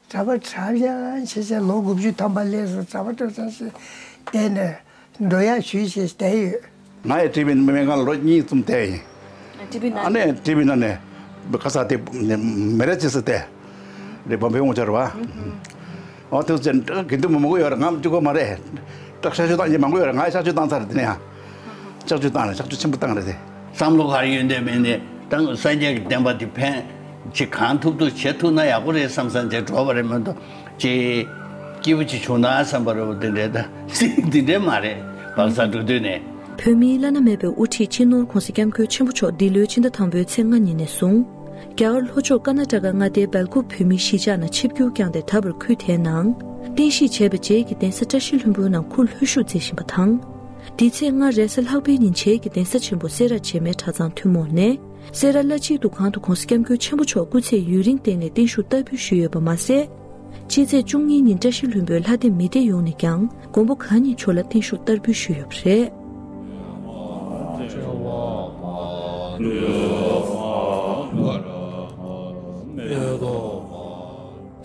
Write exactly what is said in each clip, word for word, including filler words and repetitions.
གྲྭ་པ་གྲྭ་ཡང་བྱས་བྱས་ལོ་དགུ་བཅུ་ཐམ་པ་སླེབས་སོང་། གྲྭ་པ་གྲྭ་ཚང་ཞིག་བསྡད་ནས་འགྲོ་ཡག་ཞུས་བྱས་བསྡད་ཡོད། ང་ཡི་ཊི་བི་སྨན་ཁང་ལ་ལོ་གཉིས་གསུམ་བསྡད་ཡིན། ཊི་བི་ན། ཨ་ནི་ཊི་བི་ན་ནས་ཁ་ས་དེ་མེ་རེ་ཅི་སི་དེ་རེ་བམ་པའི་འོང་ཆར་བ། ཨོ་དེ་ཚོ་དགེ་འདུན་མང་པོ་ཡོད་རེད། ང་གཅིག་པོ་མ་རེད། སྐྲག་ཤ་ཆུ་བཏང་ཡིན་མང་པོ་ཡོད་རེད། ང་ཡི་ཤ་ཆུ་བཏང་ཚར་རེད། དེ་ནས་ཡང་ཤ་ཆུ་བཏང་རེད། ཤ་ཆུ་ཆེན་པོ་བཏང་རེད་དེ། བསམ་བློ་ག་རེ་ཡོད་འདོད་མེད་ནས་ད་སངས་རྒྱས་ཀྱི་བསྟན་པ་དེ་ཕན་ཅིག་གང་ཐུབ་ཐུབ་བྱེད་ཐུབ་ན་ཡག་པོ་རེད་བསམ་བསམ་བྱས་འགྲོ་བ་རེད་མ་གཏོགས་ཅིག་སྐྱིད་པོ་ཅིག་བྱུང་ན་བསམ་པ་རེད། འོ་དེ་འདྲས་ད་འདི་འདྲས་མ་རེད། བག་ཚ་འགྲོ་དུས་ནས། བོད་མིའི་བླ་ན་མེད་པའི་དབུ་ཁྲིད་སྤྱི་ནོར་༸གོང་ས་༸སྐྱབས་མགོན་ཆེན་པོ་མཆོག་འདི་ལོའི་ཕྱི་ཟླ་དང་པོའི་ཚེས་ལྔ་ཉིན་ནས་བཟུང་། རྒྱ་གར་ལྷོ་ཕྱོགས་ཀར་ན་ཊ་ཀ་མངའ་སྡེའི་སྦེལ་ཀོབ་བོད་མིའི་གཞིས་ཆགས་ནང་ཆིབས་བསྒྱུར་བསྐྱངས་ཏེ་ད་བར་ཁུལ་དེའི་ནང་། རྟེན་གཞི་བྱས་པའི་རྗེས་ཀྱི་གདན་ས་བཀྲ་ཤིས་ལྷུན་པོའི་ནང་སྐུ་ལྷོད་བཞུགས་མཛད་བཞིན་པ་དང་། འདི་ཚེས་ལྔ་རེས་གཟའ་ལྷག་པའི་ཉིན་བྱེས་ཀྱི་གདན་ས་ཆེན་པོ་སེ་ར་བྱེ་མའི་གྲྭ་ཚང་ཐུན་མོང་ནས། སེ་ར་བླ་སྤྱིའི་འདུ་ཁང་དུ་༸གོང་ས་༸སྐྱབས་མགོན་ཆེན་པོ་མཆོག་སྐུ་ཚེ་ཡུན་རིང་བརྟན་ནས་བརྟན་བཞུགས་བསྟར་འབུལ་ཞུས་ཡོད་པ་མ་ཟད། སྤྱི་ཚེས་བཅུ་གཉིས་ཉིན་བཀྲ་ཤིས་ལྷུན་པོའི་ལྷ་སྡེ་མི་སྡེ་ཡོངས་ནས་ཀྱང་མགོན་པོ་གང་ཉིད་མཆོག་ལ་བརྟན་བཞུགས་བསྟར་འབུལ་ཞུས་ཡོད་པ་རེད།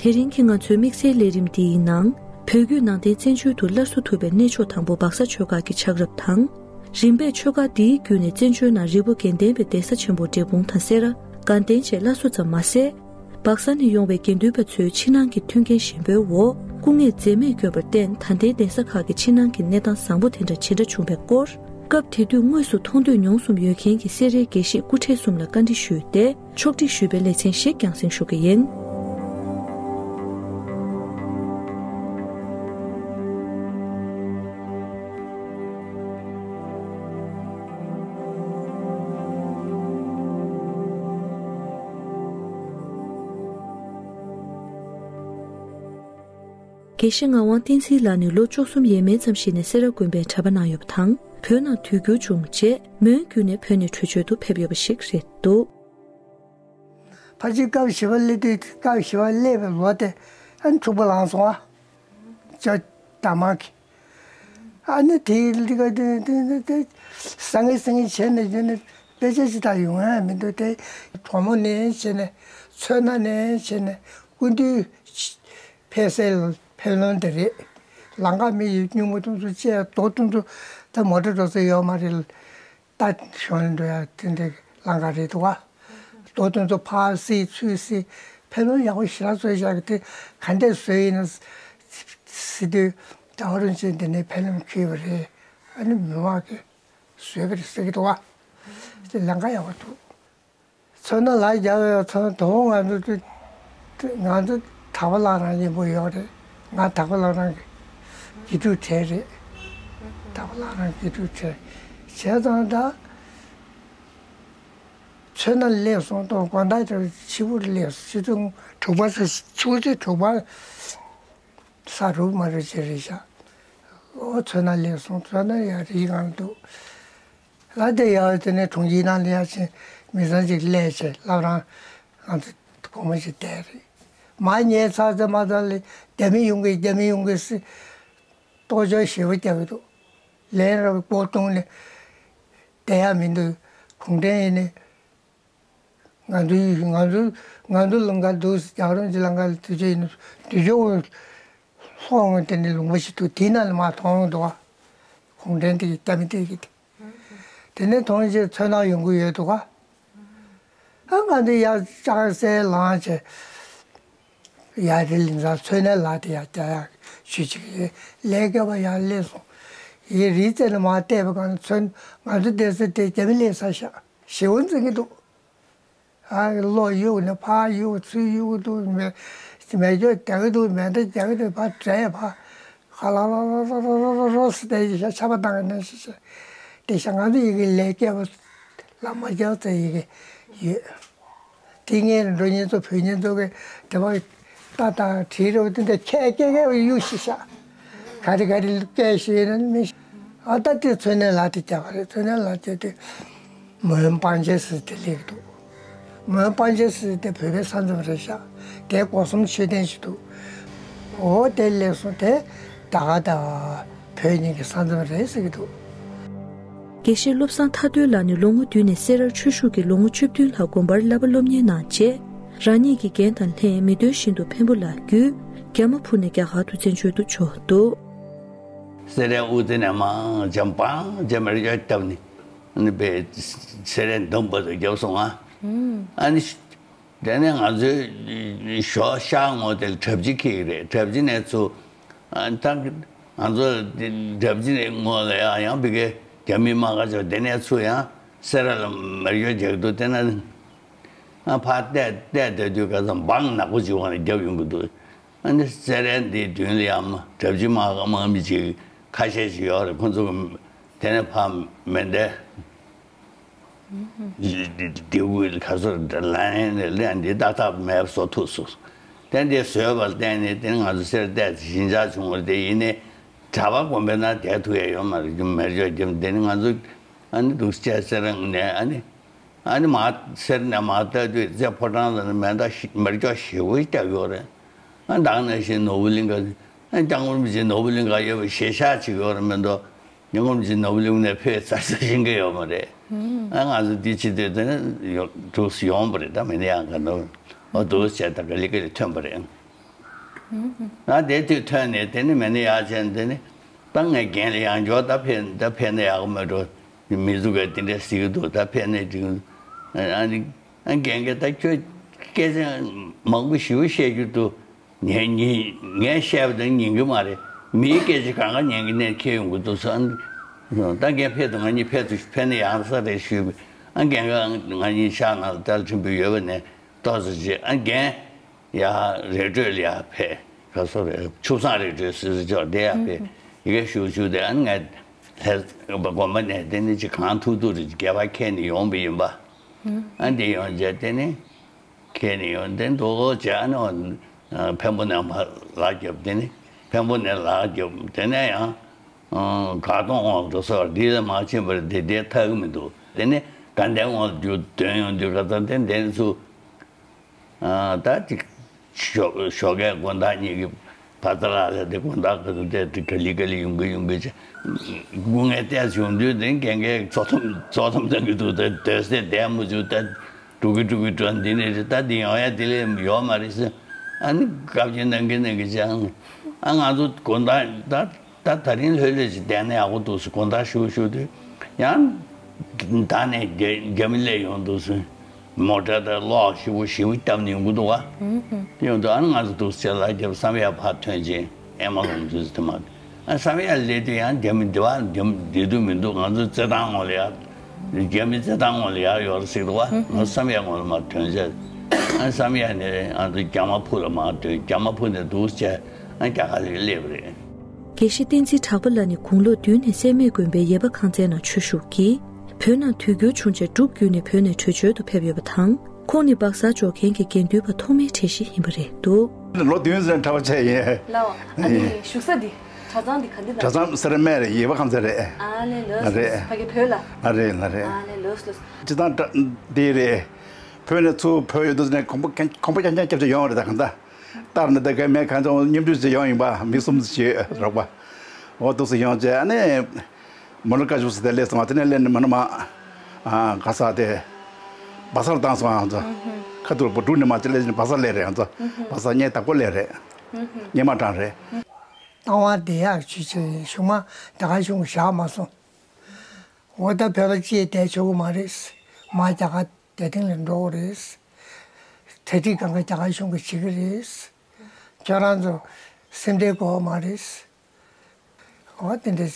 དེ་རིང་གི་ང་ཚོའི་དམིགས་བསལ་ལས་རིམ་འདིའི་ནང་། བོད་བརྒྱུད་ནང་བསྟན་བཙན་བྱོལ་དུ་སླར་གསོ་ཐུབ་པའི་གནས་མཆོག་དང་པོ་སྦག་ས་ཆོས་སྒར་གྱི་ཆགས་རབས་དང་། རིམ་པས་ཆོས་སྒར་འདིའི་བརྒྱུད་ནས་བཙན་བྱོལ་ནང་རི་བོ་དགེ་ལྡན་པའི་གདན་ས་ཆེན་པོ་འབྲས་སྤུངས་དང་སེ་ར། དགའ་ལྡན་བཅས་སླར་གསོ་ཙམ་མ་ཟད། སྦག་ས་ནས་ཡོང་བའི་དགེ་འདུན་པ་ཚོའི་ཕྱི་ནང་གི་མཐུན་རྐྱེན་ཞན་པོའི་འོག་སྐུ་ངལ་འཛེམས་མེད་བསྐྱོན་པར་བརྟེན། ད་ལྟའི་གདན་ས་ཁག་གི་ཕྱི་ནང་གི་གནས་སྟངས་བཟང་པོ་དེ་འདྲ་ཇི་འདྲ་བྱུང་བའི་སྐོར། སྐབས་དེ་དུས་དངོས་སུ་མཐོང་ཐོས་མྱོང་གསུམ་ཡོད་མཁན་གྱི་སེ་རའི་དགེ་བཤེས་སྐུ་ཕྲེང་གསུམ་ལ་བཀའ་འདྲི་ཞུས་ཏེ། ཕྱོགས་སྒྲིག་ཞུས་པའི་ལེ་ཚན་ཞིག་རྒྱང་སྲིང་ཞུ་གི་ཡིན། དགེ་བཤེས་ངག་དབང་བསྟན་འཛིན་ལགས་ནི་ལོ་བཅུ་གསུམ་ཡས་མས་ཙམ་ཞིག་ནས་སེ་ར་དགོན་པའི་གྲྭ་པ་གནང་ཡོད་པ་དང་། བོད་ནང་དུས་འགྱུར་བྱུང་རྗེས་མོན་བརྒྱུད་ནས་བོད་ནས་བྲོས་བྱོལ་དུ་ཕེབས་ཡོད་པ་ཞིག་རེད་འདུག། ཕལ་ཆེར་སྐབས་བཞི་པ་སླེབས་དུས། སྐབས་བཞི་པ་སླེབས་པའི་ལོ་དེ་ཨ་ནི་འཁྲུག་པ་ལངས་སོང་ཨ། ཇོ་དར་དམར་གྱི། ཨ་ནི་དེའི་ལི་ཀ་དེ་དེ་དེ་དེ་སང་གི་སང་གི་བྱས་ནས་བྱས་ནས་དཔེ་ཆ་ཞིག་ད་ཡོང་ཡ་མི་འདུག་སྟེ། གྲོ་མོ་ནས་བྱས་ནས་མཚོ་སྣ་ནས་བྱས་ནས་སྐུ་མདུན་ཕེབས་སའི་ཕེབས་ལམ་དེ་རེད། ལམ་ཁ་མི་ཡི་སྨྱུག་མ་དེ་ཚོ་བཅད། རྡོ་དེ་ཚོ་ད་མོ་ཊ་འགྲོ་ས་ཡོད་མ་རེད། རྟ་ཞོན་འགྲོ་ཡ་དེ་འདྲའི་ལམ་ཁ་རེད་འདུག་ག། རྡོ་དེ་ཚོ་ཕར་བསིལ་ཚུར་བསིལ། ཕེབས་ལམ་ཡག་པོ་ཞེ་དྲག་བཟོས་བཞག་གི། དེ་ག་འདྲས་བཟོས་ཡིན་ན་ཟེར་དུས། རྒྱལ་བ་རིན་པོ་ཆེ་འདི་ནས་ཕེབས་ལམ་འཁེལ་བ་རེད། ཨ་ནི་མི་དམངས་ཀྱིས་བཟོས་པ་རེད་ཟེར་གྱི་འདུག་ག། དེ་ལམ་ཁ་ཡག་པོ་འདུག། མཚོ་སྣ་ལ་རྒྱབ་ཡོད་ཚོ་དོ་ང་ཚོ་དེ་ང་ཚོ་དྭགས་པོ་ལག་རང་ཡིན་པོ་ཡོད་རེད། ང་དྭགས་པོ་ལག་རང་གི་དགེ་ཕྲུག་གྲས་རེད། དྭགས་པོ་ལག་རང་དགེ་ཕྲུག་གྲས་བྱས་ཙང་ད། མཚོ་སྣ་སླེབས་སོང་། ཏོ་དགོང་དག་དེར་ཕྱི་པོར་སླེབས་སོང་། ཆུ་ཚོད་དྲུག་པ་ཚེ་ཆུ་ཚོད་དྲུག་པ་ས་རུབ་མ་རུབ་ཅིག་རེད་ཤག། ཨོ་མཚོ་སྣ་སླེབས་སོང་། མཚོ་སྣ་ཡར་རིའི་སྒང་འདུག། ལ་དེ་ཡར་དེ་ནས་གྲོང་ཁྱེར་ནང་ལ་ཡར་ཕྱིན། མི་ཚང་ཅིག་སླེབས་བྱས་སློབ་རང་ང་ཚོ་སྒོར་མོ་ཞིག་བསྡད་རེད། མར་ཉལ་ཚར་ཚར་མ་ཚར་ལ་རྒྱ་མི་ཡོང་གི་རྒྱ་མི་ཡོང་གི་ཟེར་གཏོར་ཆོག་ཞེ་པོ་རྒྱག་གི་འདུག། ལན་རེ་སྒོ་བརྡུངས་ནས་བསྡད་ཡ་མི་འདུག། གུང་ཁྲན་ཡིན་ནི། ང་ཚོའི་ང་ཚོ་ང་ཚོ་ལམ་ཁ་འདུག། རྒྱལ་བ་རིན་པོ་ཆེ་ལམ་ཁ་ལ་དུས་ཚོད་ཡིན་ན་དུས་ཚོད་ལྷོ་ངོས་དེ་ནས་ལུང་པ་ཞིག་འདུག། དེའི་ནང་ལ་མར་མཐོང་འདུག་ག། གུང་ཁྲན་དེ་གི་རྒྱ་མི་དེ་གི་དེ། དེ་ནས་མཐོང་རྗེས་མཚོ་སྣ་ཡོང་གི་ཡོད་འདུག་ག། ཨ་ང་འདི་ཡར་ལྕགས་སྲེག་ལངས་བྱས། ཡར་དེ་ལིང་ཚང་མཚོ་སྣའི་ལ་དེ་ཡར་རྒྱག་ཡག་ཞུ་ཅིག་ཡིན། ལས་བརྒལ་བ་ཡར་སླེབས་སོང་། ཡིན་རི་རྩེ་ནས་མར་བལྟས་པ་གང་། མཚོ་ང་ཚོ་བསྡད་ས་དེ་རྒྱ་མི་སླེབས་ས་ཤག་ཞེ་པོ་འཛིན་གྱི་འདུག། ཨ་གློག་གཡུག་ནས་ཕར་གཡུག་ཚུར་གཡུག་འདུག། མེ་མེ་སྒྱོགས་རྒྱག་གི་འདུག། མེ་མདའ་རྒྱག་གི་འདུག། ཕར་བྲད་ཕར་ཁ་ལ་ལ་ལ་ལ་ལ་ལ་ལ་ཟེར་ཏེ་ཡ་ཆར་པ་བཏང་གི་ནང་བཞིན་བྱས། དེ་ཤ་ང་ཚོ་ཡི་གེ་ལས་བརྒལ་བ་ལ་མ་རྒྱག་ཚེ་ཡི་གེ་ཡོད། དེ་ངའི་འགྲོ་ཉེན་ཚོ་བུད་ཉེན་ཚོ་གི་དེ་བ་ལྟ་སྟངས་བྲིས་རེད་པ། དེ་འདྲ་ཁྱད་སྐད་སྐད་བ་གཡུག་ཤི་ཤག། ག་རེ་ག་རེ་སྐད་ཤེས་ན་མི་ཤེས། ཨ་ད་དེ་མཚོ་སྣའི་ལ་དེ་རྒྱག་ག་རེད། མཚོ་སྣའི་ལ་དེ་དེ་མོན་པང་ཆེན་ཟེར་དེ་སླེབས་འདུག། མོན་པང་ཆེན་ཟེར་དེ་བོད་པའི་ས་མཚམས་རེད་ཤག། དེ་སྒོ་གསུམ་མཆོད་རྟེན་ཞིག་འདུག། འོ་དེ་སླེབས་སོང་། དེ་རྒྱ་གར་དང་བོད་གཉིས་ཀྱི་ས་མཚམས་རེད་ཟེར་གྱི་འདུག། དགེ་བཤེས་བློ་བཟང་ཐར་རྡོར་ལགས་ནི་ལོ་ངོ་བདུན་ནས་སེ་རར་ཆོས་ཞུགས་ཀྱིས་ལོ་ངོ་བཅུ་བདུན་ལྷག་དགོན་པར་བསླབ་པ་སློབ་གཉེར་གནང་རྗེས། རང་ཉིད་ཀྱི་འགན་དང་ལྷན་མི་འདོད་བཞིན་དུ་འཕན་པོ་ལགས་བརྒྱུད་རྒྱ་མ་ཕུ་ནས་རྒྱ་གར་དུ་བཙན་བྱོལ་དུ་འབྱོར་འདུག་སེ་རའི་དབུ་རྩེ་ནས་མར་འཇམ་པང་འཇམ་མར་ཡོད་བཏབ་ནས་ཨ་ནི་པའི་སེ་རའི་འདམ་བར་དུ་བརྒྱབ་སོང་ང་། ཨ་ནི་དེ་ནས་ང་ཚོའི་ཞོགས་ཤག་ངོ་དེ་ལ་གྲབས་ཅི་འཁེལ་གི་རེད། གྲབས་ཅི་ནས་ཚུར་ཨ་ད་ང་ཚོ་གྲབས་ཅི་ངོ་ལ་ཡང་ཡང་བི་གའི་རྒྱ་མི་དམག་ཁ་ཆེ་དེ་ནས་ཚུར་ཡང་སེ་ར་ལ་མར་ཡོད་རྒྱག་འདུག་དེ་ན་ཨ་ཕར་བལྟས་བལྟས་བལྟས་དུས་ག་ཚོད་འབངས་ནག་པོ་ཅིག་འོང་ནས་བརྒྱབ་ཡོང་གི་འདུག་ཨ་ནི་སེ་རའི་འདིའི་མདུན་ལ་ཡང་གྲབས་ཅི་དམག་དམག་མི་ཅིག་ཁ་ཤས་ཅིག་ཡོད་རེད། ཁོ་ཚོ་གི་དེ་ནས་ཕར་མེ་མདའི་ལྡེ་གུ་ག་ཚོད་ལན་ལན་འདི་ཏག་ཏག་མེད་བཟོ་ཐུབ་སོང་། དེ་འདི་བཟོས་པར་བརྟེན་ནས་དེ་ནི་ང་ཚོ་སེ་ར་བལྟས་ཞི་འཇགས་བྱུང་བ་རེད། དེ་ཡིན་ནའི་གྲྭ་པ་དགོན་པའི་ནང་བསྡད་ཐུབ་ཡ་ཡོད་མ་རེད། མེར་ཇོ་རྒྱབ་དེ་ནི་ང་ཚོ་ཨ་ནི་འདུག་སེ་སེ་ར་ནས་ཨ་ནི། ཨ་ནི་མར་གསེར་ནས་མར་ལྟ་དུས་རྩེ་ཕོ་བྲང་ལ་ནི་མེ་མདའ་ཞི་མེ་སྒྱོགས་ཞེ་པོ་བརྒྱབ་ཡོད་རེད། ཨ་ད་ག་ནང་བཞིན་ནོར་བུ་གླིང་ག་ཨ་སྐྱབས་མགོན་རིན་པོ་ཆེ་ནོར་བུ་གླིང་ག་ཡོད་པའི་གཞིས་ཆགས་ཅིག་ཡོད་རེད་མི་འདུག་སྐྱབས་མགོན་རིན་པོ་ཆེ་ནོར་བུ་གླིང་ནས་ཕེབས་ཚར་ཚར་ཤེས་ཀྱི་ཡོད་མ་རེད། ཨ་ང་ཚོ་འདི་ཕྱི་དུས་དེ་ནི་ཡོ་འདུག་སེ་ཡོང་བ་རེད། ད་མེ་མདའ་ཡང་ག་ནོར་འོ་འདུག་སེ་བྱས་ད་ག་ལེ་ག་ལེ་ཐོན་པ་རེད། ང་དེ་དུས་ཐོན་ནས་དེ་ནི་མེ་མདའ་ཡར་བྱས་ནས་དེ་ནི་ད་ངས་རྒན་ལ་ཡང་འཇོག་ད་ཕེབས་ད་ཕེབས་ན་ཡག་པོ་མེད་འགྲོ། མི་གཟུགས་ཀ་དེ་འདྲ་ཟེར་གྱི་འདུག་ད་ཕེབས་ནས་ཅིག་ཨ་ནི་ཨ་རྒན་གྱིས་ད་ཁྱོད་སྐད་ཆ་མང་པོ་ཞེ་པོ་བཤད་རྒྱུ་འདུག་ངས་ཉན་ངས་བཤད་པ་དང་ཉན་གྱི་མ་རེད། མིའི་སྐད་ཆ་གང་ག་ཉན་གྱི་ནས་ཁྱེད་ཡོང་གི་འདུག་ཟེར། ཨ་ནི་ད་རྒན་ཕེབས་དང་ང་གཉིས་ཕེབས་དང་ཕེབས་ན་ཡག་ས་རེད་ཞུས་པས། ཨ་རྒན་གྱིས་ང་གཉིས་ཤག་ནང་ལ་རྟ་ལ་ཕྲན་བུ་ཡོད་པ་ནས་ཏོག་ཙམ་བྱས། ཨ་རྒན་ཡར་རི་ཁྲོད་ལ་ཡར་ཕེབས། ག་སོ་རེད། ཆུ་བཟང་རི་ཁྲོད་ཟེར་ཟེར་ཅོག་དེ་ཡར་ཕེབས། ཡི་གེ་ཞུ་ཞུ་དེ་ཨ་ནི་ངས་ལྷ་དགོན་པ་ནས་དེ་ནི་ཅིག་གང་ཐུབ་ཐུབ་རེ་ཅིག་སྒལ་པ་འཁྱེར་ནས་ཡོང་བ་ཡིན་པ། ཨ་འདི་ཡོང་རྗེས་དེ་ནི་འཁྱེར་ནས་ཡོང་དེ་འདུག་བྱས། ཨ་ནི་འཕན་པོ་ནས་ཕར་ལག་བརྒྱབ། དེ་ནི་འཕན་པོ་ནས་ལག་བརྒྱབ། དེ་ནས་ཡང་ག་གཏོང་འོང་འགྲོ་སོ་འདི་ལ་མ་ཕྱིན་པར་དེ་དེ་ཐག་གི་མི་འདུག་དེ་ནི་དགའ་ལྡན་དབང་ལ་རྒྱུགས་འདོན་ཡོང་དུས་ག་ཚོད་དེ་དེ་ཚུ། ཨ་ད་ཅིག་ཞོགས་ཞོགས་ཀས་དགོང་དག་གཉིད་ཀྱི་བ་ཚ་ལ་ལས་དེ་དགོང་དག་གི་དེ་དེ་ག་ལི་ག་ལི་ཡོང་གི་ཡོང་གི་ཅེ། སྐུ་ངལ་ཏོག་ཙམ་བྱུང་དུས་དེ་རྒན་རྒན་བཙོག་ཐམ་བཙོག་ཐམ་བཏང་གི་འདུག་དེ་སྡོད་སའི་བསྡད་མི་བཅུག་དེ་འགྲོ་གི་འགྲོ་གི་འགྲོ། འདི་ནས་རེད། ད་འདི་ཡོང་ཡ་དེ་ལས་ཡོད་མ་རེད་ཟེར། ཨ་ནི་སྐབས་ཀྱི་ནང་གི་ནང་གི་ཅང་ཨ་ང་ཚོ་དགོང་དག་ད། ད་ད་རིང་ལྷོད་ལྷོད་ཅིག་བསྡད་ན་ཡག་པོ་འདུག་ཟེར། དགོང་དག་བཞུགས་བཞུགས་དུས་ཡང་ད་ནས་རྒྱ་རྒྱ་མི་སླེབས་ཡོང་འདུག་ཟེར། མོ་ཊ་དང་གློག་ཞེ་པོ་ཞེ་པོ་བརྒྱབ་ནས་ཡོང་གི་འདུག་བ། ཡོང་དུས་ཨ་ནི་ང་ཚོ་འདུག་ཟེར་ལ་རྒྱབ་བསམ་ཡས་ཕར་ཐོན་ཅིང་ཨེ་མ་ལོང་འདུག་ཟེར། དེ་མ་ཨ་བསམ་ཡས་སླེབས་དུས་ཡང་རྒྱ་མི་འདི་བ་རྒྱ་མི་བསྡད་དུས་མི་འདུག་ང་ཚོ་རྩེད་ཐང་ངོ་ལ་ཡར་རྒྱ་མི་རྩེད་ཐང་ངོ་ལ་ཡར་ཡོད་རེད་ཟེར་འདུག་བ། ང་བསམ་ཡས་ངོ་ལ་མར་ཐོན་ཟེར། ཨ་བསམ་ཡས་ནས་ཨ་ཚོ་རྒྱ་མ་ཕུ་ལ་མར་ཐོན། རྒྱ་མ་ཕུ་ནས་འདུག་ཟེར། ཨ་རྒྱ་གར་ལ་སླེབས་པ་རེད། དགེ་བཤེས་བསྟན་འཛིན་གྲགས་པ་ལགས་ནི་དགུང་ལོ་བདུན་ནས་སེར་སྨད་དགོན་པའི་ཡེར་པ་ཁང་ཚན་ནང་ཆོས་ཞུགས་ཀྱིས། བོད་ནང་དུས་འགྱུར་བྱུང་རྗེས་འབྲུག་བརྒྱུད་ནས་བོད་ནས་བྲོས་བྱོལ་དུ་ཕེབས་ཡོད་པ་དང་། ཁོང་ནི་སྦག་སར་འབྱོར་མཁན་གྱི་དགེ་འདུན་པ་ཐོག་མའི་གྲས་ཤིག་ཡིན་པ་རེད་འདུག་ལོ་བདུན་ཙམ་གྲྭ་པ་བྱས་ཡིན། ལའོ། ཨ་ནི་བཞུགས་ས་འདི་གྲྭ་ཚང་འདི་ག་འདི་ལ། གྲྭ་ཚང་སེར་སྨད་རེད། ཡེར་པ་ཁང་ཚན་རེད། ཨ་ལེ་ལོས་རེད། ཕ་གི་བོད་ལ། ཨ་རེད་ལ་རེད། ཨ་ལེ་ལོས་ལོས། སྤྱི་བཏང་འདི་རེད། བོད་ནས་ཚུར་བོད་ཡོད་དུས་ནས་གོམ་པ་གོམ་པ་རྐྱང་རྐྱང་རྐྱབ་བྱས་ཡོང་བ་རེད། ད་གང་ལྟར་ལྟར་ནས་ད་ག་མེད་གང་བྱུང་མཉམ་འདུས་བྱས་ཡོང་ཡིན་པ། མི་གསུམ་ཙམ་བྱས་རོགས་པ། འོ་འདུག་སེ་ཡོང་བྱས་ཨ་ནི་མོན་ལུང་བཀའ་ཤོག་ཟེར་དེ་སླེབས་སོང་བ། དེ་ནས་སླེབས་ནས་མ་ནས་མ་ག་ས་དེ་སྦག་སར་བཏང་སོང་། ང་ཚོ་ཁ་ཐུག་པོ་འབྲུག་ནས་མ་ཅི་སླེབས་ནས་སྦག་སར་སླེབས་རེད། ང་ཚོ་སྦག་སར་ཉེ་དྭགས་པོ་སླེབས་རེད། སྙེ་མ་གྲང་རེད། རྟ་དབང་བདེ་ཡག་ཆུ་ཆེན་གཞུང་མ་རྒྱ་གར་གཞུང་གིས་བཞག་མ་སོང་། འོ་ད་བོད་པ་གཅིག་བསྡད་ཆོག་གི་མ་རེད། མ་རྒྱ་གར་རྒྱ་སྟེང་ལ་འགྲོ་གི་རེད། གྲ་སྒྲིག་གང་ག་རྒྱ་གར་གཞུང་གིས་བྱེད་ཀྱི་རེད། ཁྱོད་རང་ཚོ་སེམས་ཁྲལ་དགོས་མ་རེད། འོ་དེ་འདྲ་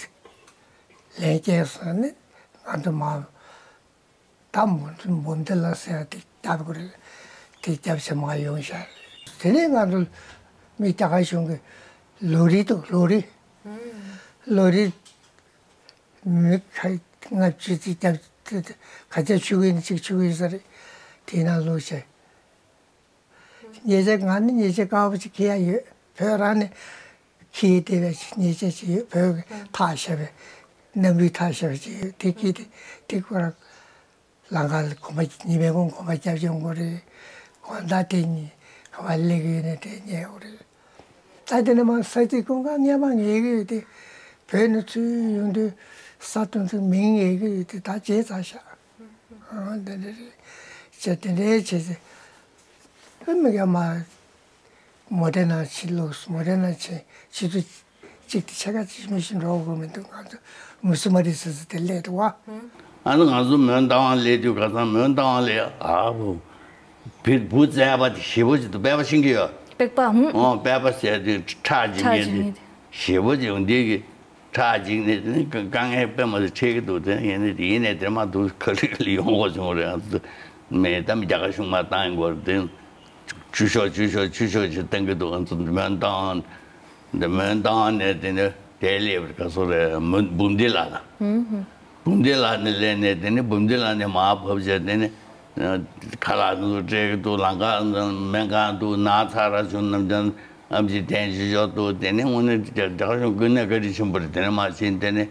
ལན་སྐྱེལ་སོང་ནས་ང་ཚོ་མ་ད་འབུམ་འབུམ་སྡེ་ལ་ཟེར་ཡ་དེ་རྒྱབ་དགོས་རེད། དེ་རྒྱབ་བྱས་མ་ཡོང་ཤག་དེ་ནས་ང་ཚོ་མི་རྒྱ་གར་གཞུང་གི་ལོ་རི་འདུག་ལོ་རི། ལོ་རི། མི་ཁ་ལྔ་བཅུ་ཙམ་རྒྱབ། ཁ་ཆེ་ཆུ་གི་ནི་གཅིག་ཆུ་གི་ས་རེད། དེ་ན་ལོ་ཆེ། ཉེས་ཆད་ང་ནི་ཉེས་ཆད་དཀར་པོ་ཅིག་འཁྱེར་ཡ་ཡོད། བོད་རང་ནས་འཁྱེར་བསྡད་པའི་ཉེས་ཆད་ཅིག་ཡོད། བོད་ཀྱི་ཐག་བཞག་པའི་གནམ་གྲུའི་ཐག་བཞག་པ་ཅིག་ཡོད། དེ་འཁྱེར་ཏེ་དེ་ཁོ་རང་ལམ་ཁ་ལ་གོམ་པ་ཉི་མའི་གུང་གོམ་པ་རྒྱབ་ཡོང་དགོས་རེད། དགོང་དག་དེ་ཉིན་ག་པར་སླེབས་ཀྱི་ཡོད་ན་དེ་ཉལ་དགོས་རེད། ད་དེ་ནས་མར་ས་ཚིགས་ཀུན་དགའ་སྔས་མ་ངེས་ཀྱི་ཡོད་དེ། བོད་ནས་ཚུར་ཡོང་དུས་ས་སྟོང་ཚོ་མིང་ངེས་ཀྱི་ཡོད་དེ། ད་བརྗེད་ཚར་ཤག་ཨ་དེ་འདྲ་རེད། བྱས་དེ་འདྲའི་བྱས་ཚེ། དཔེ་མི་སྲིད་མ། མོ་ཊའི་ནང་ཕྱིན་ལོག་སོང་། མོ་ཊའི་ནང་ཕྱིན་ཕྱི་དྲོ་གཅིག་དེ་ཕྱེད་ཀ་ཅིག་མི་ཤེས་འགྲོ་དགོས་མི་འདུག་ང་ཚོ་མུ་སུ་མ་རི་ཟེར་ཟེར་དེ་སླེབས་འདུག་བ། ཨ་ནི་ང་ཚོ་མོན་རྟ་དབང་སླེབས་དུས་ག་ཚང་མོན་རྟ་དབང་སླེབས། ཨ་བུ། བུ་བུ་བཙས་པ་དེ་ཞེ་པོ་ཅིག་འདུག་པད་པ་ཤེས་ཀྱི་ཡོད། པད་པ་ཧུམ། ཨོ་པད་པ་ཟེར་དུས་ཁྲག་འཇིབ་ཁྲག་མཁན་འཇིབ་དེ་མཁན་དེ། ཞེ་པོ་ཅིག་འདི་གི་ཁྲག་འཇིབ་ནས་དེ་ནི་དཀའ་ངལ་དཔེ་མ་སྲིད་འཕྲད་ཀྱི་འདུག་དེ་ཡིན་ནས་དེ་ཡིན་ནས་དེ་མ་འདུག་ག་ལེ་ག་ལེ་ཡོང་དགོས་བྱུང་རེད། ཨ་ཙི། མེད་དམ་རྒྱ་གར་གཞུང་མ་བཏང་ཡོང་གི་རེད་དེ། བཅུ་ཤོག་བཅུ་ཤོག་བཅུ་ཤོག་ཅིག་བཏང་གི་འདུག་ཨ་ཙི་མོན་རྟ་དབང་། འདི་མོན་རྟ་དབང་ནས་དེ་ནས་དེ་སླེབས་པར་ག་སོ་རེད། མོན་འབུམ་སྡེ་ལ་ལ། འབུམ་སྡེ་ལ་ནས་སླེབས་ནས་དེ་ནས་འབུམ་སྡེ་ལ་ནས་མར་བབས་བྱས་དེ་ནས་ཁ་ལག་འདུག་སྤྲད་ཀྱི་འདུག་ལམ་ཁ་སྨན་ཁང་འདུག་ན་ཚ་ར་བྱུང་ནམ་ཅང་ཨམ་ཆི་བསྟེན་ཅི་ཆོག་འདུག་དེ་ནས་དངོས་གནས་རྒྱ་གར་གཞུང་ཀུན་ནས་བཀའ་དྲིན་ཆེན་པོ་རེད། དེ་ནས་མར་ཕྱིན་དེ་ནས་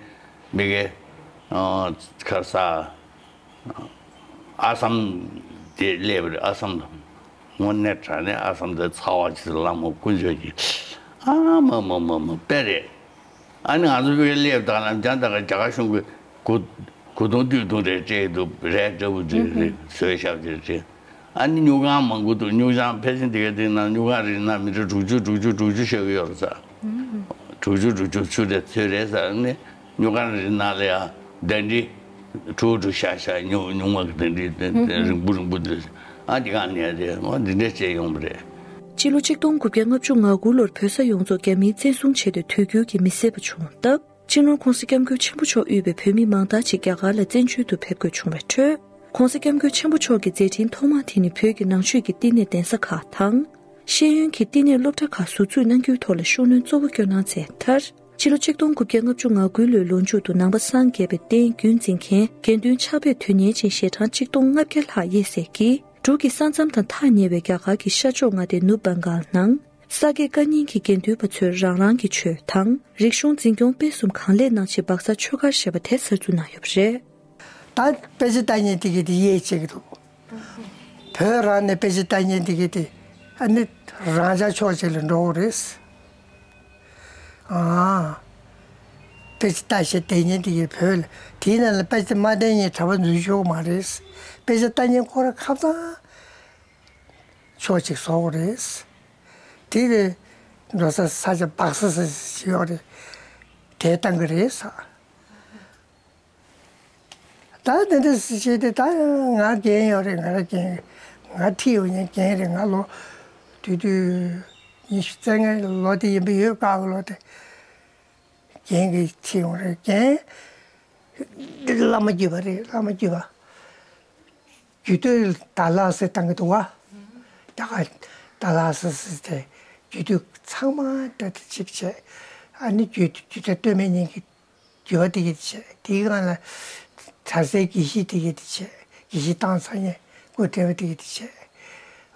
མི་གེ་ཁར་ས། ཨ་སམ་དེ་སླེབས་རེད། ཨ་སམ་ལ་དངོས་གནས་དྲང་གནས་ཨ་སམ་དེ་ཚ་བ་ཆེ། བླ་མ་དཀོན་མཆོག་གིས་ཨ་མ་མ་མ་མ་དཔེ་རེད། ཨ་ནི་ང་ཚོ་བོད་སླེབས་དང་ལམ་རྒྱང་དག་རྒྱ་གར་གཞུང་གི་གོ་གོ་དུང་དུས་དུང་རེ་སྤྲད་འདུག་རས་འདྲ་བོ་འདྲ་རེ་བཟོས་བཞག་རེད་རེད། ཨ་ནི་སྨྱུག་ཁང་མང་པོ་འདུག་སྨྱུག་ཁང་ཕལ་ཆེར་འདི་ག་དེ་ནང་སྨྱུག་ཁང་རེ་ནང་མི་ཁྲི་དྲུག་ཅུ་དྲུག་ཅུ་དྲུག་ཅུ་བཞག་གི་ཡོད་རེད་ས། དྲུག་ཅུ་དྲུག་ཅུ་ཆུ་རེ་ཚོད་རེ་ཟེར་ནས་སྨྱུག་ཁང་རེ་ནང་ལ་ཡང་གདན་འདྲེན་གྲུ་གྲུ་ཤ་ཤ་སྨྱུག་སྨྱུག་མ་གི་གདན་འདྲེན་དེ་དེ་རིང་པོ་རིང་པོ་དེ་ཨ་འདི་གང་ནས་རེད། འོ་འདི་འདྲས་བྱས་ཡོང་བ་རེད། སྤྱི་ལོ་ཆིག་སྟོང་དགུ་བརྒྱ་ལྔ་བཅུ་ང་དགུ་ལོར་བོད་ས་ཡོངས་རྫོགས་རྒྱ་མིས་བཙན་བཟུང་བྱས་ཏེ་དུས་འགྱུར་གྱི་མི་སེར་བ་བྱུང་སྟབས། སྤྱི་ནོར་༧གོང་ས་༧སྐྱབས་མགོན་ཆེན་པོ་མཆོག་དབུས་པའི་བོད་མི་མང་དག་ཅིག་རྒྱ་གར་ལ་བཙན་བྱོལ་དུ་ཕེབས་དགོས་བྱུང་བའི་ཁྲོད། ༸གོང་ས་༸སྐྱབས་མགོན་ཆེན་པོ་མཆོག་གི་མཛད་འཕྲིན་ཐོག་མ་དེ་ནི་བོད་ཀྱི་ནང་ཆོས་ཀྱི་བསྟི་གནས་གདན་ས་ཁག་དང་། ཤེས་ཡོན་གྱི་བསྟི་གནས་སློབ་གྲྭ་ཁག་ཟུར་འཛུགས་གནང་རྒྱུའི་ཐོག་ལ་ཤུགས་སྣོན་གཙོ་བོ་བསྐྱོན་གནང་མཛད་མཐར། ཕྱི་ལོ་ཆིག་སྟོང་དགུ་བརྒྱ་ལྔ་བཅུ་ང་དགུ་ལོའི་ལོ་མཇུག་ཏུ་ནང་པ་སངས་རྒྱས་པའི་རྟེན་རྒྱུན་འཛིན་མཁན་དགེ་འདུན་ཕྱག་དཔེ་དོན་གཉེར་ཅན་ཞལ་གྲངས་གཅིག་སྟོང་ལྔ་བརྒྱ་ལྷག་དབྱེ་གསལ་གྱིས་འབྲུག་གི་ས་མཚམས་དང་ཐག་ཉེ་བའི་རྒྱ་གར་གྱི་ཤར་ཕྱོགས་མངའ་སྡེ་ནུབ་བྷང་གཱལ་ནང་། ས་དགེ་བཀའ་རྙིང་གི་དགེ་འདུན་པ་ཚོས་རང་རང་གི་ཆོས་དང་རིག་གཞུང་འཛིན་སྐྱོང་སྤེལ་གསུམ་གང་ལེགས་གནང་ཆེད་སྦག་ས་ཆོས་སྒར་ཞེས་པ་དེ་གསར་འཛུགས་གནང་ཡོད་པ་རེད། ད་དཔེ་ཆ་ལྟ་མཁན་དེ་གི་དེ་དབྱེ་བྱེད་ཀྱི་འདུག་བོད་རང་ནས་དཔེ་ཆ་ལྟ་མཁན་དེ་གི་དེ་ཨ་ནི་རང་ཅག་ཕྱོགས་གཅིག་ལ་འགྲོ་གི་རེད། ཨ། དཔེ་ཆ་ལྟ་ཞེས་བསྡད་མཁན་དེ་གི་བོད་ལ་དེའི་ནང་ལ་དཔེ་ཆ་མ་ལྟ་མཁན་གྲྭ་པ་འཛུལ་ཆོག་གི་མ་རེད། དཔེ་ཆ་ལྟ་མཁན་ཁོ་རང་ཁ་སང་ཕྱོགས་གཅིག་བཟོ་གི་རེད། དེ་རེད། འགྲོ་ས་ས་ཆ་སྦག་ས་ཟེར་ཞིག་ཡོད་རེད། དེ་བཏང་གི་རེད་ས། ད་དེ་འདྲ་བྱས་ཏེ་ད་ང་རྒན་ཡོད་རེད། ང་རྒན་ང་ཁྲིད་ཡོང་མཁན་རྒན་རེད། ང་ལོ་དུས་དུས་ཉི་ཤུ་རྩ་ལྔ་ལོ་དེ་ཡིན་པ་ཡོད། དཀར་པོ་ལོ་དེ་རྒན་གྱིས་ཁྲིད་ཡོང་རེད། རྒན་བླ་མ་བརྒྱུད་པ་རེད། བླ་མ་བརྒྱུད་པ་རྒྱུད་སྟོད་ད་ལག་ཟེར་བཏང་གི་འདུག་བ། ད་ག་ད་ལག་ཟེར་ཟེར་དེ་རྒྱུད་སྟོད་ཚང་མ་ད་དེ་གཅིག་བྱས། ཨ་ནི་རྒྱུད་རྒྱུད་སྟོད་སྟོད་སྨད་གཉིས་ཀྱི་རྒྱུད་པ་དེ་གི་བྱས། དེའི་སྒང་ལ་གྲྭ་སའི་དགེ་བཤེས་དེ་གི་དེ་བྱས། དགེ་བཤེས་བཏང་ཚར་ནས་སྐུ་བགྲེས་པ་དེ་གི་དེ་བྱས།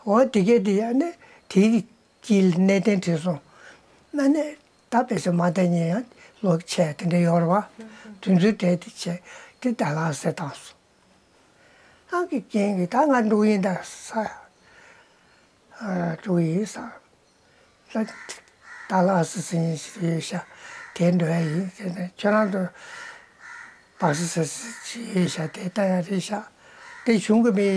འོ་དེ་གས་དེ་ཡང་ནི་དེའི་དཀྱིལ་གནས་བརྟན་བགྲེས་སོང་། ན་ནས་ད་དཔེ་ཆ་མ་བལྟས་ཉན་ཡང་ལོ་ཆེ་དེ་འདྲ་ཡོད་རེད་བ། དེ་ཚོའི་གྲས་དེ་བྱས་དེ་ད་ལག་ཟེར་བཏང་སོང་། ཨང་ཀི་རྒན་གྱིས་ད་ང་འབྲུག་ཡིན་ད་ས། ཨ་འབྲུག་ཡིན་ས། ད་ད་ལག་ཟེར་ཟེར་ཡིན་ཞིག་ཡོད་ཤག་དེ་འགྲོ་ཡ་ཡིན་ཟེར་ནས་ཁྱོད་རང་ཚོ་སྦག་ས་ཟེར་ཟེར་ཞིག་ཡོད་ཤག་དེ་ལྟ་ཡ་རེད་ཤག་དེ་གཞུང་གི་མི་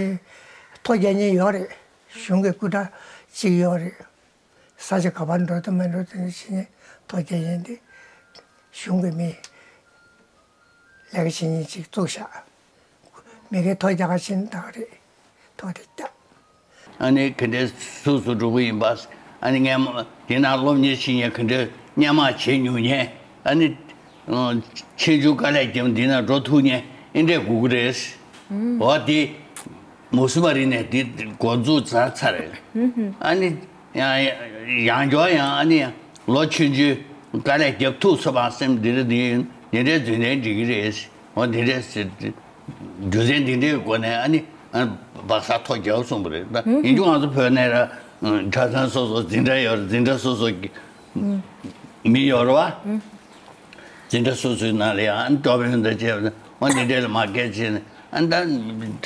ཐོ་རྒྱག་མཁན་ཡོད་རེད། གཞུང་གི་སྐུ་དྲག་ཅིག་ཡོད་རེད། ས་ཆ་ག་པར་འགྲོ་དང་མི་འགྲོ་དེ་འདྲ་བྱེད་མཁན་ཐོ་རྒྱག་མཁན་དེ་གཞུང་གི་མི་ལས་ཀ་བྱེད་མཁན་ཅིག་བཙུགས་ཤག་མི་གའི་ཐོ་རྒྱག་ག་ཕྱིན་ད་ག་རེད། ཐོ་དེ་བརྒྱབ། ཨ་ནི་ག་འདྲའི་སུ་སུ་འགྲོ་གི་ཡིན་པ། ཨ་ནི་སྔན་མ་དེ་ན་སློབ་གཉེར་བྱེད་མཁན་ག་འདྲའི་སྔན་མ་བྱེད་མྱོང་མཁན། ཨ་ནི་ཆེ་ཆུང་དཀའ་ལས་བརྒྱབ་འདི་ན་འགྲོ་ཐུབ་མཁན་ཨེ་འདྲས་དགོས་ཀྱི་རེད། འོ་དེ་མུ་སུ་མ་རི་ནས་དེ་འགོ་འཛུགས་ཚར་ཚར་རེད། ཨ་ནི་ཡང་ཡང་སྐྱོར་ཡང་ཨ་ནི་ལོ་ཆུང་ཆུང་དཀའ་ལས་བརྒྱབ་ཐུབ་ཚོད་པ་སེམས་འདི་རེད། འདི་འདི་འདྲའི་རྫུན་གཏན་འགྲིག་གི་རེད། འོ་འདི་འདྲས་ཟེར། རྒྱུ་མཚན་འདི་འདྲའི་སྒོ་ནས་ཨ་ནི་ཨ་སྦག་ས་ཐོ་རྒྱག་གསུངས་པ་རེད། ད་ཡིན་རྒྱུ་ང་ཚོ་བོད་ནས་ར་གྲྭ་ཚང་སོ་སོ་འཛིན་གྲྭ་ཡོད་རེད། འཛིན་གྲྭ་སོ་སོ་གི་མི་ཡོད་རེད་བ། འཛིན་གྲྭ་སོ་སོའི་ནང་ལ་ཡང་ཨ་ནི་སྟོབས་ཡོན་དང་བཅས་པ་འོ་འདི་འདྲའི་ལ་མ་སྐད་ཆེ་ནས་ཨ་ནི་ད་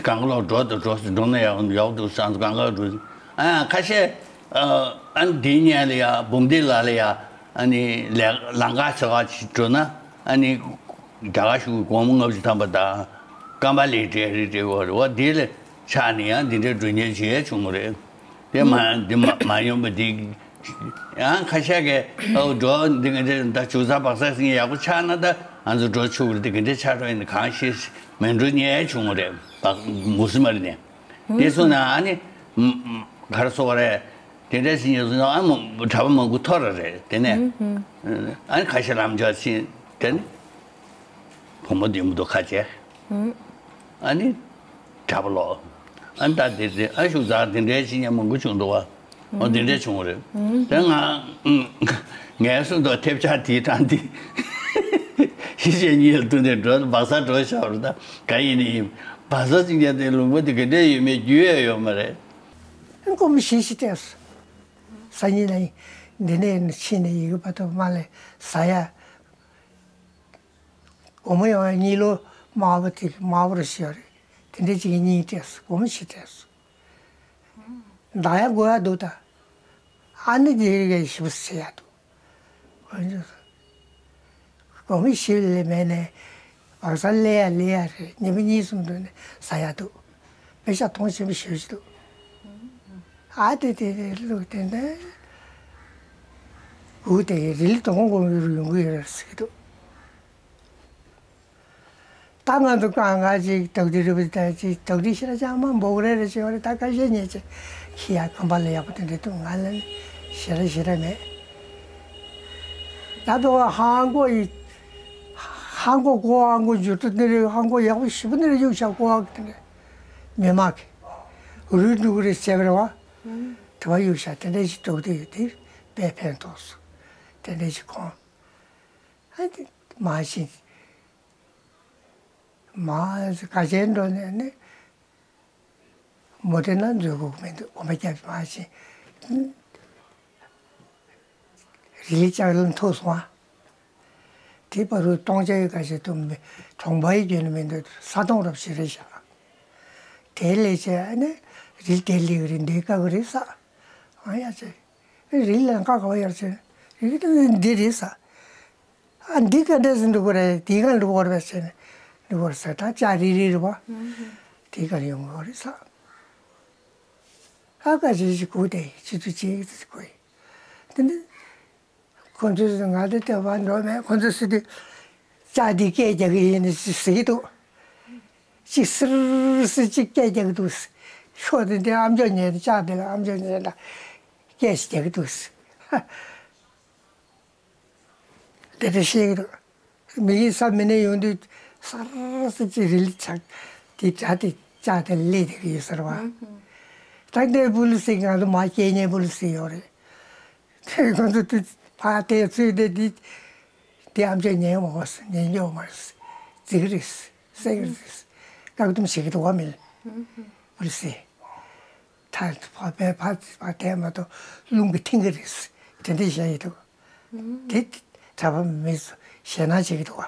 གང་ག་ལོག་འགྲོ་དང་འགྲོ་འགྲོ་ན་ཡག་ཡག་འདུག་བསམ། གང་ག་འགྲོ་ཨ་ཡང་ཁ་ཤས་ཨ་ནི་འདིའི་ཉལ་ལ་ཡ་འབུམ་སྡེ་ལ་ལ་ཡ་ཨ་ནི་ལས་ལམ་ཁ་ཆེ་ཁ་ཅིག་འགྲོ་ན་ཨ་ནི། རྒྱ་གར་གཞུང་གི་སྒོར་མོ་ལྔ་བཅུ་ཐམ་པ་དང་སྐམ་པ་ལེགས་སྤྲད་རེ་སྤྲད་དགོས་རེད་བ། དེ་ལ་ཆགས་ནས་ཡང་འདི་འདྲའི་འགྲོ་ཉེན་བྱེད་ཡས་བྱུང་བ་རེད། དེ་མ་འདི་མ་མ་ཡོང་བ་འདི། ཡང་ཁ་ཤས་ཀྱིས་ཨོ་འགྲོ་འདི་ག་འདྲ་ད་ཅུང་ཟད་བག་ཚ་ཟིན་ཡག་པོ་ཆགས་ན་ད་ང་ཚོ་འགྲོ་ཆོག་གི་རེད། འདི་ག་འདྲ་ཆགས་འགྲོ་ཡིན་གང་ཤེས་མེད་འགྲོ་ཉེས་བྱུང་བ་རེད། བག་མུ་སི་མ་རེད་ནས། དེ་སོང་ན་ཨ་ནི་ག་རེ་ཟེར་བ་རེད། དེ་འདྲ་ཟིན་ཡོད་སོང་ན་ཨ་མ་གྲྭ་པ་མང་པོ་ཐོར་རེད། དེ་ནས་ཨ་ནི་ཁ་ཤས་ལམ་འཇོག་ཕྱིན། དེ་ནས་བུ་མོ་འདི་མོ་འདུག་ཁ་ཆེ། ཨ་ནི་གྲྭ་པ་ལོག་ཨ་ནི་ད་དེ་དེ་ཨ་ཤུགས་ཛར་དེ་འདྲའི་ཕྱི་ཉིན་མང་པོ་བྱུང་འདུག་བ། འོ་དེ་འདྲའི་བྱུང་བ་རེད། དེ་ང་ངའི་སུན་དོ་ཐེབས་ཆག་དེའི་གྲངས་དེ་ཤི་བྱེད་གཉིས་ལ་བསྟུན་ནས་འགྲོ་བག་ས་འགྲོ་ཤག་རུ་ད་ག་ཡིན་ནི་ཡིན། བག་ས་ཅིག་ཀྱང་དེ་ལུང་པ་དེ་ག་འདྲའི་ཡོད་མེད་རྒྱུས་ཡོད་ཡོད་མ་རེད། སྒོར་མོ་བཞི་བཞི་སྤྲད་སོང་། སང་ཉིན་ལ་འདི་ནས་ཕྱིན་ནས་ཡི་གེ་བར་དུ་མ་ལས་ཟ་ཡ། སྒོར་མོ་ཡོང་ཡ་གཉིས་ལོ་དམར་པོ་དེ་དམར་པོ་རུ་ཤི་བ་རེད། དེ་འདྲའི་ཅིག་གཉིས་སྤྲད་སོང་། སྒོར་མོ་བཞི་སྤྲད་སོང་། འདག་ཡ་དགོས་ཡ་འདུག་ད། ཨ་ནི་དེ་གའི་ཞིབ་ཟེར་ཡ་འདུག། འོན་ཀྱང་། སྒོར་མོ་བཞི་ལས་མེད་ནས་བག་ཚ་ལས་ཡ་ལས་ཡ་རེད། ཉི་མ་གཉིས་གསུམ་འགྲོ་ནས་ཟ་ཡ་འདུག། པེ་ཤག་མཐོང་ཆེན་པོ་ཞེ་པོ་ཅིག་འདུག། ཨ་དེ་དེ་དེ་ལུག་དེ་འདྲ། འུ་དེ་རི་ལི་དོང་དགོང་གི་རུ་ཡོང་གི་ཡོད་རེད་ཟེར་གྱི་འདུག། ད་ང་ཚོ་གང་ག་ཅིག་དོག་དྲི་རི་བོ་དེ་ཅིག་དོག་དྲི་ཤི་ར་ཅང་མ་འབོག་རེ་རེ་བྱེད་པ་རེད། ད་ཁ་ཤས་ཉེ་ཆེ་ཤི་ཡ་ཁམས་པ་ལ་ཡག་པོ་དེ་འདྲ་འདུག། ང་ལ་ནི་ཤི་ར་ཤི་ར་མེད། ད་དོ་ཧང་གོ་ཡི་ཧང་གོ་གོ་ཧང་གོ་འཇུ་ཏུ་ནི་རེ་ཧང་གོ་ཡག་པོ་ཞིབ་པོ་ནི་རེ་གཡུག་ཤ་གོ་ཧ་གི་དེ་འདྲ་མི་མ་གི་རུས་འདུག་རེ་བྱས་པ་རེད་བ། དེ་བ་གཡུག་ཤ་དེ་འདྲ་ཞིག་དོག་དེ་ཡོད་དེ་དཔེ་ཕན་ཐོགས་སོ། དེ་འདྲ་ཞིག་ཁོང་ཨ་དེ་མ་ཤེས། མ་ག་ཅན་འགྲོ་ནས་ནི་མོ་དེ་ན་འཛུལ་དགོས་མི་འདུག། འོ་མ་རྒྱབ་མ་ཤེས། རི་ལི་ལྕགས་ལམ་ཐུག་སོང་ཨ། དེ་བར་དུ་སྟོང་ཆ་ཡི་ག་ཞིག་ཐུག་མི་གྲོང་པ་ཡི་རྒྱུན་མི་འདུག། ས་སྟོང་རབ་ཞིག་རེད་ཤག། དེ་ལས་བྱས་ནས་རི་དེ་ལི་རི་འདི་ཀ་གི་རེད་ས། ཨ་ཡ་ཆེ། རི་ལ་ཀ་ག་བ་ཡར་ཆེ། རི་གི་འདི་རེད་ས། ཨ་འདི་ག་འདྲ་ཟིན་འགྲོ་གི་རེད། དེ་ག་འགྲོ་གི་རེད་ཟེར་ནས་འགྲོ་གི་རེད་ཟེར། ད་ལྕགས་རི་རི་རེད་བ། དེ་ག་ཡོང་གི་རེད་ས། ཨ་ཀ་ཅི་ཞིག་གོ་དེ་ཅི་ཏུ་ཅི་ཏུ་གོ་ཡི། དེ་ནི་ཁོ་ཚོས་ང་ཚོ་ལྟ་བ་འགྲོ་མེད། ཁོ་ཚོས་སུ་དུ་ལྕགས་འདི་སྐད་རྒྱག་གི་ཡིན་ནི་ཟེར་གི་འདུག། ཅིག་སིར་སིར་ཅིག་སྐད་རྒྱག་གི་འདུག། ཤོག་དེ་འདི་ཨམ་ཅོག་ཉན་ལྕགས་དེ་ལ་ཨམ་ཅོག་ཉན་ལ་སྐད་ཞིག་རྒྱག་གི་འདུག། དེ་འདྲ་བཤད་ཀྱི་འདུག། མི་གི་ས་མི་ནས་ཡོང་དུས་སར་སི་ཅི་རི་ལི་ཆག་དེ་དྲ་དེ་ལྕགས་དེ་ལས་དེ་གི་ཡོད་ཟེར་བ། ད་འདྲའི་པུ་ལི་སི་ང་ཚོ་མ་སྐྱེས་ཉེ་པུ་ལི་སི་ཡོད་རེད། དེ་ཁོ་ཚོ་དུ་ཕ་དེ་ཚུད་དེ་དེ་དེ་ཨམ་ཅོག་ཉན་མ་ཉན་རྒྱུ་མ་རེད། རྫིག་རེད། སེང་རེད། བཀག་སྡོམ་བྱེད་ཀྱི་འདུག་བ་མི་ལ་པུ་ལི་སི། ད་ཕ་ཕ་ཕ་ཕ་དེ་མ་གཏོགས་རླུང་གི་ཐེངས་ཀྱི་རེད། དེ་འདྲ་བཤད་ཡི་འདུག། དེ་གྲྭ་པ་མི་ཚོ་ཞེད་སྣང་བྱེད་ཀྱི་འདུག་བ།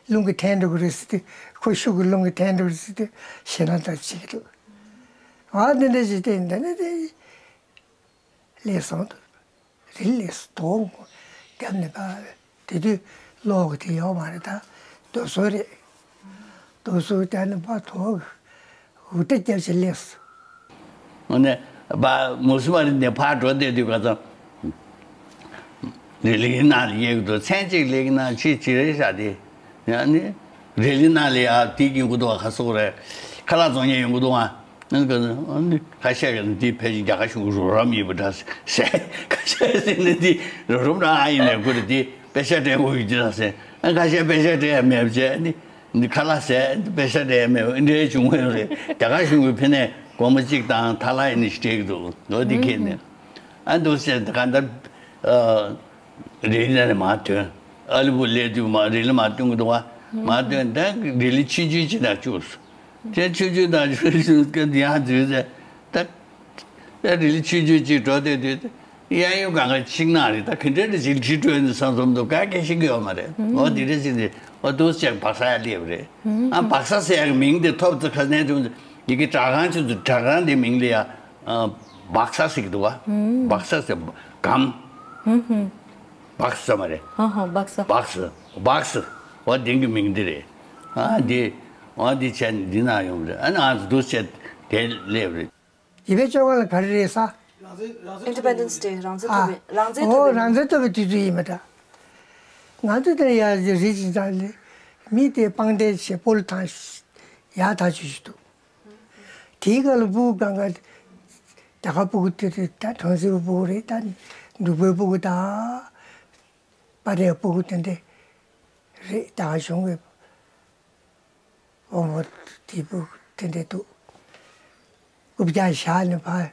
རླུང་གིས་འཐེན་འགྲོ་གི་རེད་ཟེར་དུས་ཁོ་ཤུགས་ཀྱིས་རླུང་གིས་འཐེན་འགྲོ་གི་རེད་ཟེར་དུས་ཞེད་སྣང་ད་བྱེད་ཀྱི་འདུག། ཨ་འདི་འདྲ་ཞིག་བལྟས་འདི་ནི་དེ་སླེབས་སོང་འདུག། རི་སླེབས་སོང་དོག་རྒྱབ་ནས་པ་དེ་དུས་གློག་གི་དེ་ཡོད་མ་རེད། ད་རྡོ་སོལ་རེད། རྡོ་སོལ་རྒྱབ་ནས་པ་དོག་འུར་སྒྲ་བརྒྱབ་བྱས་སླེབས་སོང་། འོ་ནས་པ་མུ་སི་མ་རི་ནས་ཕར་འགྲོ་བསྡད་དུས་ག་ཚོད། རི་ལི་ནང་ལ་སླེབས་ཀྱི་འདུག། མཚན་གཅིག་རི་ལི་ནང་ཕྱི་ཅི་རེད་ཤག་དེ། ཡང་ནི་རི་ལི་ནང་ལ་ཡ་དེ་ཡོང་གི་འདུག་བ། ཁ་སོག་རེད། ཁ་ལག་བཙོང་མཁན་ཡོང་གི་འདུག་བ། ཨ་ནི་ཁ་ཤས་ཀྱིས་འདི་ཕལ་ཆེར་རྒྱ་གར་གཞུང་གི་རོགས་རམ་ཡིན་པ་འདྲ་ཟེར། ཁ་ཤས་ཟེར་ནས་འདི་རོགས་རམ་རང་ཨ་ཡིན་ནས་ཁུར་འདི་པེ་ཤ་སྤྲད་དགོས་ཡོད་ཀྱི་ར་ཟེར། ཨ་ཁ་ཤས་པེ་ཤ་སྤྲད་ཡ་མེད་པ་བྱས་ནི་འདི་ཁ་ལག་ཟས་པེ་ཤ་སྤྲད་ཡ་མེད་པ་འདྲའི་བྱུང་བ་རེད། རྒྱ་གར་གཞུང་གིས་ཕི་ནས་སྒོར་མོ་གཅིག་དང་ཐ་ལག་ཡིན་ནི་ཞིག་སྤྲད་ཀྱི་འདུག། ལོ་འདི་ཁེལ་ནས་ཨ་འདུག་ཟེར། གང་ལྟར་རི་ལི་ནས་མར་ཐོན། ཨ་ལི་པོ་སླེབས་དུས་མར་རི་ལི་མར་ཐོན་གྱི་འདུག་བ། མར་ཐོན་ད་རི་ལི་ཆུང་ཆུང་ཅིག་ནང་བཅུག་སོང་། དེ་ཆུང་ཆུང་ནང་བཅུག་སོང་། ཡང་འཛུལ་ཚེ་ད་ད་རི་ལི་ཆུང་ཆུང་ཅིག་འགྲོ་བསྡད་དུས་གཡས་གཡོན་སྒང་ག་ཤིང་ནགས་རེད། ད་ག་འདྲ་རེ་ཅིག་འཁྲིད་འགྲོ་ཡིན་བསམ་བསམ་འདུག། ག་གེ་ཤེས་ཀྱི་ཡོད་མ་རེད། འོ་དེ་འདྲ་ཅིག་འདི་འོ་འདུག་ཅེས་བག་ས་ཡར་སླེབས་རེད། ཨ་བག་ས་ཟེར་ཡག་གི་མིང་དེ་ཐོབ་ཚེ་ཁ་སྣོན་བྱུང་། ཡི་གེ་སྦྲག་ཁང་ཆུ་ཚོད་སྦྲག་ཁང་དེ་མིང་ལ་ཡ། བག་ས་ཟེར་གྱི་འདུག་བ། བག་ས་ཟེར་སྒམ། བག་ས་མ་རེད། ཧ་ཧ། བག་ས། བག་ས། བག་ས། འོ་དེང་གི་མིང་འདི་རེད། ཨ་འདི། འོ་འདི་བྱས་ནས་འདི་ན་ཡོང་རེད། ཨ་ནི་ཨ་འདུག་བྱས་དེ་སླེབས་རེད། ཡི་བེ་ཅོ་ག་ལ་ག་རེ་རེད་ས། Independence Day རང་བཙན་ཐོབ་པའི་རང་བཙན་ཨོ་ཐོབ་པའི་རང་བཙན་ཐོབ་པའི་དུས་ཚོད་ཡིན་པ་འདྲ། ང་ཚོ་དེ་ཡ་རི་ཅིང་ཅང་ལི་མི་དེ་པང་གདན་བྱས་སྤོ་ལོ་ཐང་ཡག་ཐག་ཆོད་ཞིག་འདུག་དེའི་སྐབས་ལ་སྤུ་གུ་གང་ག་རྒྱ་གར་སྤུ་གུ་དེ་རེད། ད་གྲོང་གསེབ་སྤུ་གུ་རེད། ད་འབྲུག་པའི་སྤུ་གུ་དང་། པ་རེ་སྤུ་གུ་དེ་འདྲས་རེད། ད་གཞུང་གི་དབང་པོ་དེ་སྤུ་གུ་དེ་འདྲས་འདུག་རྐུབ་བཀྱག་བཞག་ནས་ཕར་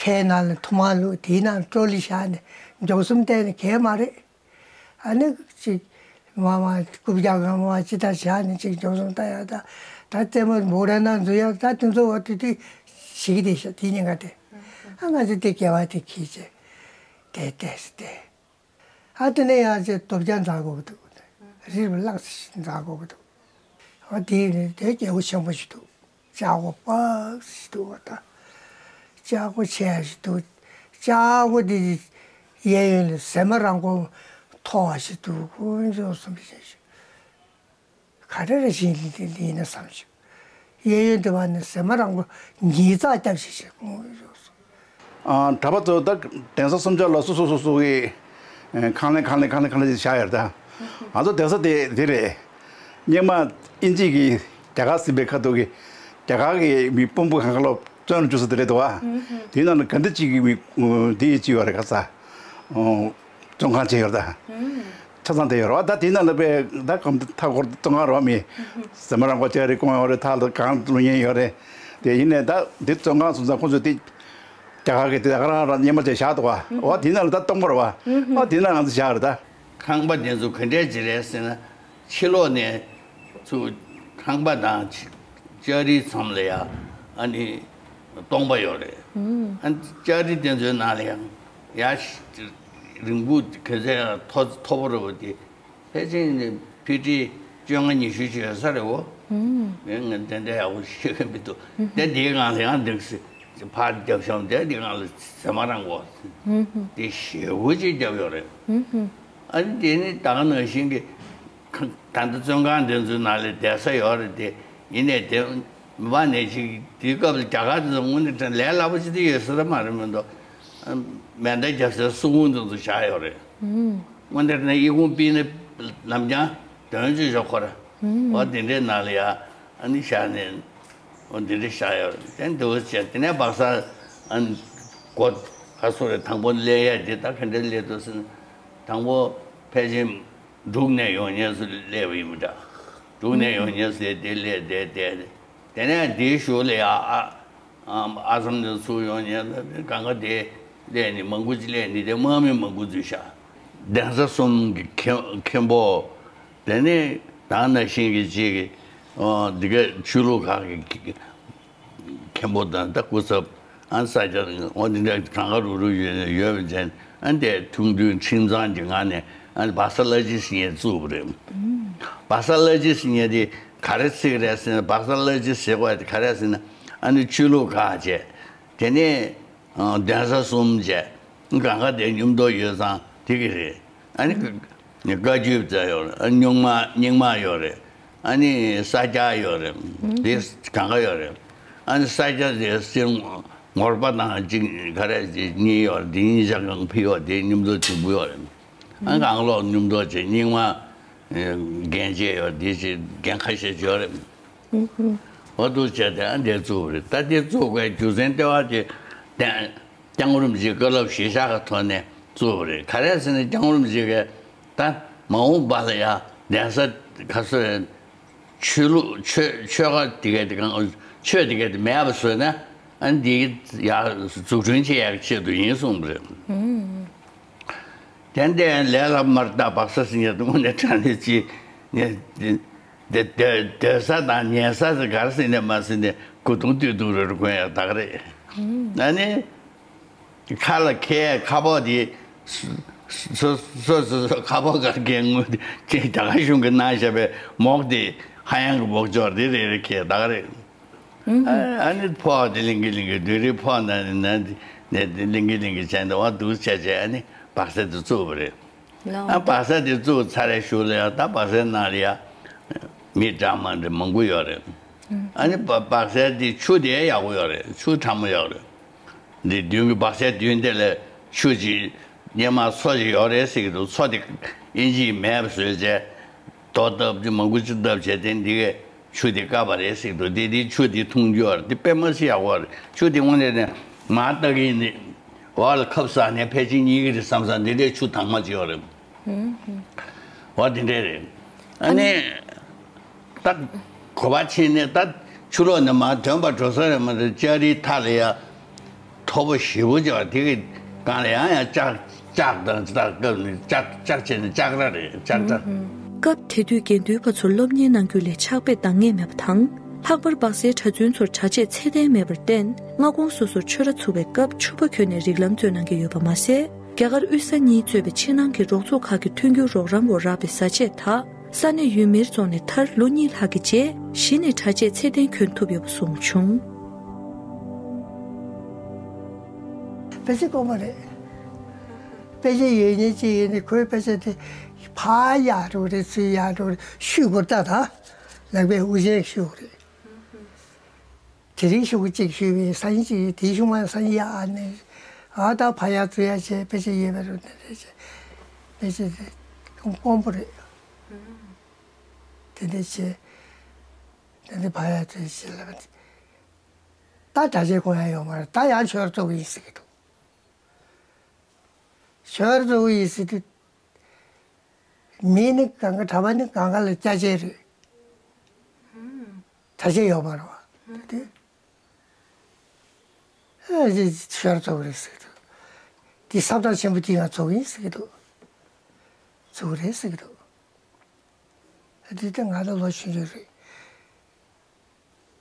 ཁའི་ནང་ལ་ཐུར་མ་བླུགས། དེའི་ནང་ཊོ་ལི་བཞག་ནས་མགྱོགས་གསུམ་བལྟས་ནས་གས་མ་རེད། ཨ་ནི་ཅིག་མ་མ་རྐུབ་བཀྱག་གང་མ་ཅི་ལྟར་བཞག་ནས་ཅིག་མགྱོགས་གསུམ་ལྟ་ཡག་ད་ད་རྩེད་མོ་འབོར་ར་ནང་འཛུལ་ཡག་ད་དེ་ཚོ་བ་དུས་དུས་བྱེད་ཀྱི་བསྡད་ཤག་དེ་ཉིན་ག་དེ་ཨ་ང་ཚོ་དེ་སྐྱེ་བ་དེ་ཁྱེར་བྱས་དེ་བལྟས་སེ་བལྟས། ཨ་དེ་ནས་ཡང་ཅིག་རྡོ་བཀྱག་འཛེག་དགོས་ཀྱི་འདུག་རི་རུ་གླང་ས་ཞིག་འཛེག་དགོས་ཀྱི་འདུག་ཨ་དེ་ནས་དེ་རྒྱལ་པོ་ཆེན་པོ་ཞིག་འདུག་ལྕགས་སྒོ་པགས་ཞིག་འདུག་བ་ད། ལྕགས་སྒོ་ཆེ་ཞིག་འདུག་ལྕགས་སྒོ་དེ་གཡས་གཡོན་ལ་ཟེ་མ་ར་མགོ་མཐོ་བ་ཞིག་འདུག་དཀོན་མཆོག་གསུམ་ཞིག་ག་རེ་རེ་བཞིན་ལི་ལི་ཡིན་ན་བསམ་བྱུང་། གཡས་གཡོན་དེ་བ་ནི་ཟེ་མ་ར་མགོ་ཉིས་བརྩེགས་བརྒྱབ་ཞིག་ཞིག་དཀོན་མཆོག་གསུམ། ཨ་གྲྭ་པ་ཚོ་ད་གདན་ས་གསུམ་ཆར་ལ་སོ་སོ་སོ་སོ་གི་ཨ་ཁང་ལེན་ཁང་ལེན་ཁང་ལེན་ཁང་ལེན་བཞག་ཡོད་རེད་ད། ང་ཚོ་གདན་ས་དེ་དེ་རེད། སྙེ་མ་ཨིན་ཇི་གི་རྒྱ་གར་ཟིན་པའི་ཁ་ཐུག་གི་རྒྱ་གར་གི་མི་དཔོན་པོ་གང་ག་ལོ་བཙོན་ལ་འཇུག་ས་དེ་རེད་འདུག་བ། དེའི་ནང་ལ་ག་འདྲ་ཅིག་གི་མི་དེ་ཅིག་ཡོད་རེད་ག་ས། བཙོན་ཁང་ཅིག་ཡོད་རེད་ད། ཆ་ཚང་དེ་ཡོད་རེད་བ། ད་དེའི་ནང་ལ་པའི་ད་གམ་མཐའ་འཁོར་བཙོན་ཁང་རོ་མི། ཟེ་མ་ར་མགོ་ལྕགས་རི་ཀོང་ཡོད་རེད། ཐག་ལ་གང་ལུང་ཡན་ཡོད་རེད། དེ་ཡིན་ནས་ད་འདི་བཙོན་ཁང་སོང་ཙང་ཁོང་ཚོ་དེ་རྒྱ་གར་གི་དེ་ད་ག་རང་རང་སྙེ་མ་ཅིག་བཞག་འདུག་བ། འོ་དེའི་ནང་ལ་ད་སྟོང་པ་རེད་བ། འོ་དེའི་ནང་ང་ཚོ་བཞག་རེད་ད། ཁང་པ་དེ་ཚོ་ག་འདྲས་ཅིག་རེད་ཟེར་ན། ཕྱི་ལོགས་ནས་ཚུར་ཁང་པ་དང་ལྕགས་རིའི་མཚམས་ལ་ཡ་ཨ་ནི་སྟོང་པ་ཡོད་རེད། ཨ་ནི་ལྕགས་རི་དེ་ཚོའི་ནང་ལ་ཡང་ཡ་རིང་པོ་ག་ཚད་མཐོ་མཐོ་པོ་རེད་པ། དེ་ཕལ་ཆེར་ནི་ཕི་ཊི་བཅོ་ལྔ་ཉི་ཤུ་ཅིག་ཡོད་ས་རེད་འོ། ངས་ང་དེ་འདྲ་ཡག་པོ་ཤེས་ཀྱི་མི་འདུག་དེ་འདིའི་སྒང་ལ་ཡང་འདུག་སེ་ཕར་རྒྱབ་བཞག་དེ་འདིའི་སྒང་ལ་ཟེ་མ་ར་མགོ་དེ་ཞེ་པོ་ཅིག་རྒྱབ་ཡོད་རེད། ཨ་ནི་དེ་ནི་ད་ག་ནང་བཞིན་གྱི་ཁ་ད་ལྟ་བཙོན་ཁང་དེ་ཚོའི་ནང་ལ་བསྡད་ས་ཡོད་རེད་དེ། ཡིན་ནའི་དེ་མ་ནས་ཅིག་དེའི་སྐབས་ལ་རྒྱ་གར་དེ་ཚོ་དངོས་གནས་དྲང་ལས་སླ་པོ་ཅིག་དེ་ཡོད་ས་རེད་མ་རེད་མི་འདུག་མེ་མདའ་རྒྱབ་སའི་སྲོག་ཁུང་དེ་ཚོ་བཞག་ཡོད་རེད། དངོས་གནས་དྲང་གཡས་ཁུང་ཕུད་ནས་ནམ་རྒྱང་དོན་ཅིག་ཞོག་ཁོ་ར། འོ་དེ་འདྲའི་ནང་ལ་ཡ་ཨ་ནི་བཞག་ནས། འོ་འདི་འདྲ་བཞག་ཡོད་རེད། དེ་འདི་འོ་བྱས་དེ་ནས་སྦག་ས་ཨ་ནི་སྒོ་ག་སོ་རེད། དང་པོ་སླེབས་ཡ་དེ་ད་ག་འདྲ་སླེབས་འདུག་ཟེར་ན། དང་པོ་ཕལ་ཆེར་འབྲུག་ནས་ཡོང་མཁན་ཚོ་སླེབས་པ་ཡིན་པ་འདྲ། འབྲུག་ནས་ཡོང་མཁན་ཚོས་དེ་སླེབས་བསྡད་བསྡད། དེ་ནས་དེའི་གཞུག་ལ་ཡ་ཨ་ཨ་ཨ་སམ་ནས་ཚུར་ཡོང་མཁན་ཚོ་གང་ག་དེ་སླེབས་ནས་མང་པོ་ཅིག་སླེབས་ནས་དེ་དམག་མི་མང་པོ་འཛུལ་ཤག་གདན་ས་གསུམ་གྱི་མཁན་མཁན་པོ། དེ་ནས་ད་ནང་བཞིན་གྱི་ཅིག་གི་འདི་ག་ཆོས་ལུགས་ཁག་གི་མཁན་པོ་དང་ད་སྐུ་ཚབ་ཨ་ས་སྐྱ་འོ་འདི་འདྲ་གང་ག་རུ་རུ་ཡོད་ཡོད་པ་ཅན་ཨ་འདས་ཐུགས་མཐུན་ཁྲིམས་གཙང་གི་ངང་ནས་ཨ་སྦག་ས་བླ་སྤྱི་ཟེར་མཁན་བཙུགས་པ་རེད། སྦག་ས་བླ་སྤྱི་ཟེར་མཁན་དེ་ག་རེ་ཟེར་གི་རེད་ཟེར་ན། སྦག་ས་བླ་སྤྱི་ཟེར་དགོས་དེ་ག་རེ་ཟེར་ན། ཨ་ནི་ཆོས་ལུགས་ཁག་བྱས། དེ་ནས་གདན་ས་གསུམ་བྱས། གང་ག་དེ་མཉམ་དུ་ཡོད་ཙང་དེ་གི་རེད། ཨ་ནི་བཀའ་བརྒྱུད་ཙམ་ཡོད་རེད། རྙིང་མ་རྙིང་མ་ཡོད་རེད། ཨ་ནི་ས་སྐྱ་ཡོད་རེད། དེ་གང་ག་ཡོད་རེད། ཨ་ནི་ས་སྐྱ་དེ་སྤྱིར་ངོར་པ་དང་གཅིག་ག་རེ་གཉིས་ཡོད་རེད། དེ་གཉིས་ཆ་གང་ཕི་ཡོད་དེ་མཉམ་དུ་དུམ་བུ་ཡོད་རེད། ཨ་ནི་གང་ལོག་མཉམ་དུ་བྱས་རྙིང་མ། འགན་བཅས་ཡོད་དེ་ཅིག་འགན་ཁ་ཤས་ཅིག་ཡོད་རེད། འོ་འདུག་བྱས་ཏེ་ཨ་འདས་བཙུགས་པ་རེད། ད་འདི་བཙུགས་པའི་རྒྱུ་མཚན་ལྟེ་བ་དེ་བསྟན་སྐྱབས་མགོན་རིན་པོ་ཆེའི་བཀའ་སློབ་གཞིར་བཞག་གི་ཐོག་ནས་བཙུགས་པ་རེད། ག་རེ་ཟེར་ན་སྐྱབས་མགོན་རིན་པོ་ཆེ་གིས་ད་མ་འོངས་པ་ལ་ཡ་གདན་ས་ག་ཚོད་ཆོས་ལུགས་ཆོས་ཆོས་ཁ་དེ་ག་དེ་གང་ཆོས་དེ་ག་དེ་མེད་པ་བཟོས་ན་ཨ་འདི་ཡ་འཛུགས་སྐྲུན་བྱེད་ཡག་ཆེད་དུ་ཡིན་གསུངས་པ་རེད། དེ་འདྲའི་ལས་སླ་མར་ད་སྦག་ས་ཟེར་མཁན་དེ་དངོས་གནས་དྲང་གནས་ཅིག་ནས་སྡོད་ས་དང་ཉལ་ས་ཟེར་ག་རེ་ཟེར་ནས་མ་ཟེར་ནས་སྒོ་ཐུང་སྟོད་ཐུང་རེ་རེ་གོན་ཡག་ད་ག་རེད། ཨ་ནི་ཁ་ལ་ཁའི་ཁ་པར་དེ་སོ་སོ་སོ་སོ་ཁ་པར་ག་རེ་གན་དངུལ་དེ་ཅིག་རྒྱ་གར་གཞུང་གིས་གནང་བཞག་པའི་མོག་དེ་ཧ་ཡང་གི་མོག་ཅོག་དེ་རེ་རེ་ཁྱེར་ད་ག་རེད། ཨ་ཨ་ནི་ཕོག་དེ་ལིང་གི་ལིང་གི་བདུད་རིའི་ཕོག་ན་ནི་ན་ནི་ལིང་གི་ལིང་གི་བྱས་འདུག་བ། འདུག་བྱས་བྱས་ཨ་ནི་སྦག་ས་དེ་བཙུགས་པ་རེད། ཨ་སྦག་ས་དེ་བཙུགས་ཚར་རེ་ཞུ་ལ་ཡ་ད་སྦག་སའི་ནང་ལ་ཡ་མི་འདྲ་མ་འདྲ་མང་པོ་ཡོད་རེད། ཨ་ནི་སྦག་སྦག་སའི་དེ་ཆུ་དེ་ཡག་པོ་ཡོད་རེད། ཆུ་གྲང་མོ་ཡོད་རེད། འདི་མདུན་གྱི་སྦག་སའི་མདུན་དེ་ལ་ཆུ་ཅིག་སྙེ་མ་མཚོ་ཅིག་ཡོད་རེད་ཟེར་གྱི་འདུག་མཚོ་དེ་ཨིན་ཇིའི་མེབ་བཟོས་བྱས། རྡོ་བཏབ་ཅིག་མང་པོ་ཅིག་བཏབ་བྱས་དེ་འདི་གས་ཆུ་དེ་བཀག་པ་རེད་ཟེར་གྱི་འདུག་འདི་འདི་ཆུ་དེ་འཐུང་རྒྱུ་ཡོད་རེད། འདི་དཔེ་མ་སྲིད་ཡག་པོ་རེད། ཆུ་དེ་དངོས་གནས་ནས་མར་ལྟ་གི་ཡིན་ནི། འོག་ལ་ཁབ་བཟས་ནས་ཕལ་ཆེར་རྙེད་ཀྱི་རེད་བསམ་བསམ་འདི་འདྲའི་ཆུ་དྭངས་མ་ཅིག་ཡོད་རེད། འོ་དེ་འདྲས་རེད། ཨ་ནི། ད་གོ་བ་ཕྱིན་ནས་ད་ཆུ་ལོག་ནས་མར་དོན་པ་འགྲོ་ས་རེད་མ་རེད། ལྕགས་རིའི་མཐའ་ལ་ཡ་མཐོ་པོ་ཞེ་པོ་ཅིག་དེ་གི་སྒང་ལ་ཡང་ཡང་ལྕགས་ལྕགས་དང་ལྕགས་སྐབས་ནས་ལྕགས་ལྕགས་བྱས་ནས་ལྕགས་ར་རེད། ལྕགས་ར། སྐབས་དེ་དུས་དགེ་འདུན་པ་ཚོར་སློབ་གཉེར་གནང་རྒྱུ་ལས་ཕྱག་དཔེ་འདང་ངེས་མེད་པ་དང་། ལྷག་པར་སྦག་སའི་གྲྭ་བཙུན་ཚོར་གྲྭ་ཆས་ཚད་ལྡན་མེད་པར་བརྟེན། སྔ་དགོང་སོ་སོར་ཆོས་ར་ཚུགས་པའི་སྐབས་ཕྱུ་པ་གྱོན་ནས་རིགས་ལམ་རྩོད་གནང་གི་ཡོད་པ་མ་ཟད། རྒྱ་གར་དབུས་ས་གཉིས་གཙོས་པའི་ཕྱི་ནང་གི་རོགས་ཚོགས་ཁག་གི་མཐུན་འགྱུར་རོགས་རམ་འོག་རག་པའི་བཟའ་ཆས་དག་ས་གནས་ཡུལ་མིར་བཙོངས་ནས་མཐར་ལོ་གཉིས་ལྷག་གི་རྗེས་གཞི་ནས་གྲྭ་ཆས་ཚད་ལྡན་གྱོན་ཐུབ་ཡོད་པ་གསུངས་བྱུང་། དཔེ་ཆ་དཀོན་པོ་རེད། དཔེ་ཆ་ཡོད་མཁན་ཅིག་ཡིན་ན་ཁོའི་དཔེ་ཆ་དེ་ཕར་ཡར་འགྲོ་གི་རེད། ཚུར་ཡར་འགྲོ་གི་རེད། ཤུགས་པོ་ལྟ་ད་ལག་པས་དབུ་ཅན་ཤུགས་རེད། དེ་རིང་ཤོག་གུ་གཅིག་ཞུས་པའི་སང་ཉིན་གཅིག་དེའི་ཤུག་མ་སང་ཉིན་ཡ་ཨ་ནི་ཨ་ད་ཕ་ཡ་ཙུ་ཡ་བྱས་དཔེ་ཆ་ཡོད་པའི་རུ་དེ་རེད་བྱས་དཔེ་ཆ་དེ་དཀོན་པོ་རེད། དེ་འདྲ་བྱས་དེ་འདྲ་ཕ་ཡ་ཙུ་ཡ་བྱས་ལབ་པ་ད་གྲྭ་ཆས་གོན་ཡ་ཡོད་མ་རེད། ད་ཡང་ཆོས་ར་གཙོ་བོ་ཡིན་ཟེར་གི་འདུག་ཆོས་ར་གཙོ་བོ་ཡིན་ཟེར་དུས། མི་ནི་གང་ག་གྲྭ་པ་ནི་གང་ག་ལ་སྐྱ་ཆས་རེད། གྲྭ་ཆས་ཡོད་མ་རེད་བ། དེ་དུས་ཨ་ཅེ་ཆོས་ར་ཚོགས་རེད་ཟེར་གི་འདུག་དེ་ས་བདག་ཆེན་པོ་དེ་ཡང་ཚོགས་ཡིན་ཟེར་གི་འདུག་ཚོགས་རེད་ཟེར་གི་འདུག་དེ་དུས་ང་ད་ལོ་ཆུང་ཆུང་རེད།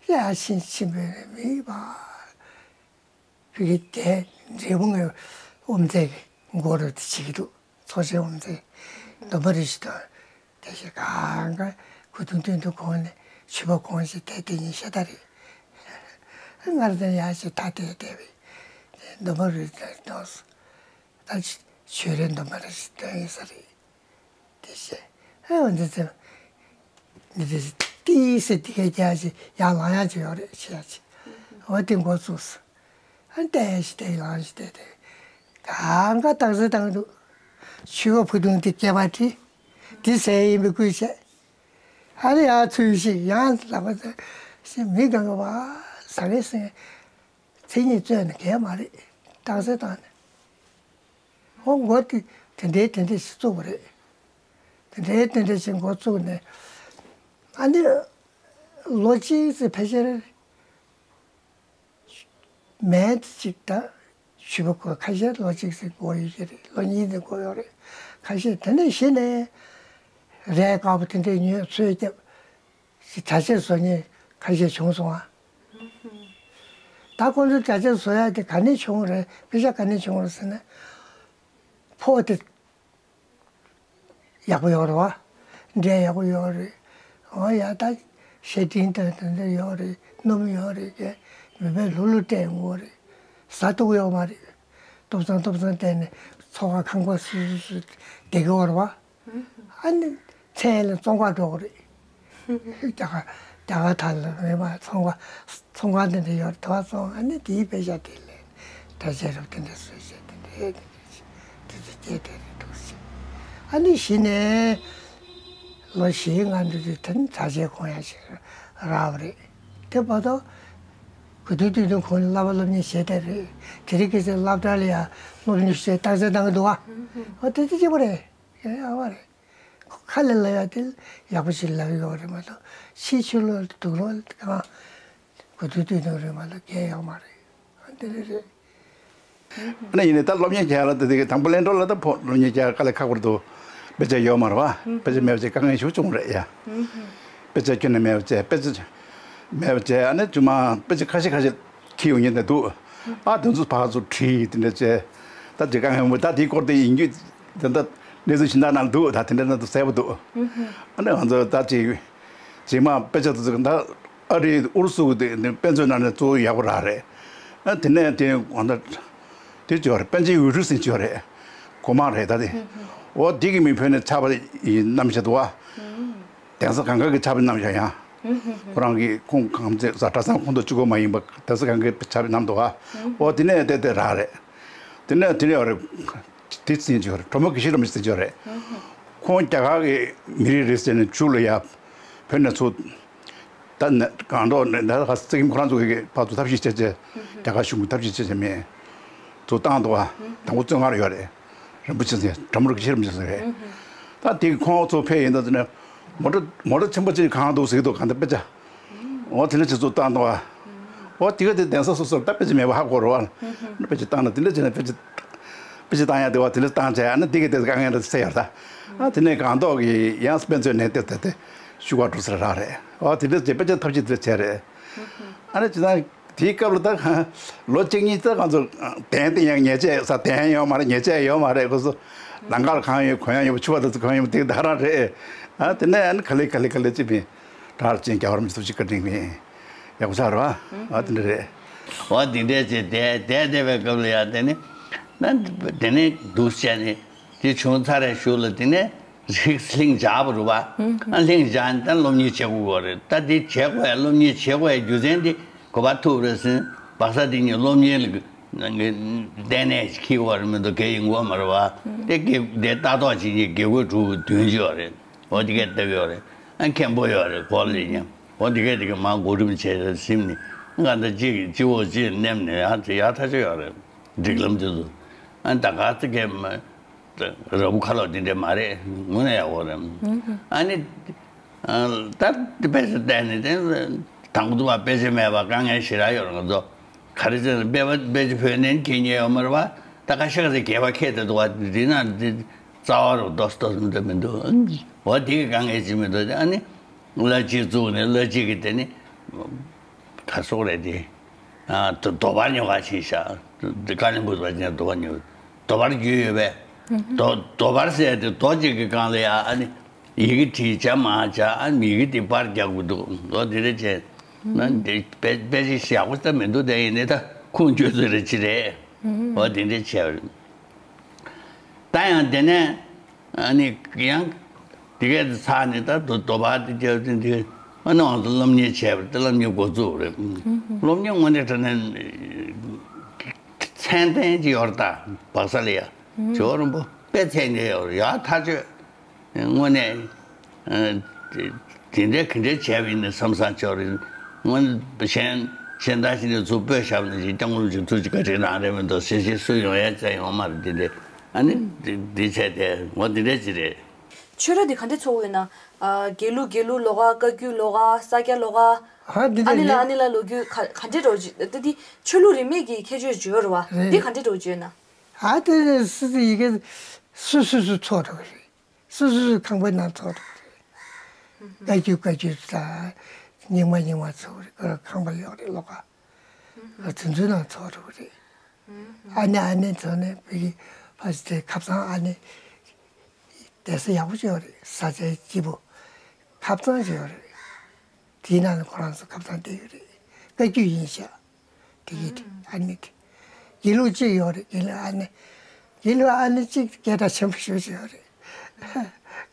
ཡ་ཕྱིན་ཕྱིན་པའི་མི་བ། ཕ་གི་དེ་འབྲས་སྤུངས་ཀྱི་དབུ་མཛད་ཀྱི་མགོ་རུ་དེ་བྱེད་ཀྱི་འདུག་ཚོགས་ཆེན་དབུ་མཛད། སྡོམ་པ་རིན་ཆེན་དང་དེ་བཞིན་གང་ག་གོས་ཐུང་ཐུང་དུ་གོན་ནས་ཕྱུ་པ་གོན་ཞིག་དེ་དེ་ཉིན་ཤ་སྟག་རེད། སྔར་དང་ཡག་ཞིག་ད་དེ་བསྡད་པའི་སྡོམ་པ་རིན་ཆེན་དང་ད་ཆོས་རའི་སྡོམ་པ་རིན་ཆེན་དང་ཡིན་ས་རེད། དེ་བཤད། ཨེ་འོ་འདི་ཚེ། འདི་དེ་ཏི་སེ་དེ་གའི་རྒྱ་ཞིག་ཡར་ལངས་ཡག་ཅིག་ཡོད་རེད་ཆེ་ཡག་ཅིག་འོ་དེ་འགོ་བཙུགས་སོ། ཨ་བལྟས་ཞིག་བལྟས་ལངས་ཞིག་བལྟས་དེ། གང་ག་རྟགས་གསལ་བཏང་འདུག་ཕྱུ་པ་ཕུ་ཐུང་དེ་སྐེད་པ་དེ། དེ་ཟས་ཡིན་པའི་སྐུལ་བྱས། ཨ་རེ་ཡར་ཚུར་ཞིག་ཡང་ལབ་པ་ཚེ་མི་གང་ག་བ་ཟ་གི་ཟིན། མཚན་ཉིད་རྩོད་ནས་གས་མ་རེད། རྟགས་གསལ་བཏང་ནས། ཧོ་མགོ་དེ་དེ་འདྲའི་དེ་འདྲ་ཞིག་བཙུགས་པ་རེད། དེ་འདྲའི་དེ་འདྲ་ཞིག་མགོ་བཙུགས་ནས། ཨ་ནི། ལོ་གཅིག་ཙམ་ཕལ་ཆེར། མེད་ཅིག་ད། ཞུ་བ་གོ་ཁ་ཤས་ལོ་གཅིག་ཙམ་འགོར་ཡོད་ཀྱི་རེད། ལོ་གཉིས་ཙམ་འགོར་ཡོད་རེད། ཁ་ཤས་དེ་ནས་གཞི་ནས། རས་དཀར་པོ་དེ་འདྲའི་ཉོས་ཚོས་བརྒྱབ། ཞིག་གྲྭ་ཆས་བཟོ་མཁན་ཁ་ཤས་བྱུང་སོང་ཨ། ད་ཁོང་ཚོ་གྲྭ་ཆས་བཟོ་ཡག་དེ་ག་ནས་བྱུང་རེད། དཔེ་ཆ་ག་ནས་བྱུང་རེད་ཟེར་ན། ཕོ་དེ་ཡག་པོ་ཡོད་རེད་བ། འབྲས་ཡག་པོ་ཡོད་རེད། འོ་ཡ་ད་ཤ་སྤྲིན་དང་དེ་འདྲ་ཡོད་རེད། སྣུམ་ཡོད་རེད་ཀྱི་མི་བས་ལྷུག་ལྷུག་སྤྲད་ཡོང་གི་རེད། ཟ་ཐུབ་ཡོད་མ་རེད། ཏོག་ཙམ་ཏོག་ཙམ་བལྟས་ནས་ཚོགས་ཁ་ཁང་པ་སུ་སུ་སུ་བསྡད་ཀྱི་ཡོད་རེད་བ། ཨ་ནི་མཚན་ལ་ཙོང་ཁ་འགྲོ་གི་རེད། རྒྱ་གར་རྒྱ་གར་ཐང་ལ་རེད་མ་ཚོང་པ་ཚོང་ཁང་དེ་འདྲ་ཡོད་རེད། དེ་བ་ཚོང་ཨ་ནི་དེའི་དཔེ་ཆ་དེ་ལས་གྲྭ་ཆས་རབ་དེ་འདྲ་བཟོས་བྱས་དེ་འདྲ་དེ་འདྲ་དེ་ཚོ་སྐྱེས་དེ་རེད་འདུག་ཟེར། ཨ་ནི་གཞི་ནས་ལོ་བཞིའི་སྔ་དུས་དེ་དེ་ནི་གྲྭ་ཆས་གོན་ཡག་ཞིག་རག་པ་རེད། དེ་བར་དུ་གོས་ཐུང་སྟོད་ཐུང་གོན་ནས་བསླབ་པ་སློབ་གཉེར་བྱས་བསྡད་རེད། དེ་རིང་ཁ་སང་སློབ་གྲྭ་ལ་ཡང་སློབ་གཉེར་བྱས་རྟགས་གསལ་བཏང་གི་འདུག་ཨ། ཨ་དེ་དེ་གཅིག་པ་རེད། ཡ་ཡ་བ་རེད། ཁ་ལ་ལབ་ཡག་དེ་ཡག་པོ་ཞིག་ལབ་ཡོད་རེད་མ་གཏོགས་ཕྱི་ཕྱི་ལོགས་སྡུག་ལོགས་གང་གོ་ཐོས་ཐོས་དོན་རེད་མ་གཏོགས་གལ་ཡོད་མ་རེད། ཨ་འདི་རེད་རེད། ཨ་ནི་ཡིན་ནའི་ད་སློབ་གཉེར་བྱེད་ཡག་ལ་ད་དེ་གི་དང་པོ་གླེང་སྒྲོག་ལ་ད་ཕོ་སློབ་གཉེར་བྱེད་ཡག་དཀའ་ལས་ཁག་པོ་རེད་འདུག་དཔེ་ཆ་ཡོད་མ་རེད་བ། དཔེ་ཆ་མེད་པ་བྱས་དཀའ་ངལ་ཞེ་པོ་བྱུང་རེད་ཡ། དཔེ་ཆ་ཁྱོན་ནས་མེད་པ་བྱས་དཔེ་ཆ་མེད་པ་བྱས་ཨ་ནི་ཅུང་མ་དཔེ་ཆ་ཁ་ཤས་ཁ་ཤས་འཁྱེར་ཡོང་མཁན་དེ་འདུག་ཨ་དེ་ཚོ་ཕར་ཚུར་བྲིས་དེ་འདྲ་བྱས། ད་དེ་ག་ངས་ད་དེའི་སྐོར་དེ་ཡིན་རྒྱུ་དེ་འདྲ་གནས་ཚུལ་གཞན་དག་ནང་འདུག་ད་དེ་འདྲ་ནང་དུ་གསལ་པོ་འདུག་ཨ་ནི་ང་ཚོ་ད་ཅིག་རྗེས་མ་དཔེ་ཆ་དེ་ཚོ་ད་ཨ་རི་ཨུ་རུ་སུ་གི་དེ་དཔེ་མཛོད་ནང་ནས་གཙོ་བོ་ཡག་པོ་རག་རེད། ཨ་དེ་ནས་དེ་ང་ད་དེ་ཅིག་ཡོད་རེད། པཎ་ཆེན་འོད་སྲུང་ཟེར་ཅིག་ཡོད་རེད། གོང་མ་རེད་ད་དེ། འོ་དེ་གི་མིང་འབོད་ནས་ཆགས་པ་ཡི་རྣམ་གཞག་འདུག་བ། གདན་ས་གང་ག་གི་ཆགས་པའི་རྣམ་གཞག་ཡང་ ཁོ་རང་གི་ཁོང་གང་ཚེ་ས་གྲྭ་ཚང་ཁོང་དུ་གཅིག་པོ་མ་ཡིན་པ་དེ་ས་གང་གི་ཆ་བའི་ནམ་དུ་བ། འོ་དེ་ནས་དེ་དེ་རག་རེད། དེ་ནས་དེ་ནས་རེད། དེ་ཚིན་ཅིག་རེད། གྲོ་མོ་གི་ཤི་ར་མི་ཚིན་ཅིག་རེད། ཁོང་རྒྱ་གར་གི་མི་རིགས་རེད་ཟེར་ནས་ཆུ་ལ་ཡ་བོད་ནས་ཚུར། ད་ནི་གང་ལྟར་ནི་ད་ཧ་ཙི་ཁིམ་ཁོ་རང་ཚོ་གི་ཕར་ཚུར་ཐབས་ཤེས་བྱས་བྱས་རྒྱ་གར་གཞུང་གི་ཐབས་ཤེས་བྱས་བྱས་མེད། ཚུར་བཏང་འདུག་བ། དང་པོ་བཙོན་ཁང་ལ་ཡོད་རེད། རིན་པོ་ཆེ་ཟེར་གྲྭ་མོར་གྱི་ཤེས་རིན་པོ་ཆེ་ཟེར་རེད། ད་དེ་གི་ཁོང་ཚོ་ཕེབས་ཡིན་ད་ཟེར་ནས་མོ་ཊ་མོ་ཊ་ཆེན་པོ་ཅིག་གང་འདུག་ཟེར་གི་འདུག་གང་ལྟར་དཔེ་ཆ། འོ་དེ་འདྲ་ཅིག་ཚུར་བཏང་འདུག་བ། འོ་དེ་ག་དེ་གདན་ས་སོ་སོར་ད་དཔེ་ཆ་མེད་པ་ཧ་གོ་རེད་བ། དཔེ་ཆ་བཏང་ན་དེ་འདྲ་བྱས་ན་དཔེ་ཆ། དཔེ་ཆ་བཏང་ཡ་དེ་བ་དེ་འདྲ་བཏང་བྱས་ཨ་ནི་དེ་གི་དེ་དཀའ་ངལ་འདྲ་ཚེ་ཡོད་ད། ཨ་དེ་ནས་གང་ཐོག་གི་ཡང་དཔེ་མཛོད་ནས་དེ་དེ་དེ་ཤུ་ག་འགྲོ་ས་རག་རེད། འོ་དེ་འདྲ་བྱས་དཔེ་ཆ་ཐབས་ཤེས་དེ་བྱས་རེད། ཨ་ནི་ཅི་ད། དེའི་སྐབས་ལ་ད་ལོ་གཅིག་གཉིས་ད་ང་ཚོ་གདན་དེ་ཡང་ཉལ་ཆས་ས་གདན་ཡོད་མ་རེད། ཉལ་ཆས་ཡོད་མ་རེད། ཁོ་ཚོ་ལང་ཀར་གང་ཡོད་གོན་ཡང་ཡོད་ཕྱུ་པ་དེ་ཚོ་གང་ཡོད་དེ་ད་རང་རེད། ཨ་དེ་ནས་ཨ་ནི་ག་ལེ་ག་ལེ་ག་ལེ་ཅི་མིན་གྲགས་ཅན་རྒྱལ་བ་རིན་པོ་ཆེ་ཐུགས་རྗེ་བཀའ་དྲིན་མིན་ཡག་པོ་ཆགས་རེད་བ། ཨ་དེ་འདྲ་རེད། འོ་དེ་འདྲས་ཅི་དེ་དེ་བསྡད་པའི་སྐབས་ལ་ཡང་དེ་ནི་ན་དེ་ནི་འདུག་བྱས་ནས་དེ་བྱུང་ཚར་རེ་ཞུ་ལ་དེ་ནས། རིགས་ལྷིང་འཇགས་པ་རུ་བ། ཨ་ལྷིང་འཇགས་ནས་ད་སློབ་གཉེར་བྱེད་དགོས་པ་རེད། ད་འདི་བྱེད་དགོས་ཡ་སློབ་གཉེར་བྱེད་དགོས་ཡ་རྒྱུ་མཚན་འདི་གོ་བ་ཐུབ་རེད་ཟིན་བག་ས་འདི་ཉིད་སློབ་གཉེར་ལ་ལྟེ་གནས་ཤིག་འཁྱེར་དགོས་རེད་མི་འདུག་གལ་ཡིན་དགོས་མ་རེད་བ། དེ་དགེ་དེ་ལྟ་རྟོག་བྱེད་མཁན་དགེ་བསྐོས་དྲུག་གི་དོན་གཅིག་ཡོད་རེད། འོ་དེ་གས་བཏབ་ཡོད་རེད། ཨ་མཁན་པོ་ཡོད་རེད་གོ་ལེ་ཉམས། འོ་དེ་གས་དེ་གས་མ་གོ་རིམ་བྱས་ཟིན་ནི་ང་ད་གཅིག་གཅིག་འོ་གཅིག་མནན་ནས་ཡ་ཡ་ཐག་ཆོད་ཡོད་རེད། སྒྲིག་ལམ་དེ་ཚོ་ཨ་ད་ག་ཚེ་གས་མ། ར་བུ་ཁ་ལོ་འདི་འདྲ་མ་རེད། དངོས་གནས་ཡག་པོ་རེད། ཨ་ནི། ད་དཔེ་ཆ་བལྟས་ནས་དེ་དང་པོ་དུ་བ་དཔེ་ཆ་མེད་པ་དཀའ་ངལ་ཞེ་དྲག་ཡོད་རེད་ང་ཚོ། ག་རེ་ཟེར་ན་དཔེ་བ་དཔེ་ཆ་བོད་ནས་ཁྱེར་མཁན་ཡོད་མ་རེད་བ། ད་ཁ་ཤས་ཀྱིས་སྒེར་པ་ཁྱེར་ཏེ་འདུག་བ་འདི་ན་འདི་རྩ་བ་རུ་རྡོ་རྡོ་མི་འདུག་མི་འདུག་འོ་དེ་གི་དཀའ་ངལ་ཅིག་མི་འདུག་ཨ་ནི། གླ་ཅིག་བཙུགས་ནས་གླ་ཅིག་གི་དེ་ནི། ག་སོག་རེད་དེ། ཨ་དོ་དོ་པར་ཉོ་ག་ཕྱིན་ཤག་དེ་ཀ་ལིང་པུ་དུ་བ་ཅན་དོ་པར་ཉོ། དོ་པར་རྒྱུས་ཡོད་པས། དོ་དོ་པར་ཟེར་དེ་རྡོ་གཅིག་གི་སྒང་ལ་ཡ་ཨ་ནི་ཡི་གེ་བྲིས་བྱ་མ་བྱ་ཨ་ནི་ཡི་གེ་དེ་པར་རྒྱག་དགོས་འདུག་ལོ་དེ་རེ་བྱས་ན་དེ་དཔེ་དཔེ་ཆ་ཞིག་ཡག་པོ་ད་མི་འདུག་དེ་ཡིན་ནའི་ད་ཁུངས་བཅོལ་ཚུལ་རེ་ཅི་རེད། འོ་དེ་འདྲ་བྱས་པ་རེད། ད་ཡང་དེ་ནས་ཨ་ནི་ཡང་དེ་གས་ཚར་ནས་ད་དོ་དོ་པ་དེ་རྒྱབ་དེ་འདི་ཨ་ནི་ང་ཚོ་སློབ་གཉེར་བྱས་པ་དེ་སློབ་གཉེར་འགོ་བཙུགས་རེད། སློབ་གཉེར་དངོས་གནས་དྲང་གནས་ཚད་ལྡན་ཅིག་ཡོད་རེད་ད་བག་ས་ལ་ཡ་ཇོ་བོ་རིན་པོ་དཔེ་ཚད་ལྡན་ཡོད་རེད་ཡ་ཐག་ཆོད། དངོས་གནས། དེ་འདྲའི་ག་འདྲའི་བྱས་པ་ཡིན་ན་བསམ་བསམ་ཆོག་རེད། དངོས་གནས་གཞན་གཞན་དག་ཞིག་ནས་ཚུར་སྤོས་བཞག་ནས་ཅིག་སྐྱབས་མགོན་ཅིག་ཐུགས་ཀྱི་བཀའ་དྲིན་རང་རེད་མི་འདུག་ཟེར་ཞིག་སུ་ཡོང་ཡ་བཙལ་ཡོང་མ་རེད་དེ་འདྲས་ཨ་ནི་འདི་འདི་བྱས་ཏེ་ངོ་འདི་འདྲས་ཅིག་རེད། ཆོས་ར་འདི་ག་འདྲས་ཚོགས་ཡོད་ན། དགེ་ལུགས་དགེ་ལུགས་ལོགས་ཀ་བཀའ་བརྒྱུད་ལོགས་ཀ་ས་སྐྱ་ལོགས་ཀ་ཧ་འདི་ཨ་ནི་ལ་འདྲས་ཨ་ནི་ལ་ལོ་རྒྱུས་ག་ག་འདྲས་འགྲོ་ཅི་འདི་འདི་ཆོས་ལུགས་རིས་མེད་ཀྱི་ཁྱད་ཆོས་བརྗོད་ར་བ་རེད་འདི་རེད། ག་འདྲས་འགྲོ་བརྗོད་ན། ཨ་དེ་སི་སི་ཡི་གེ་སུ་སུ་སུ་ཚོགས་འགྲོ་གི་རེད། སོ་སོ་སོའི་ཁང་པའི་ནང་ཚོགས་འགྲོ་གི་རེད། བཀའ་བརྒྱུད་བཀའ་བརྒྱུད་དང་རྙིང་མ་རྙིང་མ་ཚོགས་རེད་ཁང་པ་ཡོག་རེད་ལོག་ག་དེ་ཚོའི་ནང་ཚོགས་འགྲོ་གི་རེད། ཨ་ནེ་ཨ་ནེ་ཚོ་ནས་བོད་ཀྱི་ཕ་ཚོ་དེ་ཁབ་ཚང་ཨ་ནེ་བསྡད་ས་ཡག་པོ་ཅིག་ཡོད་རེད། ས་ཆ་སྐྱིད་པོ་ཁབ་ཚང་ཅིག་ཡོད་རེད། དེའི་ནང་ལ་ཁོ་རང་ཚོ་ཁབ་ཚང་བསྡད་ཡོད་རེད། བཀའ་བརྒྱུད་ཡིན་ཤག་དེ་གི་དེ་ཨ་ནེ་དེ། དགེ་ལུགས་གཅིག་ཡོད་རེད། དགེ་ལུགས་ཨ་ནེ། དགེ་ལུགས་ཨ་ནེ་གཅིག་སྐད་གྲགས་ཆེན་པོ་ཞེ་པོ་ཅིག་ཡོད་རེད།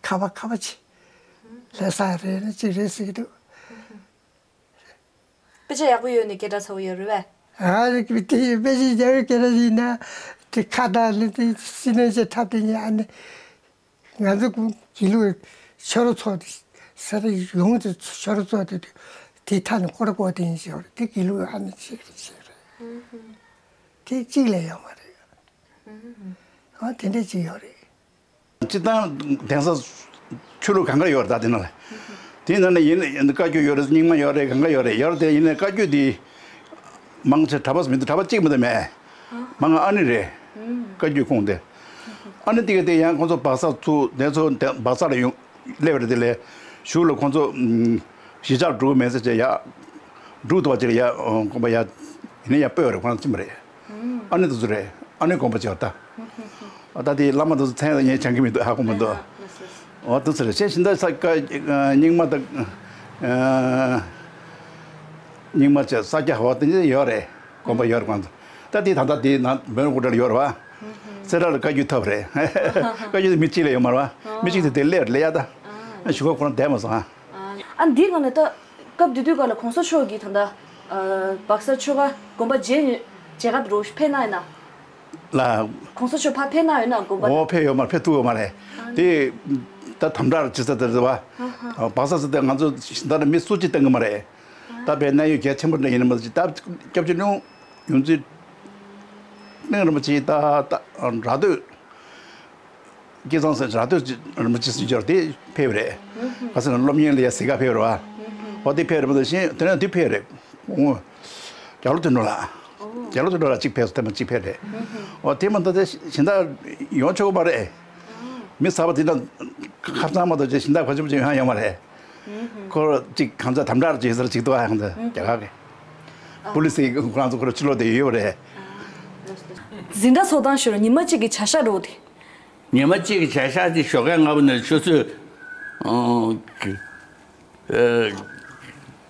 ཁ་བ་ཁ་བ་ཆེ། ལྷ་ས་རེད་ན་གཅིག་རེད་ཟེར་གི་འདུག་དཔེ་ཆ་ཡག་པོ་ཡོད་ནས་སྐད་གྲགས་ཚ་བོ་ཡོད་རེད་པས། ཨ་རེ་དེ་དཔེ་ཆ་རྒྱག་སྐད་གྲགས་ཡིན་ན་དེ་ཁ་བཏགས་ནི་དེ་སྲིད་ནོན་ཆེ་འཁྲབ་དེ་ཉིད་ཨ་ནེ། ང་ཚོ་དགེ་ལུགས་ཆོས་ར་ཚོགས་དེ་ས་ར་ཡོངས་ཀྱི་ཆོས་ར་ཚོགས་དེ་དེ་ཐ་ནི་ཀོ་ར་ཀོ་དེ་ཡིན་ཞེས་པ་རེད། དེ་དགེ་ལུགས་ཨ་ནི་ཆེ་རེད་ཆེ་རེད། དེ་གཅིག་ལས་ཡོད་མ་རེད། ཨ་དེ་འདྲ་གཅིག་ཡོད་རེད། སྤྱིར་བཏང་གདན་ས་ཆོས་ལུགས་གང་ག་ཡོད་རེད་ད་དེ་ན་ལ། དེ་ནང་ནས་ཡིན་ན་བཀའ་བརྒྱུད་ཡོད་རེད། རྙིང་མ་ཡོད་རེད། གང་ག་ཡོད་རེད། ཡོད་རེད་དེ་ཡིན་ནའི་བཀའ་བརྒྱུད་དེ། མང་ཆེ་གྲྭ་པ་མི་འདུག་གྲྭ་པ་གཅིག་མ་གཏོགས་མེད། མང་ང་ཨ་ནེ་རེད། བཀའ་བརྒྱུད་ཁོངས་དེ། ཨ་ནེ་དེ་ག་དེ་ཡང་ཁོང་ཚོ་བག་ས་ཚུགས་དེ་ཚོ་བག་ས་ལ་ཡོང་སླེབས་རེད། དེ་ལས་གཞུག་ལ་ཁོང་ཚོ་གཞིས་ཆགས་འགྲོ་མེད་ཟེར་བྱས་ཡ། འགྲོ་ཐུབ་པ་ཅིག་ལ་ཡ་དགོངས་པ་ཡ། ཡིན་ན་ཡ་སྤོས་རེད། ཁོང་ཚོ་ཅི་མ་རེད། ཨ་ནེ་དེ་ཚོ་རེད། ཨ་ནེ་དགོངས་པ་བྱས་པ་ད། ཨ་ད་དེ་བླ་མ་དེ་ཚོ་མཚན་ལ་ངས་བྱང་གི་མི་འདུག་ཧ་གོ་མི་འདུག་ཨོ་དེ་ཚོ་རེད། ཤེས་ཤིང་ད་ས་ཀ་རྙིང་མ་དང་། རྙིང་མ་བྱས་ས་སྐྱ་ཧ་བ་དེ་འདྲ་ཡོད་རེད། དགོན་པ་ཡོད་རེད་ཁོང་ཚོ། ད་དེ་ད་ལྟ་དེ་ནང་བོན་སྐུ་འདྲ་ཡོད་རེད་བ། སེ་ར་ལ་བཀའ་བརྒྱུད་ཐོབ་རེད། བཀའ་བརྒྱུད་དེ་མི་གཅིག་ལས་ཡོད་མ་རེད་བ། མི་གཅིག་དེ་དེ་སླེབས་རེད་ལས་ཡ་ད། ཞུ་ག་ཁོ་རང་བསྡད་མ་སོང་ཨ། ཨ་འདི་ག་ནས་ད། སྐབས་དེ་དུས་སྐབས་ལ་གོང་ས་མཆོག་གིས་ད་ལྟ་ཨ་སྦག་ས་ཆོལ་ཁ་དགོན་པ་མཇལ་མཇལ་ཁ་རུ་ཕེབས་གནང་ཡོད་ན། ལ། གོང་ས་མཆོག་ཕར་ཕེབས་གནང་ཡོད་ན་དགོན་པ། འོ་ཕེབས་ཡོད་མ་རེད། ཕེབས་ཐུབ་ཡོད་མ་རེད། དེ་ད་དམ་དྲག་ཅི་ས་དེ་རེད་བ། སྦག་ས་ས་དེ་ང་ཚོ་ད་ནི་མི་སུ་གཅིག་བཏང་གི་མ་རེད། ད་བའི་གནད་ཡོད་གལ་ཆེན་པོ་འདྲ་ཡིན་ནི་མ་གཏོགས་ད་སྐྱབས་རྗེ་ལུང་ཡོངས་འཛིན་གླིང་རིན་པོ་ཆེ་ད་ད་ར་སྟོད། སྐལ་བཟང་ཟེར་ར་སྟོད་རིན་པོ་ཆེ་ཟེར་རྒྱུ་དེ་ཕེབས་རེད། ཁ་སང་སློབ་གཉེར་ལ་ཡ་གཟིགས་ག་ཕེབས་རེད་བ། འོ་དེ་ཕེབས་རེད་མ་གཏོགས་གཞན་དེ་ནས་དེ་ཕེབས་རེད། འོ། རྒྱ་ལོ་དོན་གྲུབ་ལགས། རྒྱ་ལོ་དོན་གྲུབ་ལགས་གཅིག་ཕེབས་སོང་། ཐེངས་མ་གཅིག་ཕེབས་རེད། འོ་དེ་མ་གཏོགས་དེ་གཞན་དག་ཡོང་ཆོག་གི་མ་རེད། མི་གསར་པ་དེ་འདྲ་ཁ་ཚང་མ་གཏོགས་གཞན་དག་ཕལ་ཆེར་ཡོང་ཡོད་མ་རེད། ཁོ་གཅིག་གང་ཚ་དམ་དྲག་ཅིག་ཟེར་གཅིག་འདུག་ཨ། ཡང་དེ་རྒྱ་གར་གི་པུ་ལི་སི་ཁོ་རང་ཚོ་ཁོ་རང་ཕྱི་ལོགས་དེ་ཡོད་རེད། འཛིན་གྲྭ་ཚོགས་སྟངས་ཞུ་རོགས། ཉི་མ་གཅིག་གི་བྱ་གཞག་རོགས་དེ། ཉི་མ་གཅིག་གི་བྱ་གཞག་དེ་ཞོགས་ཀས་སྔ་པོ་ནས་ཆུ་ཚོད་ཨང་། ཨེ།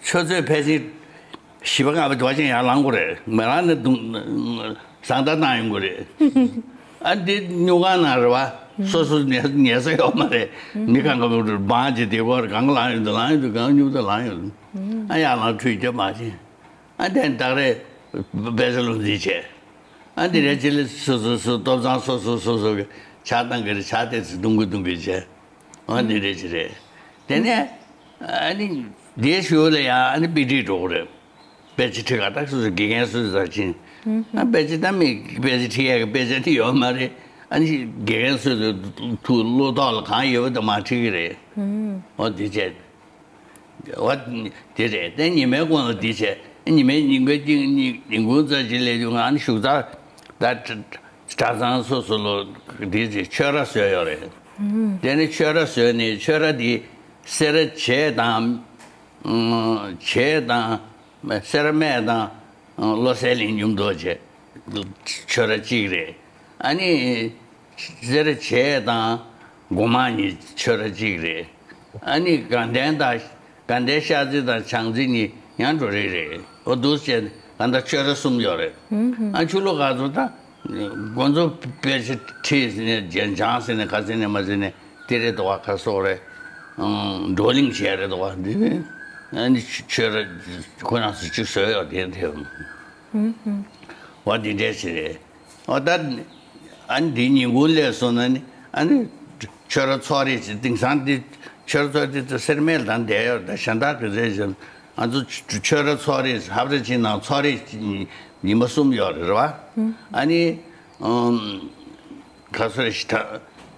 ཆུ་ཚོད་ཕལ་ཆེར་བཞི་པ་ལྔ་པ་དེ་བ་ཅན་ཡར་ལངས་དགོས་རེད། མི་ལངས་ན་རྡུང་བཟང་ལྟ་བཏང་ཡོང་གི་རེད། ཨ་འདི་སྨྱུག་ཁང་ནང་རེད་བ། སོ་སོ་ཉལ་ཉལ་ས་ཡོད་མ་རེད། མི་གང་ག་བང་ཅིག་དེ་གོ་རེད། གང་ལངས་ཡོང་དུ་ལངས་ཡོང་དུ་གང་སྨྱུག་དུ་ལངས་ཡོང་། ཨ་ཡར་ལངས་ཁྲུས་བརྒྱབ་མ་བྱས། ཨ་དེ་ནས་ཏག་རེད། དཔེ་ཆ་བློ་འཛིན་བྱས། ཨ་འདི་རེད། ཅི་ལས་སོ་སོ་སོ་ལྟོ་ཚང་སོ་སོ་སོ་སོ་གི་ཕྱག་བཏང་གི་རེད། ཕྱག་དེ་ཚོ་བརྡུང་གི་བརྡུང་གི་བྱས། ཨ་འདི་རེད་ཅི་རེད། དེ་ནས་ཨ་ནི་དེའི་གཞུག་ལ་ཡང་ཨ་ནི་དཔེ་ཁྲིད་འགྲོ་གི་རེད། དཔེ་ཆ་ཁྲིད་ག་ད་སོ་སོ་དགེ་རྒན་སོ་སོ་ཟ་ཕྱིན། ཨ་དཔེ་ཆ་ད་མི་དཔེ་ཆ་ཁྲིད་ཡག་གི་དཔེ་ཆ་དེ་ཡོད་མ་རེད། ཨ་ནི་དགེ་རྒན་སོ་སོ་ཐུགས་བློ་ཐོག་ལ་གང་ཡོད་པ་དེ་མར་ཁྲིད་གི་རེད། ཨོ་དེ་བྱས། འོ། དེ་རེད། དེ་ཉི་མའི་གོང་ལ་འདི་བྱས། ཉི་མའི་ཉིན་གུང་གཅིག་ཉིན་ཉིན་གུང་ཙམ་ཅིག་སླེབས་དུས་ང་ནི་བཞུགས་ཚར། ད་གྲྭ་ཚང་སོ་སོ་ལ་འདི་བྱས་ཆོས་ར་བཟོས་ཡོད་རེད། དེ་ནི་ཆོས་ར་བཟོས་ནས་ཆོས་ར་འདི་སེ་ར་བྱེས་དང་། བྱེས་དང་། སེར་སྨད་དང་། བློ་གསལ་གླིང་མཉམ་དུ་བྱས། ཆོས་ར་གཅིག་རེད། ཨ་ནི། སེར་བྱེས་དང་སྒོ་མང་གཉིས་ཆོས་ར་གཅིག་རེད། ཨ་ནི་དགའ་ལྡན་དང་། དགའ་ལྡན་ཤར་རྩེ་དང་བྱང་རྩེ་གཉིས་ཡང་འགྲོ་རེས་རེད། འོ་འདུག་བྱས་ད་ལྟ་ཆོས་ར་གསུམ་ཡོད་རེད། ཨ་ཆུ་ལོག་ག་ཚོད་ད། དགོན་ཚོ་དཔེ་ཆ་ཁྲིད་ཟེར་ནས་སྦྱང་ཟེར་ནས་ག་ཟེར་ནས་མ་ཟེར་ནས་དེ་རེད་དོ། བ་ཁ་སོག་རེད། བགྲོ་གླེང་བྱས་རེད་དོ། བ་འདི་ཨ་ནི་ཆོས་ར་ཁོ་རང་ཚོ་གཅིག་བཟོས་ཡོད་དེ་དེ། བ་འདི་འདྲས་ཞིག་རེད། འོ་ད་ཨ་ནི་འདི་ཉིན་གུང་སླེབས་སོང་ན་ནི་ཨ་ནི་ཆོས་ར་ཚོགས་རེས་ཀྱི་དེང་སང་འདི་ཆོས་ར་ཚོགས་རེས་དེ་སེར་སྨད་ལ་བསྡད་ཡོད་རེད། ད་གཞན་དག་གི་རེད་ཟེར། ང་ཚོ་ཆོས་ར་ཚོགས་རེས་ཧབ་ར་ཅིག་ནང་ཚོགས་རེས་ཉི་མ་གསུམ་ཡོད་རེད་བ། ཨ་ནི་ཨམ། ག་ཚོད་ཞིག་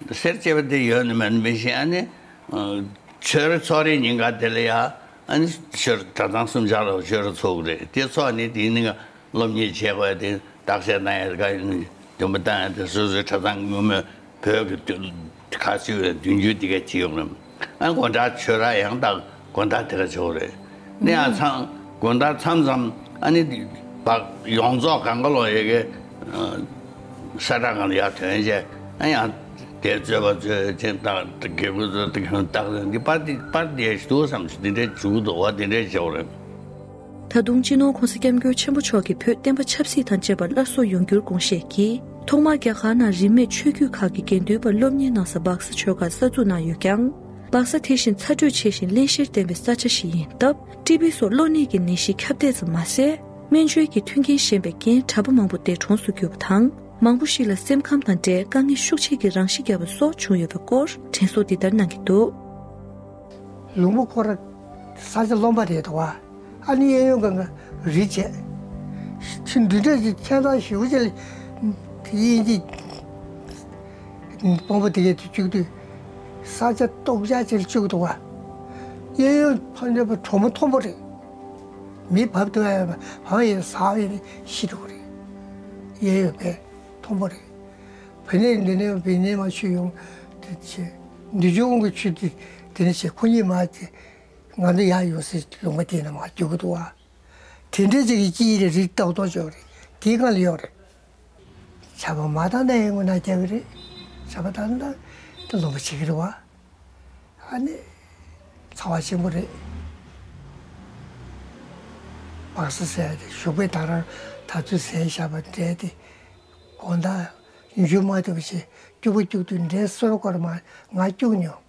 ད་སེར་བྱེས་པ་དེ་ཡོད་ནི་མིན་མི་ཤེས། ཨ་ནི་ཆོས་ར་ཚོགས་རེས་ཉིན་ག་དེ་ལ་ཡ་ཨ་ནི་ཆོས་ར་གྲྭ་ཚང་གསུམ་ཆར་ལ་ཆོས་ར་ཚོགས་རེད། དེ་ཚོགས་ནི་དེ་ནི་སློབ་གཉེར་བྱེད་དགོས་དེ་བརྟག་དཔྱད་གནང་ཡ་ག་ཡིན་འདོན་པ་བཏང་ཡ་དེ་སོ་སོའི་གྲྭ་ཚང་སྔོན་མའི་བོད་ཀྱི་དུས་ཁ་སིའི་བའི་མདུན་རྒྱུད་དེ་ག་བྱེད་ཡོང་རེད། ཨ་དགོན་བདག་ཆོས་ར་ཡང་དག་དགོན་བདག་དེ་ག་ཆོག་རེད། ནི་ཡང་ཚང་དགོན་བདག་མཚམས་མཚམས་ཨ་ནི་བག་ཡོངས་རྫོགས་གང་ག་ལོག་ཡོད་གི་ས་བཀྲ་སྒང་ལ་ཡར་ཐོན་བྱས། ཨ་ཡང་དེ་རྩོད་པ་རྩོད་ཅིང་བཏགས་དགེ་བསྐོས་རྩོད་དེ་གང་བཏགས་འདི་པར་འདི་པར་འདི་ཞུ་བསམ་ཞིག་འདི་འདྲའི་བྱུག་འདུག་བ་འདི་འདྲའི་བྱེད་དགོས་རེད། ད་དུང་སྤྱི་ནོར་༸གོང་ས་༸སྐྱབས་མགོན་ཆེན་པོ་མཆོག་གིས་བོད་བསྟན་པ་ཆབ་སྲིད་དང་བཅས་པར་སླར་གསོ་ཡོང་རྒྱུར་དགོངས་བཞེས་ཀྱིས། ཐོག་མར་རྒྱ་གར་ནང་རིས་མེད་ཆོས་བརྒྱུད་ཁག་གི་དགེ་འདུན་པར་སློབ་གཉེར་གནང་ས་སྦག་ས་ཆོལ་ཁར་གསར་འཛུགས་གནང་ཡོད་ཀྱང་། སྦག་ས་དེ་བཞིན་ཚ་དྲོད་ཆེ་ཞིང་བརླན་གཤེར་ལྡན་པའི་ས་ཆ་ཞིག་ཡིན་སྟབས། ཊི་བི་སོགས་གློ་ནད་ཀྱི་ནད་གཞི་ཁྱབ་གདལ་ཙམ་མ་ཟད། སྨན་བཅོས་ཀྱི་མཐུན་རྐྱེན་ཞན་པའི་རྐྱེན་གྲྭ་པ་མང་པོ་འདས་གྲོངས་སུ་གྱུར་པ་དང་། མང་པོ་ཞིག་ལ་སེམས་ཁམས་དང་འབྲེལ་དཀའ་ངལ་ཤུགས་ཆེ་གི་རང་ཤི་བརྒྱབ་པ་སོགས་བྱུང་ཡོད་པའི་སྐོར་དྲན་གསོ་འདི་ལྟར་གནང་གི་འདུག། ལུང་པ་ཁོ་ར་ས་ཆ་རློན་པ་རེད་དོ། ཨ་ནི་གཡས་གཡོན་གང་ག་རི་བྱས། ཁྱི་འདི་འདྲ་ཞིག་ཁྱད་མཚར་ཞེ་པོ་ཅིག་ལ་དབྱིན་ཇི་དཔོན་པོ་དེ་གས་དུ་བཅུག་དུས་ས་ཆ་སྟོག་ཆགས་ཅིག་ལ་བཅུག་འདུག་བ། གཡས་གཡོན་ཕར་འདྲ་པ་གྲོག་མོ་མཐོན་པོ་རེད། མི་བབས་ཐུབ་ཡ་ཡོད་པ་བབས་ཡིན་ཟག་ཡིན་ཤི་འགྲོ་གི་རེད། གཡས་གཡོན་པས་མཐོན་པོ་རེད། བུད་ནས་འདི་ནས་བུད་ནས་མ་ཆུ་ཡོང་དེ་ཆེ། འདི་ཆུ་འོང་གི་ཆུ་དེ་དེ་ནས་ཆེ་ཁོ་གཉིས་མ་དེ་ང་ཚོ་ཡར་ཡོང་སའི་ལུང་པ་དེ་ན་མ་རྒྱུག་གི་འདུག་བ། དེ་འདྲའི་ཅིག་གི་སྐྱིད་རེད། རི་ཏོག་ཏོག་ཅོག་རེད། དེའི་སྒང་ལ་ཡོད་རེད། ཆར་པ་མ་བཏང་ན་ཡང་ངོ་ན་རྒྱག་གི་རེད། ཆར་པ་བཏང་ན་ད་ལུང་པ་བྱེད་ཀྱི་རེད་བ། ཨ་ནི་ཚ་བ་ཆེན་པོ་རེད། སྦག་ས་ཟེར་ཡ་དེ་ཞུགས་པའི་ད་རང་ད་ཚོད་ཟས་བཞག་པ་འདྲས་དེ་དགོང་དག་འཇུ་མ་ཐུབ་པ་བྱས་སྐྱུག་པ་སྐྱུག་དུས་འདྲས་སོལ་སྐོར་མ་ང་སྐྱུག་མྱོང་།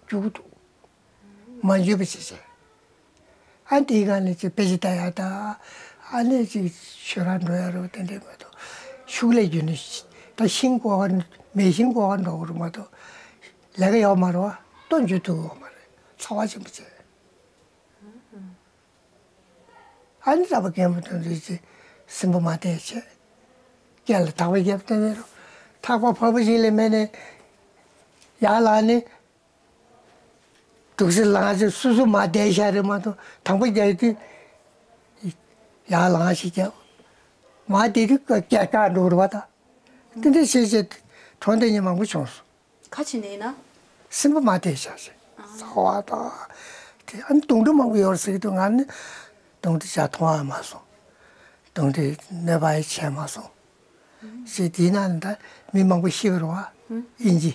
སྐྱུག་འདུག་མ་འཇུ་བ་བྱས་བྱས། ཨ་དེའི་སྒང་ནས་ཅིག་དཔེ་ཆ་ལྟ་ཡ་དང་། ཨ་ནས་ཅིག་ཞོ་ར་འགྲོ་ཡ་རོ་དེ་འདྲས་མ་གཏོགས། ཤུགས་ལས་བརྒྱུད་ནས་ད་ཤིང་བརྐོ་ག་མེ་ཤིང་བརྐོ་ག་འགྲོ་གི་རེད་མ་གཏོགས། ལས་ཀ་ཡོད་མ་རེད་བ། སྟོན་རྒྱུ་ཐུག་ཡོད་མ་རེད། ཚ་བ་ཆེན་པོ་བྱས། ཨ་ནི་ར་བ་རྒན་པོ་དང་རེད་ཅེས་སེམས་པ་མ་བདེ་བྱས། སྐེ་ལ་ཐག་པ་བརྒྱབ་སྟེ་ནས་རུ། ཐག་པ་ཕར་པ་ཞིག་ལས་མེད་ནས་ཡར་ལངས་ནས། འདུག་སེ་ལངས་ཚེ་སོ་སོ་མ་བདེ་ཤ་རེད་མ་གཏོགས་དང་པོ་རྒྱག་དུས་ཡར་ལངས་ཤིག་རྒྱབ། མ་བདེ་དུས་སྐེ་བཀག་འགྲོ་རུ་བ་དང་། དེ་འདྲ་བྱས་བྱས་གྲོངས་བསྡད་མཁན་མང་པོ་བྱུང་སོང་། ཁ་ཕྱེ་ནས་ཡིན་ན། སེམས་པ་མ་བདེ་བཞག་ཞེས། ཚ་བ་དང་། དེ་ཨ་ནི་གདོན་འདྲེ་མང་པོ་ཡོད་རེད་ཟེར་གྱི་འདུག་ང་ནི་གདོན་འདྲེ་ཞག་མཐོང་བ་མ་སོང་། གདོན་འདྲེ་གནོད་པ་ཡི་བྱས་མ་སོང་། ཞེས་དེའི་ནང་ནས་ད་མི་མང་པོ་ཤི་བ་རེད་བ། དབྱིན་ཇི།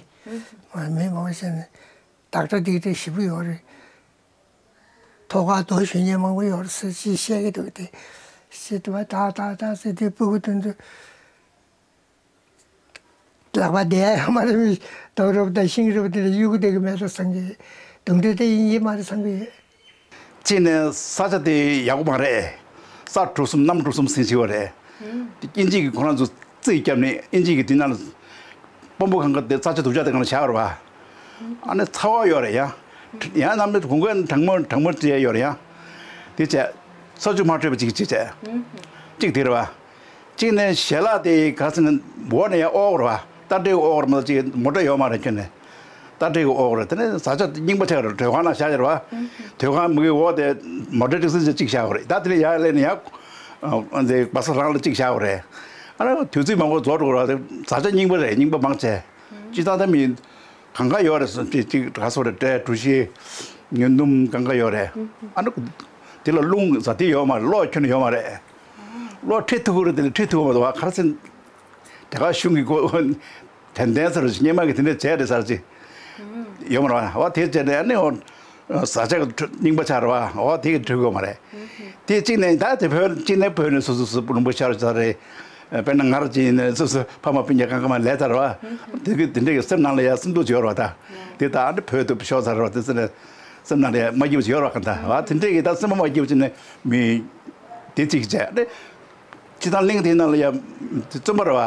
མི་མང་པོ་ཤི་ནས་ཌོག་ཊར་འདི་འདྲ་ཞེ་པོ་ཡོད་རེད། ཐོག་ཁ་རྡོ་གཞུ་མཁན་མང་པོ་ཡོད་རེད་ཟེར་ཅིག་བཤད་ཀྱི་འདུག་དེ་ཞེས་དུ་བ་ཏག་ཏག་ཏག་ཟེར་དུས་སྤུ་གུ་དེ་ཚོ། ལག་པ་བདེ་ཡ་ཡོད་མ་རེད། རྡོ་རུབ་དང་ཤིང་རུབ་དེ་ལ་གཡུག་གི་བསྡད་ཀྱི་མེད་ལ་བསམ་གི། གདོན་འདྲེ་དེ་ཡིན་གྱི་མ་རེད་བསམ་གི་ཡོད། གཅིག་ནས་ས་ཆ་དེ་ཡག་པོ་མ་རེད། ས་གྲུ་གསུམ་གནམ་གྲུ་གསུམ་ཟིན་བྱས་པ་རེད། དེ་དབྱིན་ཇི་གི་ཁོ་རང་ཚོ་རྩིས་བརྒྱབ་ནས་དབྱིན་ཇི་གི་དེ་ནང་ལ་དཔོན་པོ་གང་ག་དེ་ས་ཆ་སྡུག་ཅག་དེ་གང་ལ་བཞག་རེད་བ། ཨ་ནི་ཚ་བ་ཡོད་རེད་ཡ། ཡང་གནམ་ལོ་དགུན་ཁའི་གྲང་མོ་གྲང་མོ་བྱས་ཡོད་རེད་ཡ། དེ་བྱས་ས་ཆུ་མ་འཕྲོད་པ་ཅིག་ཅིག་བྱས། གཅིག་དེ་རེད་བ། གཅིག་ནས་ཞལ་ལག་དེ་ག་ཚོད་ནས་འོག་ནས་ཡར་ཨོག་རེད་བ། རྟ་དྲེལ་ཨོག་རེད་མ་གཏོགས་ཅིག་མོ་ཊ་ཡོད་མ་རེད་ཁྱོན་ནས། རྟ་དྲེལ་གི་ཨོག་རེད། དེ་ནས་བཟའ་བཅའ་རྙིང་པ་ཆགས་རེད། དྲོད་ཁང་ནང་བཞག་ཡོད་རེད་བ། དྲོད་ཁང་མུ་གེ་འོག་དེ་མོ་ཊ་ཏིག་སི་ཅིག་བཞག་ཡོད་རེད། ད་དེ་ནས་ཡར་སླེབས་ནས་ཡར་ཨ་འདི་སྦག་ས་རང་ལ་གཅིག་བཞག་ཡོད་རེད། ཨ་ནི་དུས་ཚོད་མང་པོ་རྫོགས་འགྲོ་གི་རེད་བ། བཟའ་བཅའ་རྙིང་པ་རེད། རྙིང་པ་མང་ཆེ། སྤྱིར་བཏང་ད་མི་གང་ག་ཡོད་རེད། སོ་ཅིག་ཅིག་ག་སོ་རེད། འབྲས་གྲོ་ཞིབ་ཉོ་ནུམ་གང་ག་ཡོད་རེད། ཨ་ནི་དེ་ལ་རླུང་ཟ་དེ་ཡོད་མ་རེད། གློག་ཁྱོན་ནས་ཡོད་མ་རེད། གློག་ཁྲི་ཐུག་གི་རེད། དེ་ལ་ཁྲི་ཐུག་མ་གཏོགས་ག་རེ་ཟེར། རྒྱ་གར་གཞུང་གི་གོ་དན་དན་ཟེར་རོ་ཞིག་སྔོན་མ་གི་དེ་འདྲ་བྱས་རེད་ཟེར་ཅིག་ཡོད་མ་རེད་བ། འོ་དེ་བྱས་ནས་ཨ་ནི་འོ་བཟའ་བཅའ་གི་རྙིང་པ་ཆགས་རེད་བ། འོ་དེ་གི་འགྲིག་གི་ཡོད་མ་རེད། དེ་གཅིག་ནས་ད་དེ་བོད་གཅིག་ནས་བོད་ནས་སོ་སོ་སོ་ལུང་པ་ཤར་ཚར་རེད། དཔེར་ན་ང་རང་ཅིག་ཡིན་ནས་སོ་སོ་ཕ་མ་སྤུན་ཀྱག་གང་ག་མ་ལས་ཚར་བ། དེ་གི་དེ་འདྲ་གི་སེམས་ནང་ལ་ཡ་སེམས་སྡུག་ཅིག་ཡོད་རེད་བ། ད་དེ་ད་ཨ་འདྲ་བོད་དུ་ཤོར་ཚར་རེད་བ། དེ་ཚོ་ནས་སེམས་ནང་ལ་ཡ་མ་སྐྱིད་པ་ཅིག་ཡོད་རེད་བ། གང་ལྟར་བ་དེ་འདྲ་གི་ད་སེམས་པ་མ་སྐྱིད་པ་ཅིག་ནས་མི་དེ་གཅིག་བྱས་ནས། སྤྱིར་བཏང་གླིང་དེའི་ནང་ལ་ཡ་བཙོན་པ་རེད་བ།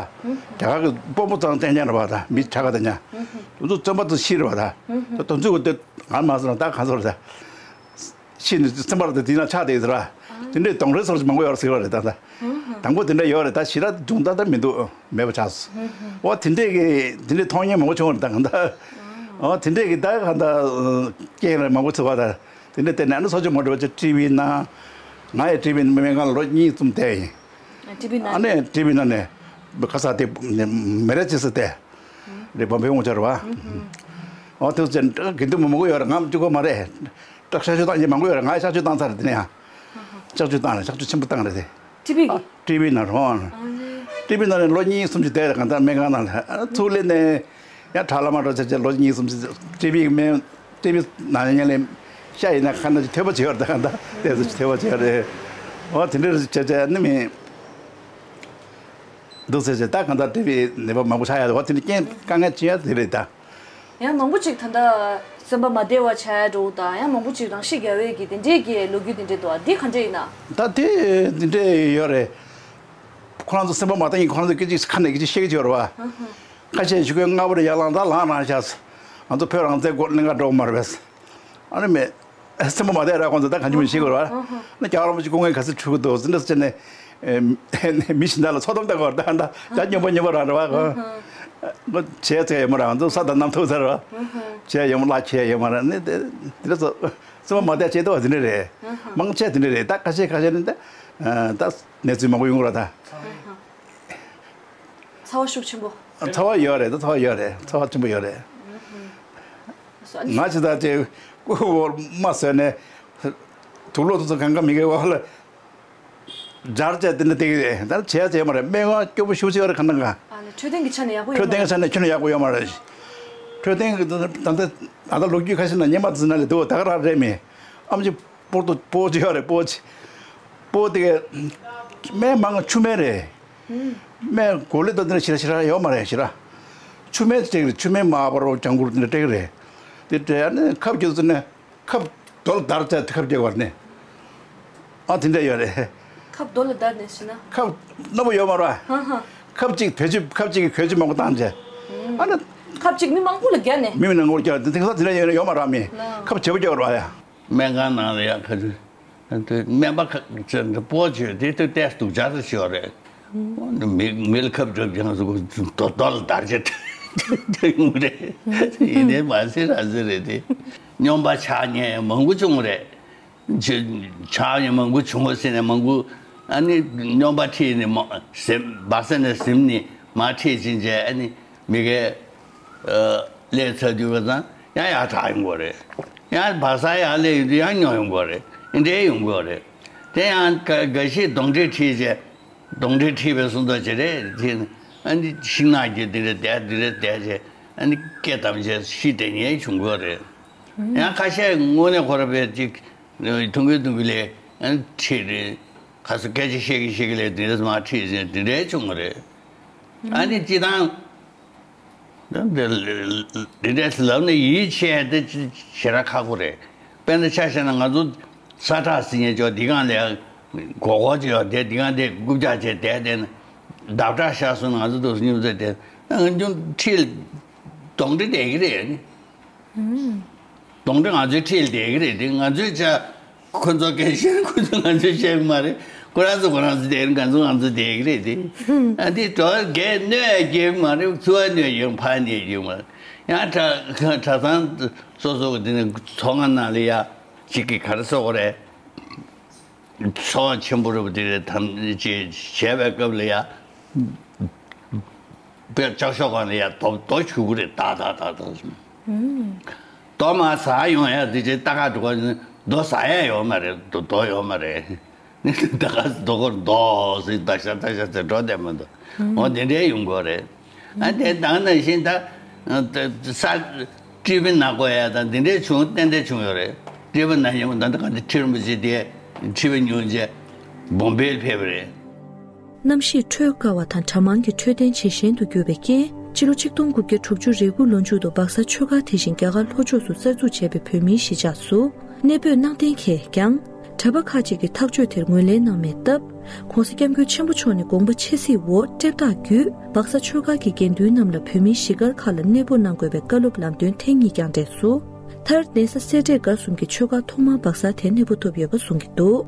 རྒྱ་གར་གྱི་དཔོན་པོ་ཚང་བསྟེན་མཁན་རེད་བ། ད་མི་ཆ་ག་དང་ཉ་དེ་ཚོ་བཙོན་པ་ཚོ་ཤི་རེད་བ། ད་དེ་ཚོ་གི་དེ་ང་མ་སོང་ད་གང་སོང་རེད། ད་ཤི་ནས་བཙོན་པ་རེད། དེ་དེའི་ནང་ཆགས་བསྡད་ཡོད་རེད་བ། དེ་འདྲའི་གདོན་འདྲེ་སོགས་མང་པོ་ཡོད་རེད་ཟེར་བ་རེད། ད་ད་དང་པོ་དེ་འདྲ་ཡོད་རེད། ད་ཞེ་དྲག་སྦྱོང་བརྡར་ད་མི་འདུག་མེད་པ་ཆགས་སོང་། འོ་དེ་འདྲས་ཀྱི་དེ་འདྲས་མཐོང་མྱོང་མང་པོ་བྱུང་བ་རེད། ད་གང་ལྟར་འོ་དེ་འདྲས་ཀྱི་ད་གང་ལྟར་རྐྱེན་རེ་མང་པོ་ཚུད་པ་ད། དེ་འདྲ་བལྟས་ནས་ཨ་ནི་སོ་ཅིག་མ་འགྲོ་བ་ཅིག་ཊི་ཝི་ནང་། ང་ཡི་ཊི་ཝི་སྨན་ཁང་ལ་ལོ་གཉིས་གསུམ་བསྡད་ཡིན། ཊི་ཝི་ནང་ཨ་ནི་ཊི་ཝི་ནང་ནས་ཁ་ས་དེ་མི་རེ་ཅི་སི་བལྟས་རེད། བམ་པའི་ངོ་ཆ་རེད་བ། འོ་དེ་ཚོ་དགེ་འདུན་མང་པོ་ཡོད་རེད། ང་གཅིག་པོ་མ་རེད། སྐྲག་གཤག་བཅོས་བཏང་མཁན་མང་པོ་ཡོད་རེད། ང་གཤག་བཅོས་བཏང་ཚར་རེད། དེ་ནས་ཡང་གཤག་བཅོས་བཏང་རེད། གཤག་བཅོས་ཆེན་པོ་བཏང་རེད་དེ། ཊི་ཝི་གི་ཊི་ཝི་ནང་རོང་། ཊི་ཝི་ནང་ནས་ལོ་གཉིས་གསུམ་ཅིག་བསྡད་རེད། གང་ལྟར་སྨན་ཁང་ནང་ལ་ཚུར་སླེབས་ནས། ཡང་ཁྲ་ལ་མ་འགྲོ་བྱས་བྱས་ལོ་གཉིས་གསུམ་ཅིག་ཊི་ཝི་མེད། ཊི་ཝི་ནང་ཉལ་ལེ་ཤ་ཡིན་ན་ཁ་ན་ཅིག་ཐོས་པ་བྱེད་ཡོད་རེད། ད་གང་ལྟར་དེ་ཚོ་ཅིག་ཐོས་པ་བྱེད་ཡོད་རེད། འོ་དེ་འདྲ་བྱས་བྱས་ནི་མི་འདུག་ཟེར་བྱས། ད་གང་ལྟར་ཊི་ཝི་ནད་པ་མང་པོ་ཆགས་ཡ་རེད། འོ་དེ་འདྲ་རྐྱེན་དཀའ་ངལ་ཅི་ཡ་དེ་རེད་ད། ཡང་མང་པོ་ཅིག་ད་ལྟ་སེམས་པ་མ་བདེ་བ་ཆགས་འགྲོ་དང་། ཡང་མང་པོ་ཅིག་རང་ཤི་རྒྱག་པའི་གི་དེ་འདྲའི་གི་ལོ་རྒྱུས་དེ་འདྲ་འདུག་འདི་ག་འདྲ་ཡིན་ན། ད་དེ་འདི་འདྲ་ཡོད་རེད། ཁོ་རང་ཚོ་སེམས་པ་མ་བདེ་ཡིན། ཁོ་རང་ཚོ་སྐད་ཅིག་ཁ་ནས་སྐད་ཅིག་བཤད་ཀྱི་ཡོད་རེད་བ། ཁ་ཤས་ཞུ་མཁན་སྔ་པོ་རེད། ཡར་ལངས་ད་ལངས་རང་ཤག་ང་ཚོ་བོད་རང་བཙན་སྐོར་གླིང་ག་འགྲོ་གི་མ་རེད་པས། ཨ་ནི་མེད། སེམས་པ་མ་བདེ་ར་ཁོང་ཚོ་ད་གང་ཅི་མི་ཤེས་གི་རེད་བ། ཨ་ནི་རྒྱལ་བ་རིན་པོ་ཆེ་སྐུ་ངལ་ག་ཚོད་འཁྲུག་གི་འདུག་ཟེར་འདྲ་ཟེར་ནས། མི་གཞན་དག་ལ་ཚོགས་གཏམ་བཏང་གི་རེད། ད་ད་ད་སྨྱོན་པ་སྨྱོན་པ་རང་རེད་བ། ཁོ་བྱས་ཚད་ཡོད་མ་རེད། ང་ཚོ་ས་དང་གནམ་ཐུག་ཚར་རེད་བ། བྱས་ཡོད་མ་རེད། ལག་ཁྱེར་ཡོད་མ་རེད། ནི་དེ་དེ་འདྲ་ཚོ་སེམས་པ་མ་བདེ་བྱས་འདུག་བ། དེ་འདྲ་རེད། མང་ཆེ་དེ་འདྲ་རེད། ད་ཁ་ཤས་ཁ་ཤས་ནི་ད་ད་གནས་ཚུལ་མང་པོ་ཡོང་གི་རེད་ད། ཚ་བ་ཤུགས་ཆེན་པོ། ཚ་བ་ཡོད་རེད། ད་ཚ་བ་ཡོད་རེད། ཚ་བ་ཆེན་པོ་ཡོད་རེད། ང་ཅི་ད་ཅེ་ཀུ་བོར་མ་ཟོས་ནས་དུག་ལོག་དུ་ཚོ་གང་ག་མི་དགེ་བ་ལ་སྦྱར་བྱས་དེ་འདྲ་བསྡད་ཀྱི་རེད། ད་བྱས་བྱས་མ་རེད། སྨན་ཁང་སྐྱོ་པོ་ཤུགས་ཆེ་བ་རེད། གང་ན་གང་། ཨ་ནི་འཕྲོད་བསྟེན་གྱི་ཆ་ནས་ཡག་པོ་ཡོད་མ་རེད། འཕྲོད་བསྟེན་གྱི་ཆ་ནས་ཁྱོན་ནས་ཡག་པོ་ཡོད་མ་རེད། འཕྲོད་བསྟེན་གྱི་ད་ལྟ་ད་ལྟ་ལོ་རྒྱུས་ཁ་ཤས་ན་སྔོན་མ་དེ་ཚོ་ན་ལས་འདུག་ད་ག་རང་རེད་མི། ཨམ་ཆི་སྤོ་ཏོ་སྤོ་ཅི་ཡོད་རེད། སྤོ་ཅི་སྤོ་དེ་ག་སྨན་མང་ཆུ་སྨན་རེད། སྨན་གོ་ལེ་ད་དེ་འདྲ་ཞེ་དྲག་ཞེ་དྲག་ཡོད་མ་རེད། ཞེ་དྲག་ཆུ་སྨན་སྤྲད་ཀྱི་རེད། ཆུ་སྨན་མ་པ་རོ་ལྗང་གུར་དེ་འདྲ་སྤྲད་ཀྱི་རེད། དེ་སྤྲད་ཨ་ནི་ཁབ་ཀྱི་ཚོ་ནས་ཁབ་རྡོལ་དར་བྱས་དེ་ཁབ་རྒྱག་པ་ནས། ཨ་དེ་འདྲ་ཡོད་རེད། ཁབ་རྡོ་ལ་བརྡར་ནས་ཤི་ན། ཁབ་རྣོ་པོ་ཡོད་མ་རེད། ཧ་ཧ། ཁབ་གཅིག་བེད་སྤྱོད་ཁབ་གཅིག་གིས་བེད་སྤྱོད་མང་པོ་བཏང་རྗེས། ཨ་ན། ཁབ་གཅིག་མི་མང་པོ་ལ་བརྒྱབ་ནས། མི་མི་ནང་ངོར་བརྒྱབ་དེ་དེང་སང་དེ་འདྲ་ཡོད་ན་ཡོད་མ་རེད་མི། ཁབ་བྱེད་པོ་བརྒྱབ་རེད་ཡ། སྨན་ཁང་ནང་ལ་ཡང་ཁ་ཅིག་སྨན་པ་ཁ་ཅིག་སྤོ་བྱོས་དེ་ལྟར་ཏོག་ཙམ་སྡུག་ཅག་ཏུ་ཤོར་རེད། མི་མི་ལ་ཁབ་སྒྲུབ་ཀྱང་སུ་རྡོ་རྡོ་ལ་བརྡར་བྱེད་དེ་ཡོང་རེད། ཡིན་ནའི་མ་སེ་ར་སེ་རེད་དེ། སྨྱོན་པ་ཆགས་ཉེན་མང་པོ་བྱུང་རེད། ཆགས་ཉེན་མང་པོ་བྱུང་བ་ཟེར་ནས་མང་པོ་ཨ་ནི་སྨྱོན་པ་ཁྲིད་ནས་མ་ཟིན་སྦག་ས་ནས་ཟིན་ནས་མ་ཁྲིད་ཕྱིན་བྱས་ཨ་ནི་མི་གའི། ཨ། ལས་ཚར་དུས་ཀ་ཙང་ཡང་ཡར་དྲག་ཡོང་གི་རེད། ཡང་བག་ཚ་ཡར་སླེབས་ཡོང་དུས་ཡང་ཉོ་ཡོང་གི་རེད། འདི་འདྲའི་ཡོང་གི་རེད། དེ་ཡང་ག་འགའ་ཤས་གདོན་འདྲེ་ཁྲིད་བྱས། གདོན་འདྲེ་ཁྲིད་པའི་སོང་ཙང་ཅི་རེད་ཅེ་ན། ཨ་ནི་ཤིང་ནགས་ཀྱི་འདི་རེད་བསྡད་འདི་རེད་བསྡད་བྱས་ཨ་ནི་སྐེ་བསྡམས་བྱས་ཤི་བསྡད་ཉེན་ཡང་བྱུང་གི་རེད། ཡང་ཁ་ཤས་དངོས་གནས་ཁོ་ར་བས་ཅིག་ཐུང་གི་ཐུང་གི་ལས་ཨ་ནི་ཁྲིད་རེད། ཁ་སང་སྐད་ཆ་བཤད་ཀྱི་བཤད་ཀྱི་ལས་འདི་འདྲ་མ་ཁྲིད་ཟེར་འདི་འདྲའི་བྱུང་བ་རེད། ཨ་ནི་སྤྱི་བཏང་། འདི་འདྲ་ལབ་ནས་ཡིད་ཆེས་དེ་ཞེ་དྲག་ཁག་པོ་རེད། དཔེར་ན་ཆ་བཞག་ན་ང་ཚོ་ས་ཁྲ་ཟེར་མཁན་ཅོག་འདི་གང་ལས་གོ་གོ་ཅིག་ཡོད་དེ་འདི་གང་དེ་རྐུབ་བཀྱག་བྱས་བསྡད་བསྡད་ན་འདབ་ཁྲག་ཤར་སོང་ན་ང་ཚོ་འདུག་སེ་སྙུང་རྩེ་དེ་ང་ཚོ་ཁྲིད་གདོན་འདྲེ་བསྡད་ཀྱི་རེད། གདོན་འདྲེ་ང་ཚོའི་ཁྲིད་བསྡད་ཀྱི་རེད་དེ་ང་ཚོའི་ཆ་ཁོ་ཚོ་སྐད་ཆ་ཁོ་ཚོ་ང་ཚོས་བཤད་ཀྱི་མ་རེད། ཁོ་རང་ཚོ་ཁོ་རང་ཚོ་བསྡད་ཀྱི་རེད། ང་ཚོ་ང་ཚོ་བསྡད་ཀྱི་རེད་དེ། ཨ་འདི་གྲོགས་རྒན་གནོད་ཡ་སྐྱེལ་གྱི་མ་རེད། ཚུར་བ་གནོད་ཡོང་ཕར་གནོད་ཡོང་མ་རེད། ཡང་གྲྭ་གྲྭ་ཚང་སོ་སོ་གི་དེ་ནས་ཚོགས་ཁང་ནང་ལ་ཡ་གཅིག་གིས་ག་རེ་ཟེར་དགོས་རེད། ཚོགས་ཆེན་པོ་རུ་དེ་རེད་དམ་ཅེས་བྱས་པའི་སྐབས་ལ་ཡ། དཔེ་ལྕགས་ཤོག་སྒང་ལ་ཡ་རྡོ་རྡོ་གཞུ་གི་རེད་ཏག་ཏག་ཏག་ཏག་རྡོ་མ་ཟ་ཡོང་ཡ་དེ་ཅེས་ལྟ་ག་འགྲོ་ག་རྡོ་ཟ་ཡ་ཡོད་མ་རེད། རྡོ་རྡོ་ཡོད་མ་རེད། ནི་ད་ག་རྡོ་གོར་རྡོ་ཟེར་ད་ཤ་ད་ཤ་ཟེར་འགྲོ་བསྡད་མ་འདུག་འོ་དེ་འདྲའི་ཡོང་གི་རེད། ཨ་དེ་དང་ནང་བཞིན་ད་ས་སྤྲེལ་པའི་ནག་པོ་ཡ་དང་དེ་འདྲའི་བྱུང་ཏན་ཏན་བྱུང་ཡོད་རེད། སྤྲེལ་པའི་ནག་ཉེ་མོ་ད་ལྟ་ག་འདི་ཁྲི་རིན་པོ་ཆེ་དེ་ཁྲི་པའི་ཉུང་རྗེ་བོམ་བེལ་ཕེབས་པ་རེད། གནམ་གཤིས་འཕྲོད་དཀའ་བ་དང་གྲྭ་མང་གི་འཕྲོད་བསྟེན་ཇེ་ཞན་དུ་གྱུར་བའི་རྐྱེན། ཕྱི་ལོ་ཆིག་སྟོང་དགུ་བརྒྱ་དྲུག་ཅུ་རེ་དགུ་ལོ་མཇུག་ཏུ་སྦག་ས་ཆོས་སྒར་དེ་བཞིན་རྒྱ་གར་ལྷོ་ཕྱོགས་སུ་གསར་འཛུགས་བྱས་པའི་བོད་མིའི་གཞིས་ཆགས་སུ་གནས་སྤོས་གནང་གཏན་འཁེལ་ཀྱང་། གྲྭ་པ་ཁག་ཅིག་གིས་ཐག་གཅོད་དེར་ངོས་ལེན་གནང་མེད་སྟབས། ༸གོང་ས་༸སྐྱབས་མགོན་ཆེན་པོ་མཆོག་ནས་དགོངས་པ་ཆེ་གཟིགས་འོག་སྤྲེལ་སྟག་བརྒྱུད་སྦག་ས་ཆོས་སྒར་གྱི་དགེ་འདུན་རྣམས་ལ་བོད་མིའི་གཞིས་སྒར་ཁག་ལ་གནས་སྤོ་གནང་དགོས་པའི་བཀའ་སློབ་ལམ་སྟོན་ཐེངས་གཉིས་ཀྱང་འགྲེལ་སོང་། མཐར་གདན་ས་སེ་འབྲས་དགའ་གསུམ་གྱི་ཆོས་སྒར་ཐོག་མར་སྦག་སར་དེ་གནས་སྤོ་ཐུབ་ཡོད་པ་གསུང་གི་འདུག་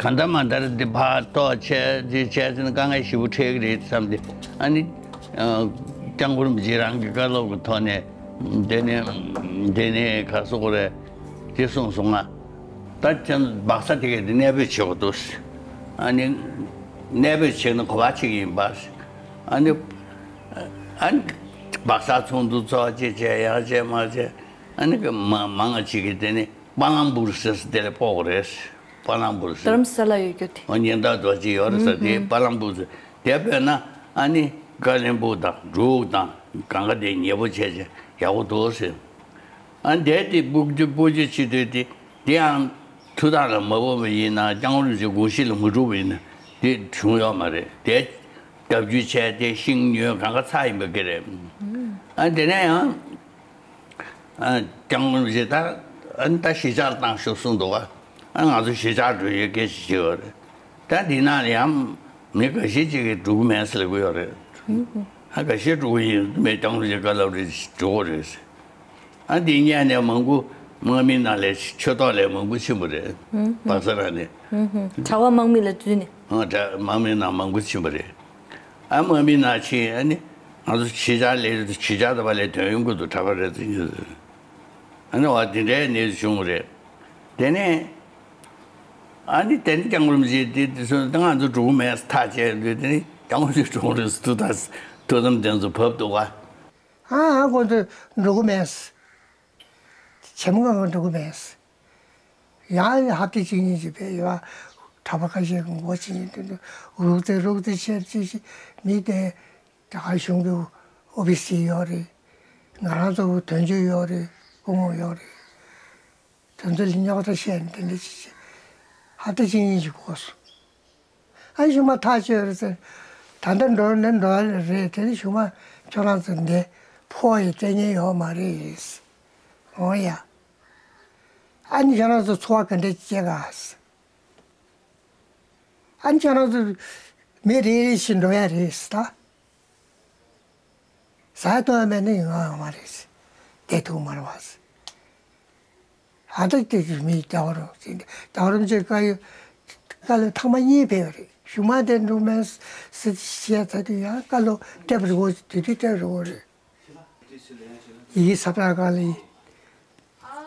གང་ལྟར་མ་ལྟར་འདི་ཕར་གཏོགས་བྱས་འདི་བྱས་ཟིན་དཀའ་ངལ་ཞེ་པོ་འཕྲད་ཀྱི་རེད་བསམ་སྟེ་ཨ་ནི། སྐྱབས་མགོན་རིན་པོ་ཆེ་རང་གི་བཀའ་སློབ་ཀྱི་ཐོག་ནས་དེ་ནས་དེ་ནས་ག་སོ་གོ་རེད་དེ་གསུངས་སོང་ང་། ད་ཅང་སྦག་ས་དེ་གས་དེ་གནས་སྤོས་བྱེད་དགོས་འདུག་ཨ་ནི་གནས་སྤོས་བྱེད་ན་གོ་བ་ཆེ་གི་ཡིན་པ། ཨ་ནི་ཨ་ནི་སྦག་ས་ཚོགས་འདུ་ཚོགས་ཅེས་བྱས་ཡང་བྱས་མ་བྱས་ཨ་ནི་གི་མ་མང་ང་ཅིག་གིས་དེ་ནི། པ་ལང་པུར་ཟེར་ས་དེ་ལ་སྤོ་དགོས་རེད། པ་ལང་པུར་ཟེར། རྡ་རམ་ས་ལ་ཡོད་རྒྱུ་དེ། ཨོ་ཉེན་བརྡ་རྡོ་རྗེ་ཡོད་རེད་ཟེར་དེ་པ་ལང་པུར་ཟེར་དེ་སྤོས་ན་ཨ་ནི་ཀ་ལིམ་པུ་དང་འབྲུག་དང་གང་ག་དེ་ཉེ་པོ་བྱས་བྱས་ཡག་པོ་འདུག་ཟེར། ཨ་འདས་དེ་སྤོ་རྒྱུ་སྤོ་རྒྱུ་བྱེད་དུས་དེ་དེ་ཡང་ཐུགས་དང་ལ་མ་འོས་པ་ཡིན་ན་སྐྱབས་མགོན་རིན་པོ་ཆེ་དགོངས་གཞི་ལ་མ་འགྲོ་བ་ཡིན་ན་དེ་བྱུང་ཡོད་མ་རེད་དེ། བརྒྱབ་རྒྱུ་བྱས་དེ་ཤིང་ཉོས་གང་ག་ཚར་ཡིན་པ་གི་རེད། ཨ་དེ་ནས་ཡང་། ཨ་སྐྱབས་མགོན་རིན་པོ་ཆེ་ད་ཨ་ནི་ད་གཞིས་ཆགས་བཏང་ཤོག་གསུངས་འདུག་ག་ཨ་ང་ཚོ་གཞིས་ཆགས་འགྲོ་ཡས་སྐད་ཆ་བྱས་ཡོད་རེད། ད་འདི་ནང་ལ་ཡང་མི་འགའ་ཤས་ཅིག་གིས་འགྲོ་གི་མེད་ཟེར་ལབ་ཀྱི་ཡོད་རེད། ཨ་འགའ་ཤས་འགྲོ་གི་ཡིན་མེད་སྐྱབས་མགོན་རིན་པོ་ཆེ་བཀའ་སློབ་རེད་འགྲོ་གི་རེད་ཟེར། ཨ་འདི་སྔོན་ནས་མང་པོ་དམག་མི་ནང་ལ་ཆོས་ཐོག་ལས་མང་པོ་ཕྱིན་པ་རེད། སྦག་ས་རང་ནས། གྲྭ་པ་དམག་མི་ལ་འཛུལ་ནས། ཨ་གྲྭ་དམག་མི་ནང་མང་པོ་ཕྱིན་པ་རེད། ཨ་དམག་མི་ནང་ཕྱིན་ཨ་ནི་ང་ཚོ་གཞིས་ཆགས་ལས་གཞིས་ཆགས་དེ་བ་ལས་དོན་ཡོང་གི་འདུག་གྲྭ་པ་རེད་ཟེར་གྱི་འདུག་ཨ་ནི་བ་དེ་འདྲའི་གནས་ཚུལ་བྱུང་བ་རེད། དེ་ནས་ཨ་ནི་དེ་ནི་སྐྱབས་མགོན་རིན་པོ་ཆེ་དེ་དེ་ཚོ་ད་ང་ཚོ་འགྲོ་གི་མེད་ཐག་བཅད་འདུག་དེ་ནི་སྐྱབས་མགོན་རིན་པོ་ཆེ་འགྲོ་གི་རེད་ཟེར་ཐུགས་དམ་ཐུགས་དམ་དེ་ཚོ་བབས་འདུག་ག་ཨ་ཨ་ཁོང་ཚོ་འགྲོ་གི་མེད། བྱེ་མ་ང་འགྲོ་གི་མེད། ཡང་ཧབ་ཏ་གཅིག་གཉིས་ཅིག་ཕེབས་ཡོད་ཨ། གྲྭ་པ་ཁ་ཤས་ཀྱི་ངོ་ཅིག་ཡིན་དུས་རུག་ཙེ་རུག་ཙེ་བཤད་ཅིག་ཅིག་མི་དེ་རྒྱ་གར་གཞུང་གི་ཨོ་བི་སི་ཡོད་རེད། ང་རང་ཚོ་དོན་གཅོད་ཡོད་རེད། སྐུ་ངོ་ཡོད་རེད། དོན་ཚོ་ལ་རྙོག་དྲ་བཤད་ནས་དེ་འདྲ་ཅིག་ཅིག་ཧབ་ཏ་གཅིག་གཉིས་ཅིག་འགོར་སོང་། ཨ་གཞུག་མ་ཐག་ཆོད་རེད་ཟེར། ད་ལྟ་འགྲོ་ན་འགྲོ་ཡ་རེད་དེ་ནི་གཞུག་མ་ཁྱོད་རང་ཚོ་འདི་ཕོག་ཡི་སྐྲན་ཉེན་ཡོད་མ་རེད། འོང་ཡ། ཨ་ནི་ཁྱོད་རང་ཚོ་འཚོ་བ་ག་འདྲ་སྐྱེལ་ག་ཨ་ནི་ཁྱེད་རང་ཚོ་མི་རེ་རེ་བཞིན་འགྲོ་ཡ་རེད་ཟེར་ད། ཟ་ཡ་འཐུང་ཡ་མེད་ན་ཡོང་ཡ་ཡོད་མ་རེད་ཟེར། བསྡད་ཐུབ་མ་རེད་བ་ཟེར། ཨ་ད་དེ་གི་མི་རྒྱལ་བ་རིན་པོ་ཆེ་རྒྱལ་བ་རིན་པོ་ཆེ་བཀའ་ཡོད། བཀའ་སློབ་ཐེངས་མ་གཉིས་ཕེབས་པ་རེད། གཞུག་མ་དེ་འགྲོ་མེད་ཟེར་བཤད་ཚར་དུས་ཡང་བཀའ་སློབ་སྤྲད་པ་རེད་བ། དུས་དུས་སྤྲད་པ་རེད་བ་རེད། ཡི་གེ་ས་བཀྲ་སྒང་ལ་ཡི་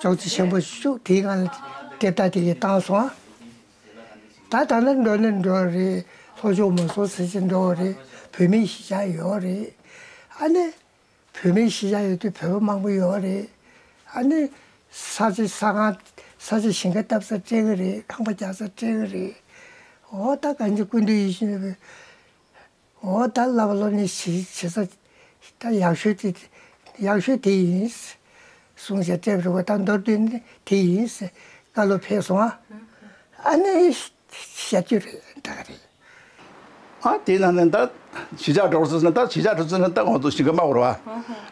ཅོག་ཙེ་ཆེན་པོ་བཅུག་དེའི་སྒང་ལ་དེབ་རྟགས་དེ་གས་བཏང་སོང་ཨ། ད་ད་ལྟ་འགྲོ་ནི་འགྲོ་རེད། ལྷོ་ཕྱོགས་མང་ཚོགས་ཟེར་གྱི་འགྲོ་རེད། བོད་མིའི་གཞིས་ཆགས་ཡོད་རེད། ཨ་ནི་བོད་མིའི་གཞིས་ཆགས་ཡོད་དུས་བོད་པ་མང་པོ་ཡོད་རེད། ཨ་ནི་ས་ཆ་ས་ཁང་ས་ཆ་ཞིང་ཁ་བཏབ་ས་སྤྲད་གི་རེད། ཁང་པ་རྒྱག་ས་སྤྲད་གི་རེད། འོ་ད་གང་ཅི་སྐུ་མདུན་ཡིད་བཞིན་ནོར་བུས། འོ་ད་བསླབ་པ་སློབ་གཉེར་བྱེད་བྱེད་ས་ད་ཡག་ཤོས་དེ་ཡག་ཤོས་དེ་ཡིན་གསུངས་བྱས་སྤྲད་པ་རེད་བ། ད་མདོར་བསྡུས་ནས་དེ་ཡིན་བཀའ་སློབ་ཕེབས་སོང་ཨ། ཨ་ནི་བཤད་རྒྱུ་རེད་ད་ག་རེད། ཨ་དེ་ན་ནི་ད་གཞིས་ཆགས་འགྲོ་ཟེར་ན་ད་གཞིས་ཆགས་འགྲོ་ཟེར་ན་ད་ང་ཚོ་ཞིང་ཁ་དམའ་བོ་རེད་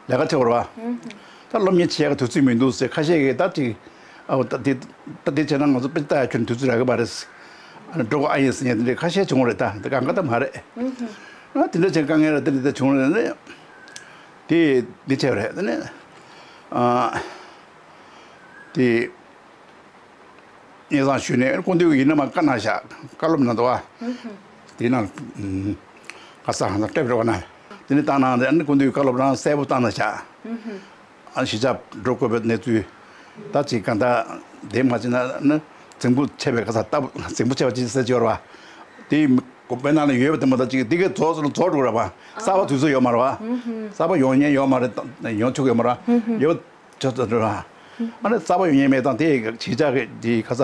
བ། ལས་ཀ་ཆེ་བོ་རེད་བ། ད་སློབ་གཉེར་བྱེད་ཡག་གི་དུས་ཚོད་མི་འདུག་ཟེར་ཁ་ཤས་ཀྱིས་ད་ཅིག་ཨ་འོ་ད་དེ་ད་དེ་བྱས་ན་ང་ཚོ་དཔེ་ལྟ་ཡ་ཁྱོན་དུས་ཚོད་རག་གི་མ་རེད། ཨ་ནི་འགྲོ་གི་ཨ་ཡིན་ཟེར་མཁན་དེ་འདྲ་ཁ་ཤས་བྱུང་བ་རེད། ད་དེ་གང་ག་ད་མ་རེད། ཨ་དེ་འདྲ་བྱས་དཀའ་ངལ་ར་དེ་འདྲ་ད་བྱུང་རེད་ནི། དེ་འདི་བྱས་པ་རེད་ད་ནི། ཨ་དེ། སྙན་སེང་ཞུས་ནས་སྐུ་མདུན་ཡིན་ན་མ་བཀའ་གནང་བཞག་བཀའ་སློབ་གནང་འདུག་ཨ། དེ་ནང་ཁ་ས་ཧང་སང་སྤྲད་པ་རེད་བ་ན། དེ་ནས་བཏང་གནང་དེ་ཨ་ནི་སྐུ་མདུན་བཀའ་སློབ་རང་གསལ་པོ་བཏང་གནང་བཞག་ཨ་གཞིས་ཆགས་འགྲོ་དགོས་པའི་གནས་ཚུལ། ད་ཅིག་གང་ལྟར་དེ་མ་བྱས་ན་ཨ་ནི་རྫིང་བུ་ཆད་པའི་ཁ་ས་ལྟ་བུ་རྫིང་བུ་ཆད་པ་ཅིག་ཟེར་གྱི་ཡོད་རེད་བ། དེ་དགོན་པའི་ནང་ལ་ཡོད་པ་དེ་མ་གཏོགས་ཅིག་དེ་གའི་རྫོགས་སོང་ན་རྫོགས་འགྲོ་རེད་བ། གསར་པ་དུས་ཚོད་ཡོད་མ་རེད་བ། གསར་པ་ཡོང་མཁན་ཡོད་མ་རེད། ཡོང་ཆོག་གི་ཡོད་མ་རེད་བ། ཡོད། ཅོ་ཙེ་འགྲོ་ར། ཨ་ནི་རྩ་བ་ཡོད་ཉེས་མེད་དང་དེ་གཞིས་ཆགས་ཀྱི་དེ་ཁ་ས་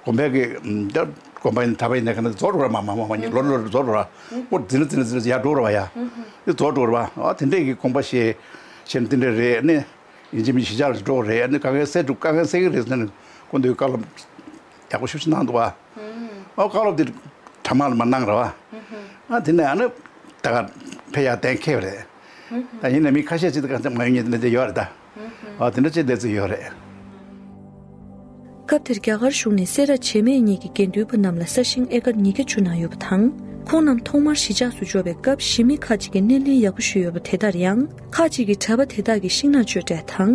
དགོན་པའི་གི་ད་དགོན་པ་ཡིན་གྲྭ་པ་ཡིན་ན་ག་ནས་རྫོགས་འགྲོ་ར། མ་མ་མ་མ་ཉིད་ལོ་ལོ་རྫོགས་འགྲོ་ར། ཨོ་འཛིན་འཛིན་འཛིན་ཡར་འགྲོ་ར་བ་ཡ། དེ་རྫོགས་འགྲོ་ར་བ། ཨ་དེ་འདྲས་ཀྱི་དགོངས་པ་བཞེས་བཞེས་ནས་དེ་འདྲས་རེད། ཨ་ནི་ཡིན་གཅིག་མིན་གཅིག་གཞིས་ཆགས་ལ་འགྲོ་རེད། ཨ་ནི་དཀའ་ངལ་སེལ་འགྲོ་དཀའ་ངལ་སེལ་གི་རེད་ཟེར་ནས་སྐུ་མདུན་བཀའ་སློབ་ཡག་པོ་ཞེ་པོ་ཅིག་གནང་འདུག་བ། ཨོ་བཀའ་སློབ་དེ་གྲ་མ་ལ་མ་གནང་ར་བ། ཨ་དེ་ནས་ཨ་ནི་ད་ག་ཕེབས་ཡག་གཏན་འཁེལ་བ་རེད། ད་ཡིན་ནའི་མི་ཁ་ཤས་ཅིག་ད་ག་ཚོད་མ་ཡོང་མཁན་དེ་འདྲ་ཅིག་ཡོད་རེད་ད། ཨ་དེ་འདྲ་ཅིག་བསྡད་ཚོད་ཡོད་རེད། སྐབས་དེར་རྒྱ་གར་གཞུང་ནས་སེ་ར་བྱེས་སྨད་གཉིས་ཀྱི་དགེ་འདུན་པ་རྣམས་ལ་ས་ཞིང་ཨེ་ཀར་ཉིས་བརྒྱ་བཅུ་གནང་ཡོད་པ་དང་། ཁོང་རྣམས་ཐོག་མར་གཞིས་ཆགས་སུ་འབྱོར་བའི་སྐབས་གཞིས་མི་ཁག་ཅིག་གིས་སྣེ་ལེན་ཡག་པོ་ཞུས་ཡོད་པ་དེ་ལྟར་ཡང་། ཁག་ཅིག་གིས་གྲྭ་པ་དེ་དག་གི་ཤིང་ནགས་གཅོད་བྲེག་དང་།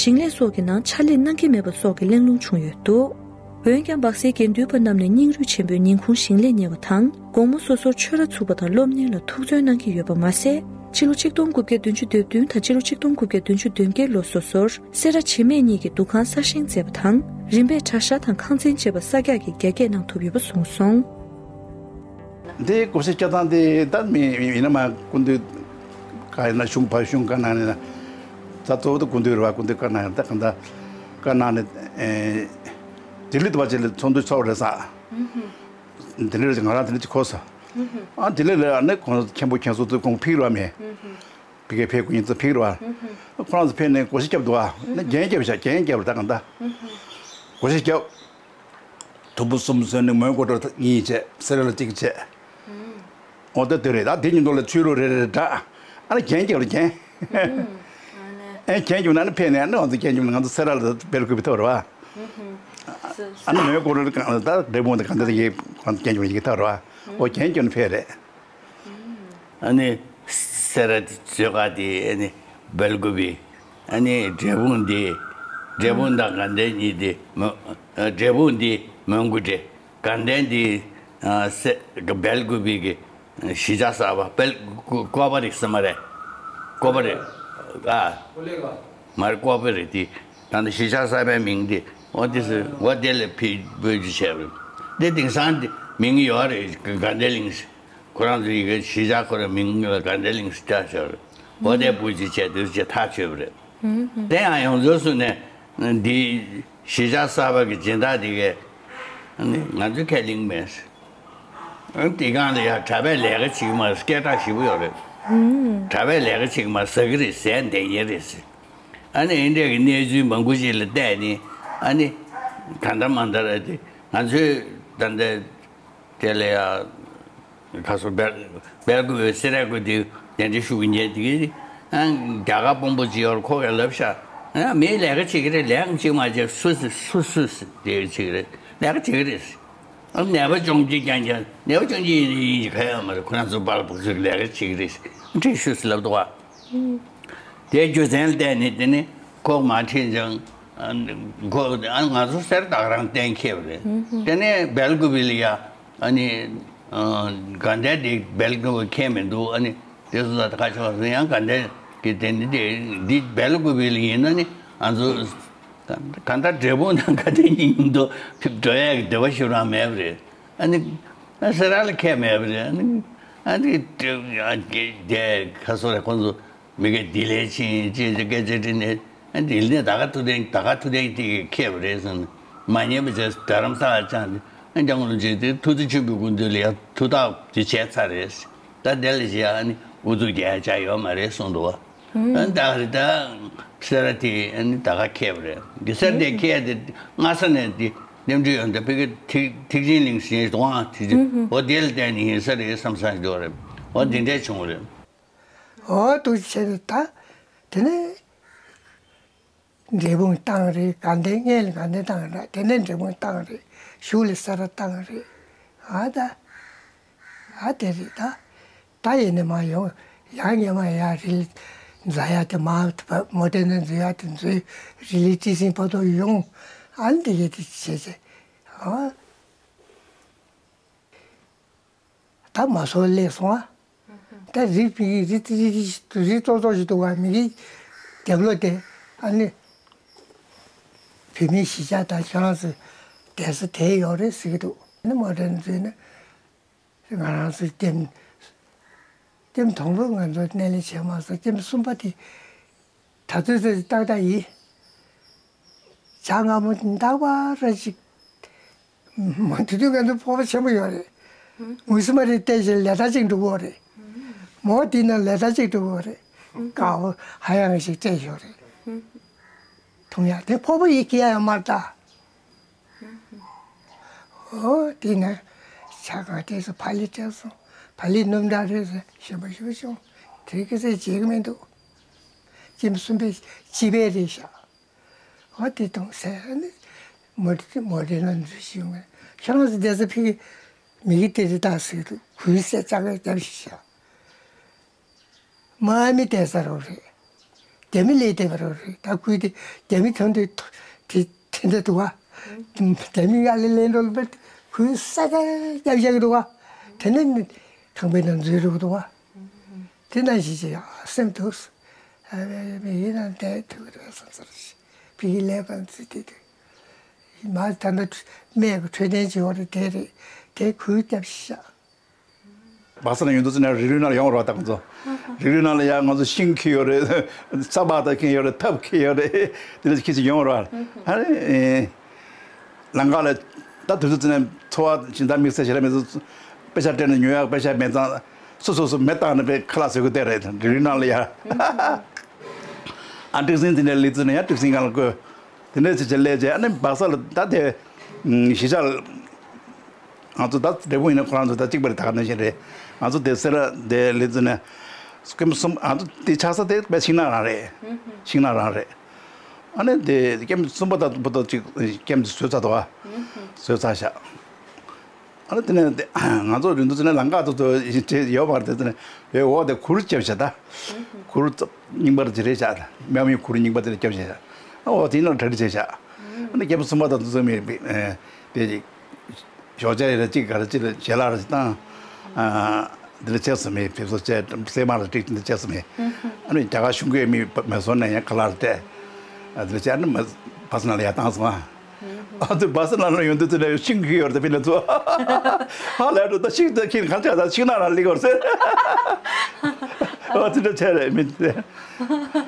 ཞིང་ལས་སོགས་ཀྱི་ནང་ཕྱག་ལས་གནང་གི་མེད་པ་སོགས་ཀྱི་གླེང་སློང་བྱུང་ཡོད་འདུག་འོན་ཀྱང་སྦག་སའི་དགེ་འདུན་པ་རྣམས་ནས་སྙིང་རུས་ཆེན་པོས་ཉིན་གུང་ཞིང་ལས་གཉེར་བ་དང་། དགོང་མོ་སོ་སོར་ཆོས་ར་ཚུགས་པ་དང་སློབ་གཉེར་ལ་ཐུགས་བརྩོན་གནང་གི་ཡོད་པ་མ་ཟད། ཕྱི་ལོ་ཆིག་སྟོང་དགུ་བརྒྱ་བདུན་ཅུ་དོན་བདུན་དང་ཕྱི་ལོ་ཆིག་སྟོང་དགུ་བརྒྱ་བདུན་ཅུ་དོན་བརྒྱད་ལོ་སོ་སོར་སེ་ར་བྱེས་སྨད་གཉིས་ཀྱི་འདུ་ཁང་གསར་བཞེངས་མཛད་པ་དང་། རིམ་པས་གྲྭ་ཤག་དང་ཁང་ཚན་བཅས་པ་གསར་རྒྱག་གིས་རྒྱ་སྐྱེད་གནང་ཐུབ་ཡོད་པ་གསུངས་སོང་། འདི་སྒོ་ཕྱེ་བཅའ་སྟངས་དེ་ད་མི་ཡིན་ན་མ་སྐུ་མདུན་ག་ཡིན་ན་གཞུང་ཕ་གཞུང་བཀའ་གནང་ནས་ད་གཙོ་བོ་དེ་སྐུ་མདུན་རེད་བ། སྐུ་མདུན་བཀའ་གནང་ཡང་ད་གང་ལྟར་བཀའ་གནང་ནས་ལྡི་ལི་དུ་བ་ཅིག་ལ་ཚོགས་འདུ་ཚོགས་རེད་ས། ལྡི་ལི་ལ་ང་རང་ལྡི་ལི་ཅིག་གོ་ས། ཨ་ལྡི་ལི་ལ་ནི་ཁོང་མཁན་པོ་མཁན་ཟུར་དུ་ཁོང་ཕེབས་རོགས་མེད། ཕ་གིར་ཕེབས་དགོས་ཡིན་ཚུལ་ཕེབས་རེད་བ། ཁོ་རང་ཚོ་ཕེབས་ནས་སྒོ་ཕྱེ་བརྒྱབ་འདུག་བ། ནི་རྒྱན་བརྒྱབ་བཞག་རྒྱན་བརྒྱབ་རེད་ད་གང་ལྟར། སྒོ་ཕྱེ་བརྒྱབ། དུམ་བུ་གསུམ་བཟོས་ནས་མོན་གྷོ་གྲོ་གཉིས་བྱས། སེ་ར་ལ་གཅིག་བྱས། འོ་ད་དེ་རེད། ད་དེ་ཉིན་ཐོག་ལ་ཆོས་ལུགས་རེ་རེ་འདྲ། ཨ་ནི་རྒྱན་བརྒྱབ་རེད་རྒྱན། ཨ་རྒྱན་བརྒྱབ་ན་ནི་ཕེབས་ནས་ཨ་ནི་ང་ཚོ་རྒྱན་བརྒྱབ་ན་ང་ཚོ་སེ་ར་ལ་སྦེལ་ཀོབ་ཐོག་རེད་བ། ཨ་ནི་མོན་གྷོ་གྲོ་ད་འབྲས་སྤུངས་དེ་གང་ལྟར་ཡིན་ཁོང་རྒྱན་བརྒྱབ་ཡིན་གྱི་ཐོག་རེད་བ། འོ་རྒྱན་བརྒྱབ་ནས་ཕེབས་རེད། ཨ་ནི་སེ་ར་དེ་བཟོས་ཁ་དེ་ཨ་ནི་སྦེལ་ཀོབ་པའི། ཨ་ནི་འབྲས་སྤུངས་དེ་འབྲས་སྤུངས་དང་དགའ་ལྡན་གཉིས་དེ་མོན་ཨ་འབྲས་སྤུངས་དེ་མོན་གྷོ་འདྲེ། དགའ་ལྡན་དེ་ཨ་སེ་སྦེལ་ཀོབ་པའི་གི་གཞིས་ཆགས་གསར་པ་སྦེལ་ཀོ་ཀོ་པ་རིག་སེ་མ་རེད། ཀོ་པ་རིག་ཨ་མ་རེད་ཀོ་པ་རིག་དེ་ད་ནི་གཞིས་ཆགས་གསར་པའི་མིང་དེ་འོ་དེ་སེ་འོ་དེ་ལ་ཕི་བོད་ཀྱི་བྱས་རེད། དེ་དེང་སང་དེ་མིང་ཡོད་རེད། དགའ་ལྡན་གླིང་ཁོ་རང་ཚོ་ཡི་གེ་གཞིས་ཆགས་ཁོ་རའི་མིང་ལ་དགའ་ལྡན་གླིང་ཟེར་བྱས་རེད། འོ་དེ་བུ་ཅིག་བྱས་དེ་ཚོ་ཐག་ཆོད་པ་རེད། དེ་ཡང་ཡོངས་རྫོགས་སུ་ནས་འདི་གཞིས་ཆགས་གསར་པ་གི་སྦྱིན་བདག་དེ་གས་ང་ཚོ་ཁས་ལེན་མེད། དེ་སྒང་ལ་ཡང་གྲྭ་པས་ལས་ཀ་བྱེད་ཀྱི་མ་རེད། སྐད་གྲགས་ཞེ་པོ་ཡོད་རེད། གྲྭ་པས་ལས་ཀ་བྱེད་ཀྱི་མ་རེད། ཟ་གི་རེད། ཟས་འདེབས་མཁན་རེད། ཨ་ནི་འདི་འདྲས་ཀྱི་གནས་ཚུལ་མང་པོ་ཞིག་ལ་བལྟས་ནས་ཨ་ནི་གང་ལྟར་མང་ལྟར་ཨ་དེ་ང་ཚོས་ད་ལྟ་དེ་ལ་ཡ་ཁ་སོ་སྦེལ་སྦེལ་ཀོབ་སེ་ར་ཀོ་དེ་གདན་འདྲེན་ཞུ་གི་ཉན་དེ་ཨ་རྒྱ་གར་དཔོན་པོ་ཅིག་ཡོད་རེད། ཁོ་གས་ལབ་ཤག་ཨ་མི་ལས་ཀ་བྱེད་ཀྱི་རེད། ལས་ཀ་ཅིག་མ་བྱས་སུ་སུ་སུ་སུ་དེ་བྱེད་ཀྱི་རེད། ལས་ཀ་བྱེད་ཀྱི་རེད། ཨ་ནད་པ་སྐྱོང་བྱེད་རྐྱང་རྐྱང་། ནད་པ་སྐྱོང་བྱེད་ཡིན་ཡིན་གྱི་ག་ཡོད་མ་རེད། ཁོ་རང་ཚོ་པཱ་ལགས་ཕར་ཚུར་ལས་ཀ་བྱེད་ཀྱི་རེད། ཁྲིད་ཤོག་ཟེར་ལབ་འདུག་བ། དེའི་རྒྱུ་མཚན་ལ་བརྟེན་ནས་དེ་ནི་ཁོ་མར་ཁྲིད་ཅིང་། ཨ་ཁོ་ཨ་ང་ཚོ་གསེར་རྟ་རང་གཏན་འཁེལ་བ་རེད། དེ་ནས་སྦེལ་ཀོབ་ལ་ཡ། ཨ་ནི་ཨ་དགའ་ལྡན་དེ་སྦེལ་ཀོབ་ཁེལ་མི་འདུག། ཨ་ནི་དེ་ཚོ་ད་ཁ་ཕྱོགས་སུ་ཡང་དགའ་ལྡན་གྱི་དེ་ནི་དེ་འདི་སྦེལ་ཀོབ་ལ་ཡིན་ན་ནི་ང་ཚོ་གང་ལྟར་འབྲས་སྤུངས་དང་དགའ་ལྡན་གཉིས་མཉམ་དུ་འགྲོ་ཡག་གི་འདོད་པ་ཞེ་དྲག་མེད་པ་རེད། ཨ་ནི་ཨ་སེ་ར་ལ་ཁེལ་མེད་པ་རེད། ཨ་ནི་ཨ་ནི་དེ་ཁ་སོ་རེ་ཁོང་ཚོ་མི་སྐད་འདི་ལས་ཕྱིན་ཅེས་སྐད་ཆ་དྲིས་ནས། ཨ་ནི་ལྡི་ལི་ནས་ད་ག་ཐུག་ཐེངས་ད་ག་ཐུག་ཐེངས་དེ་ཁེལ་བ་རེད་ཟེར་ནས། མ་ཉན་པ་བྱས་རྡ་རམ་ས་ལ་བཅར་ནས། ཨ་སྐྱབས་མགོན་རིན་པོ་ཆེ་དེ་ཐུགས་རྗེ་ཆེན་པོའི་སྐུ་མདུན་ལ་ཡང་ཐུགས་བརྟག་དེ་བྱས་ཚར་རེད། ད་དེ་ལ་བྱས་ཨ་ནི་ཨུ་ཚུགས་རྒྱག་ཡ་ཡོད་མ་རེད་གསུངས་འདུག་བ། ཨ་ནི་ད་ག་རེད། ད་སེ་ར་དེ་ཨ་ནི་ད་ག་ཁེལ་བ་རེད། འདི་སེ་ར་དེ་ཁེལ་དེ་སྔ་ས་ནས་དེ་གནམ་གྲུ་ཡོང་དུས་ཕ་གི་ཐིག་ཐིག་ཆེན་གླིང་ཟེར་མཁན་འདུག་ཨང་། ཐིག་ཆེན། འོ་དེ་ལ་བལྟས་ནས་ཡིན་ས་རེད་བསམ་བསམ་འདུག་རེད། འོ་དེ་འདྲས་བྱུང་བ་རེད། འོ་འདུག་བྱས་ནས་ད་དེ་ནས། འབྲས་སྤུངས་བཏང་རེད། དགའ་ལྡན་སྔོན་ལ་དགའ་ལྡན་བཏང་རེད། དེ་ནས་འབྲས་སྤུངས་བཏང་རེད། གཞུག་ལ་སེ་ར་བཏང་རེད། ཨ་ད། ཨ་དེ་རེད་ད། ད་ཡིན་ནས་མར་ཡོང་། ཡང་ཉི་མ་ཡར་རི་ལ་འཛེག་ཡ་དེ། མར་མོ་ཊའི་ནང་འཛེག་ཡ་དེ་འཛེག། རི་ལི་ཊི་སིང་བར་དུ་ཡོང་། ཨ་ནི་དེ་གས་དེ་བྱས་བྱས། ཨ། ད་མ་སོང་སླེབས་སོང་ཨ། ད་རི་རི་རི་རི་རི་ཙོག་ཙོག་ཞིག་འདུག་ག་མི་གི་རྒྱབ་ལོགས་དེ། ཨ་ནི་བོད་མིའི་གཞིས་ཆགས་དང་ཁྱོད་རང་ཚོ་བསྡད་ས་དེ་ཡོད་རེད་ཟེར་གི་འདུག་ཨ་ནི་མོ་ཊ་འཛུལ་ནས་ང་རང་ཚོའི་ལྟེམ་ལྟེམ་དང་པོ་ང་ཚོ་སྣེ་ལེན་བྱས་མ་སོང་། ལྟེམ་གསུམ་པ་དེ། ད་ཚོད་ཚོད་ཏག་ཏག་ཡིན། ཇ་མངར་མོ་འདག་པ་ར་ཅིག་མ་དུས་དུས་ང་ཚོ་ཕོར་པ་ཆེན་པོ་ཡོད་རེད། ངོས་སུ་མ་རེད་བལྟས་ཤིང་ལེ་ཐག་ཅིག་འགྲོ་གི་རེད། མོ་དེ་ནང་ལེ་ཐག་ཅིག་འགྲོ་གི་རེད། དཀར་པོ་ཧ་ཡང་ཞིག་སྤྲད་ཡོད་རེད། འཐུང་ཡག་དེ་ཕོར་པ་ཡིས་འཁྱེར་ཡག་ཡོད་མ་རེད་ད། འོ་དེ་ནས་ཇ་གང་དེ་ཚོ་ཕ་ལི་སྤྲད་སོང་། ཕ་ལི་སྣུམ་འདྲ་རེད་ཟེར་ཞིམ་པོ་ཞིམ་པོ་བྱུང་། དེ་གི་ཚེ་བརྗེད་གི་མི་འདུག་ལྟེམ་གསུམ་པའི་སྤྱི་པའི་རེད་ཤག་འོ་དེ་གཏོང་ཟེར་ནས་མོ་ཊ་མོ་ཊའི་ནང་འཛུལ་ཞིག་ཡོང་། ཁྱེད་རང་ཚོ་བསྡད་ས་ཕ་གི་མི་གི་དེ་རེད་ད་ཟེར་དུས་གུས་སེ་ལྕགས་ཀ་བརྒྱབ་ཤིག་ཤག་མ་ཨ་མི་བསྡད་ས་རོགས་རེད། རྒྱ་མི་ལས་བསྡད་པ་རོགས་རེད། ད་ཁུལ་དེ་རྒྱ་མི་ཐོན་དུས་དེ་དེ་འདྲ་འདུག་བ། རྒྱ་མི་ཡར་ལས་ལས་འགྲོ་ལ་ཁུལ་ས་ཆ་རྒྱབ་བཞག་གི་འདུག་བ། དེ་ནས་ཁང་པའི་ནང་འཛུལ་འགྲོ་གི་འདུག་བ། དེ་ནང་བཞིན་བྱས་ཡ་སེམས་སྡུག་སོང་། ཨ་མི་ཡིན་ན་བསྡད་ཐུབ་ཀྱི་རེད་བསམ་ཚར་ཞིག་ཕ་གི་ལས་ཀ་བརྩིས་ཏེ་དུས་མ་ད་ལྟ་སྨད་ཀྱི་འཕྲོད་བསྟེན་བྱེད་བ་རེད། དེ་རེད། དེ་ཁུལ་རྒྱབ་ཤག་སྦག་ས་ནང་ཡོང་དུས་ཙམ་ནས་རི་ལུའི་ནང་ལ་ཡོང་བ་རེད་པ། ད་ང་ཚོ་རི་ལུའི་ནང་ལ་ཡ་ང་ཚོ་ཤིང་འཁྱེར་ཡོད་རེད། ས་སྦག་རྟ་འཁྱེར་ཡོད་རེད། ཐབ་འཁྱེར་ཡོད་རེད། དེ་འདྲ་འཁྱེར་ཅིག་ཡོང་བ་རེད་པ། ཨ་ནི་ལམ་ཁ་ལ་ད་དུས་ཚོད་ཙམ་ནས་འཚོ་བ་སྦྱིན་བདག་དམིགས་བསལ་ཞེ་དྲག་མེད་ཚུལ། དཔེ་ཆ་སྤྲད་ནས་ཉོ་ཡག་དཔེ་ཆ་མེད་ཙང་སོ་སོ་སོ་མེ་བཏང་ནས་དཔེ་ཁ་ལག་བཟོ་གི་བསྡད་རེད། རི་ལུའི་ནང་ལ་ཡ། ཨ་ཏྲེག་སིན་དེ་འདྲ་སླེབས་ཚུལ་ནས་ཡ་ཏྲེག་སིན་སྒང་ལ་བཀོལ། དེ་འདྲ་བྱས་བྱས་སླེབས་བྱས། ཨ་ནི་སྦག་ས་ལ་ད་དེ་གཞིས་ཆགས་ང་ཚོ་ད་འབྲས་སྤུངས་ཡིན་ན་ཁོ་རང་ཚོ་ད་གཅིག་པ་རེད། ད་ག་ནང་བཞིན་རེད། ང་ཚོ་དེ་སེ་ར་དེ་སླེབས་ཚུལ་ནས་ཀེམ་གསུམ། ང་ཚོ་དེ་ཆགས་ས་དེ་དཔེ་ཤིང་ནགས་རང་རེད། ཤིང་ནགས་རང་རེད། ཨ་ནི་དེ་ཀེམ་གསུམ་པ་དང་བོ་ཏོ་གཅིག་ཀེམ་བཟོས་ཚར་འདུག་བ། བཟོས་ཚར་ཤག་ཨ་ནི་དེ་ནས་དེ་ང་ཚོ་རིང་དུ་ཚེ་ནས་ལམ་ཁ་ཐོག་ཏུ་བྲེལ་ཡོད་མ་རེད། དེ་ནས་བའི་འོག་དེ་གུར་བརྒྱབ་བཞག་ད་གུར་རྙིང་པ་དེ་རེད་བཞག་དམག་མིའི་གུར་རྙིང་པ་དེ་རེད་བརྒྱབ་བཞག་ཨ་འོ་དེའི་ནང་གྲ་སྒྲིག་བྱས་བཞག་ཨ་ནི་རྒྱབ་གསུམ་པ་དང་དེ་ཚོ་མི་དེ་ཞོགས་ཇ་ཡི་ར་གཅིག་ག་ར་གཅིག་ལ་ཞལ་ལག་ར་གཅིག་བཏང་། འདི་ལ་བཅར་སོང་མེད། ཕེབས་བསུ་བཅར་སྲན་མ་ལ་ཏིག་འདི་བཅར་སོང་མེད། ཨ་ནི་རྒྱ་གར་གཞུང་གིས་མི་མེ་ཟོན་ནས་ཡང་ཁ་ལག་རེ་སྤྲད། འདི་ལ་བཅར་ནས་མ་བ་ས་ནང་ལ་ཡར་བཏང་སོང་ཨ། ཨ་ཙི་བ་ས་ནང་ལ་ཡོང་དུས་ཙི་ནས་ཤིང་གི་ཡོད་རེད། ད་ཕི་ལ་ཚོ་ཧ་ལས་འགྲོ། ད་ཤིང་ད་ཁྱེད་གང་ཆགས་ད་ཤིང་ནགས་རང་ལིག་བར་ཟེར། ཨ་ཙི་འདྲ་བྱས་རེད་མི་ཚེ།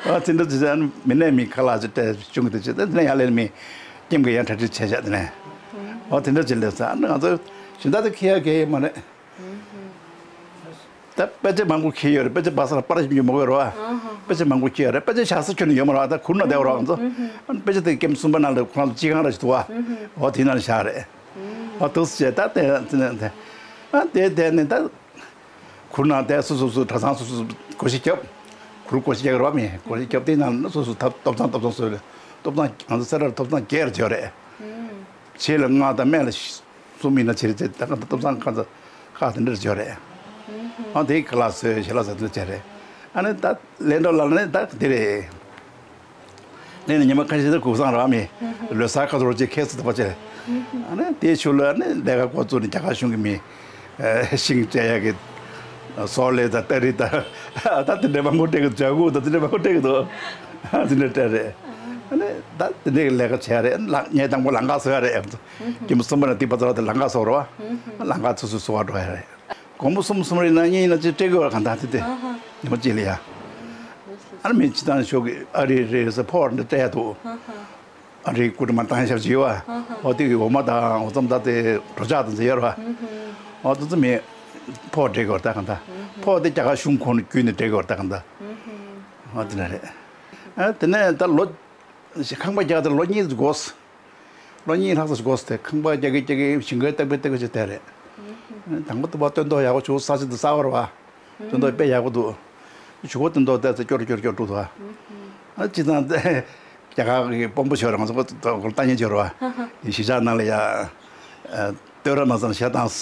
ཨ་ཙི་འདྲ་བྱས་ཨ་ནི་མི་ནས་མི་ཁ་ལག་ཅིག་སྤྲད་གཞུང་གི་དུ་བྱས། ད་འདི་ནས་ཡར་ལེན་མི་ཀེམ་གི་ཡང་གྲ་སྒྲིག་བྱས་བཞག་དེ་ནས། ཨ་དེ་འདྲ་བྱས་ལས་ས་ཨ་ནི་ང་ཚོ་གཞན་དག་ད་ཁེ་ཡ་ཁེ་ཡ་མ་རེད། ད་དཔེ་ཆ་མང་པོ་ཁྱེར་ཡོད་རེད། དཔེ་ཆ་སྦག་ས་ལ་པར་ཞིབ་འཇུག་མ་དགོས་རོགས། དཔེ་ཆ་མང་པོ་ཁྱེར་ཡོད་རེད། དཔེ་ཆ་བཞག་ས་ཁྱོན་ནས་ཡོད་མ་རེད། ད་གུར་ནང་བསྡད་པ་རོགས་ང་ཚོ། ཨ་ནི་དཔེ་ཆ་དེ་ཀེམ་གསུམ་པ་ནང་ལ་ཁོ་རང་ཚོ་སྤྱི་ཁང་ར་ཞིག་འདུག་བ། འོ་དེ་ནང་ལ་བཞག་རེད། འོ་འདུག་སེ་བྱས་ད་དེ་དེ་ནས་དེ་ཨ་དེ་དེ་ནས་ད་གུར་ནང་བསྡད། སོ་སོ་སོ་གྲྭ་ཚང་སོ་སོ་སྒོ་ཕྱེ་རྒྱབ། གུར་སྒོ་ཕྱེ་རྒྱག་རོགས་མེད། སྒོ་ཕྱེ་རྒྱབ་དེ་ནང་ལ་སོ་སོ་ཐབ་ཐོབ་ཐང་ཐོབ་ཐང་བཟོས་རེད། ཐོབ་ཐང་ང་ཚོ་སེ་རར་ཐོབ་ཐང་བརྒྱད་རེ་བྱས་རེད། ཕྱེད་ལ་ལྔ་དང་སྨད་ལ་ གསུམ་ཡིན་ན་བྱེད་རེད་ཟེར། ད་ང་ད་ཏོག་ཙམ་ཁ་ཚ་ཁག་དེ་འདྲ་བྱོས་རེད། ཨ་དེ་ཁ་ལག་བཟོས་ཞལ་ལག་བཟོས་དེ་བྱས་རེད། ཨ་ནི་ད་ལན་གྲོ་ལ་ནི་ད་དེ་རེད། ལན་ནི་ཉི་མ་ཁ་ཤས་ད་གུག་སང་ར་མི་ལོ་གསར་ཁ་ཐོར་ཅིག་ཁེ་སི་ད་པ་བྱས། ཨ་ནི་དེའི་ཤུལ་ལ་ནི་ལས་ཀ་འགོ་བཙུགས་ནས་རྒྱ་གར་གཞུང་གི་མི་ཤིང་བཅད་ཡག་གི་སོག་ལེ་ད་ཏ་རི་ད་ད་དེ་འདྲ་མང་པོ་སྤྲད་གི་འཇའ་གུ་ད་དེ་འདྲ་མང་པོ་སྤྲད་གི་འདུག་དེ་འདྲ་སྤྲད་རེད། ཨ་ནི་ད་དེ་འདྲའི་ལས་ཀ་བྱས་རེད། ལ་ངས་དང་པོ་ལམ་ཁ་བཟོ་ཡ་རེད། ཀྱི་མོ་གསུམ་པ་ན་དེ་པ་ཚོ་ལ་དེ་ལམ་ཁ་བཟོ་རོགས། ལམ་ཁ་ཚོ་ཚོ་བཟོ་བ་འགྲོ་ཡ་རེད། དགོང་མོ་གསུམ་གསུམ་རེ་ན་གཉིས་ན་ཅི་སྤྲད་དགོས་བ་གང་ལྟར་དེ་དེ་ཉི་མ་གཅིག་ལ་ཡ། ཨ་ནི་མི་སྤྱི་བཏང་ཤོག་གི་ཨ་རི་རེད་ཟེར་ཕོར་འདི་སྤྲད་ཡ་འདུག་ཨ་རིའི་སྐུ་དྲི་མ་བཏང་ཞབས་ཀྱི་ཡོད་བ། འོ་དེ་གི་འོ་མ་དང་འོ་ཙམ་ད་དེ་གྲོ་ཆག་དང་ཟེར་ཡོད་ར་བ། འོ་དེ་ཚོ་མི་ཕོགས་སྤྲད་དགོས་ད་གང་ད། ཕོགས་དེ་རྒྱ་གར་གཞུང་ཁོངས་ནས་བརྒྱུད་ནས་སྤྲད་དགོས་ད་གང་ད། འོ་དེ་འདྲ་རེད། ཨ་དེ་ནས་ད་ལོ་ཁང་པ་རྒྱག་དེ་ལོ་གཉིས་འགོར། ལོ་གཉིས་ལྷག་ཙམ་འགོར་ཏེ་ཁང་པ་རྒྱག་གི་རྒྱག་གི་ཞིང་ཁའི་སྟེགས་བུ་སྟེགས་བུ་ཅིག་བསྡད་རེད། དང་པོ་དུ་བ་སྟོན་ཐོག་ཡག་པོ་བྱུང་ས་ཆ་དེ་གསར་པ་རེད་བ། སྟོན་ཐོག་དཔེ་ཡག་པོ་འདུག་ཞུ་བ་སྟོན་ཐོག་བལྟས་ཚེ་སྐྱོར་སྐྱོར་སྐྱོར་འགྲོ་ཐུབ་ཨ། སྤྱི་བཏང་རྒྱ་གར་གི་དཔོན་པོ་ཞོར་ང་ཚོ་ལྟ་ཉན་ཞོར་བ། གཞིས་ཆགས་ནང་ལ་ཡ། སྟོད་ར་མ་ཚང་ཞལ་བཏང་།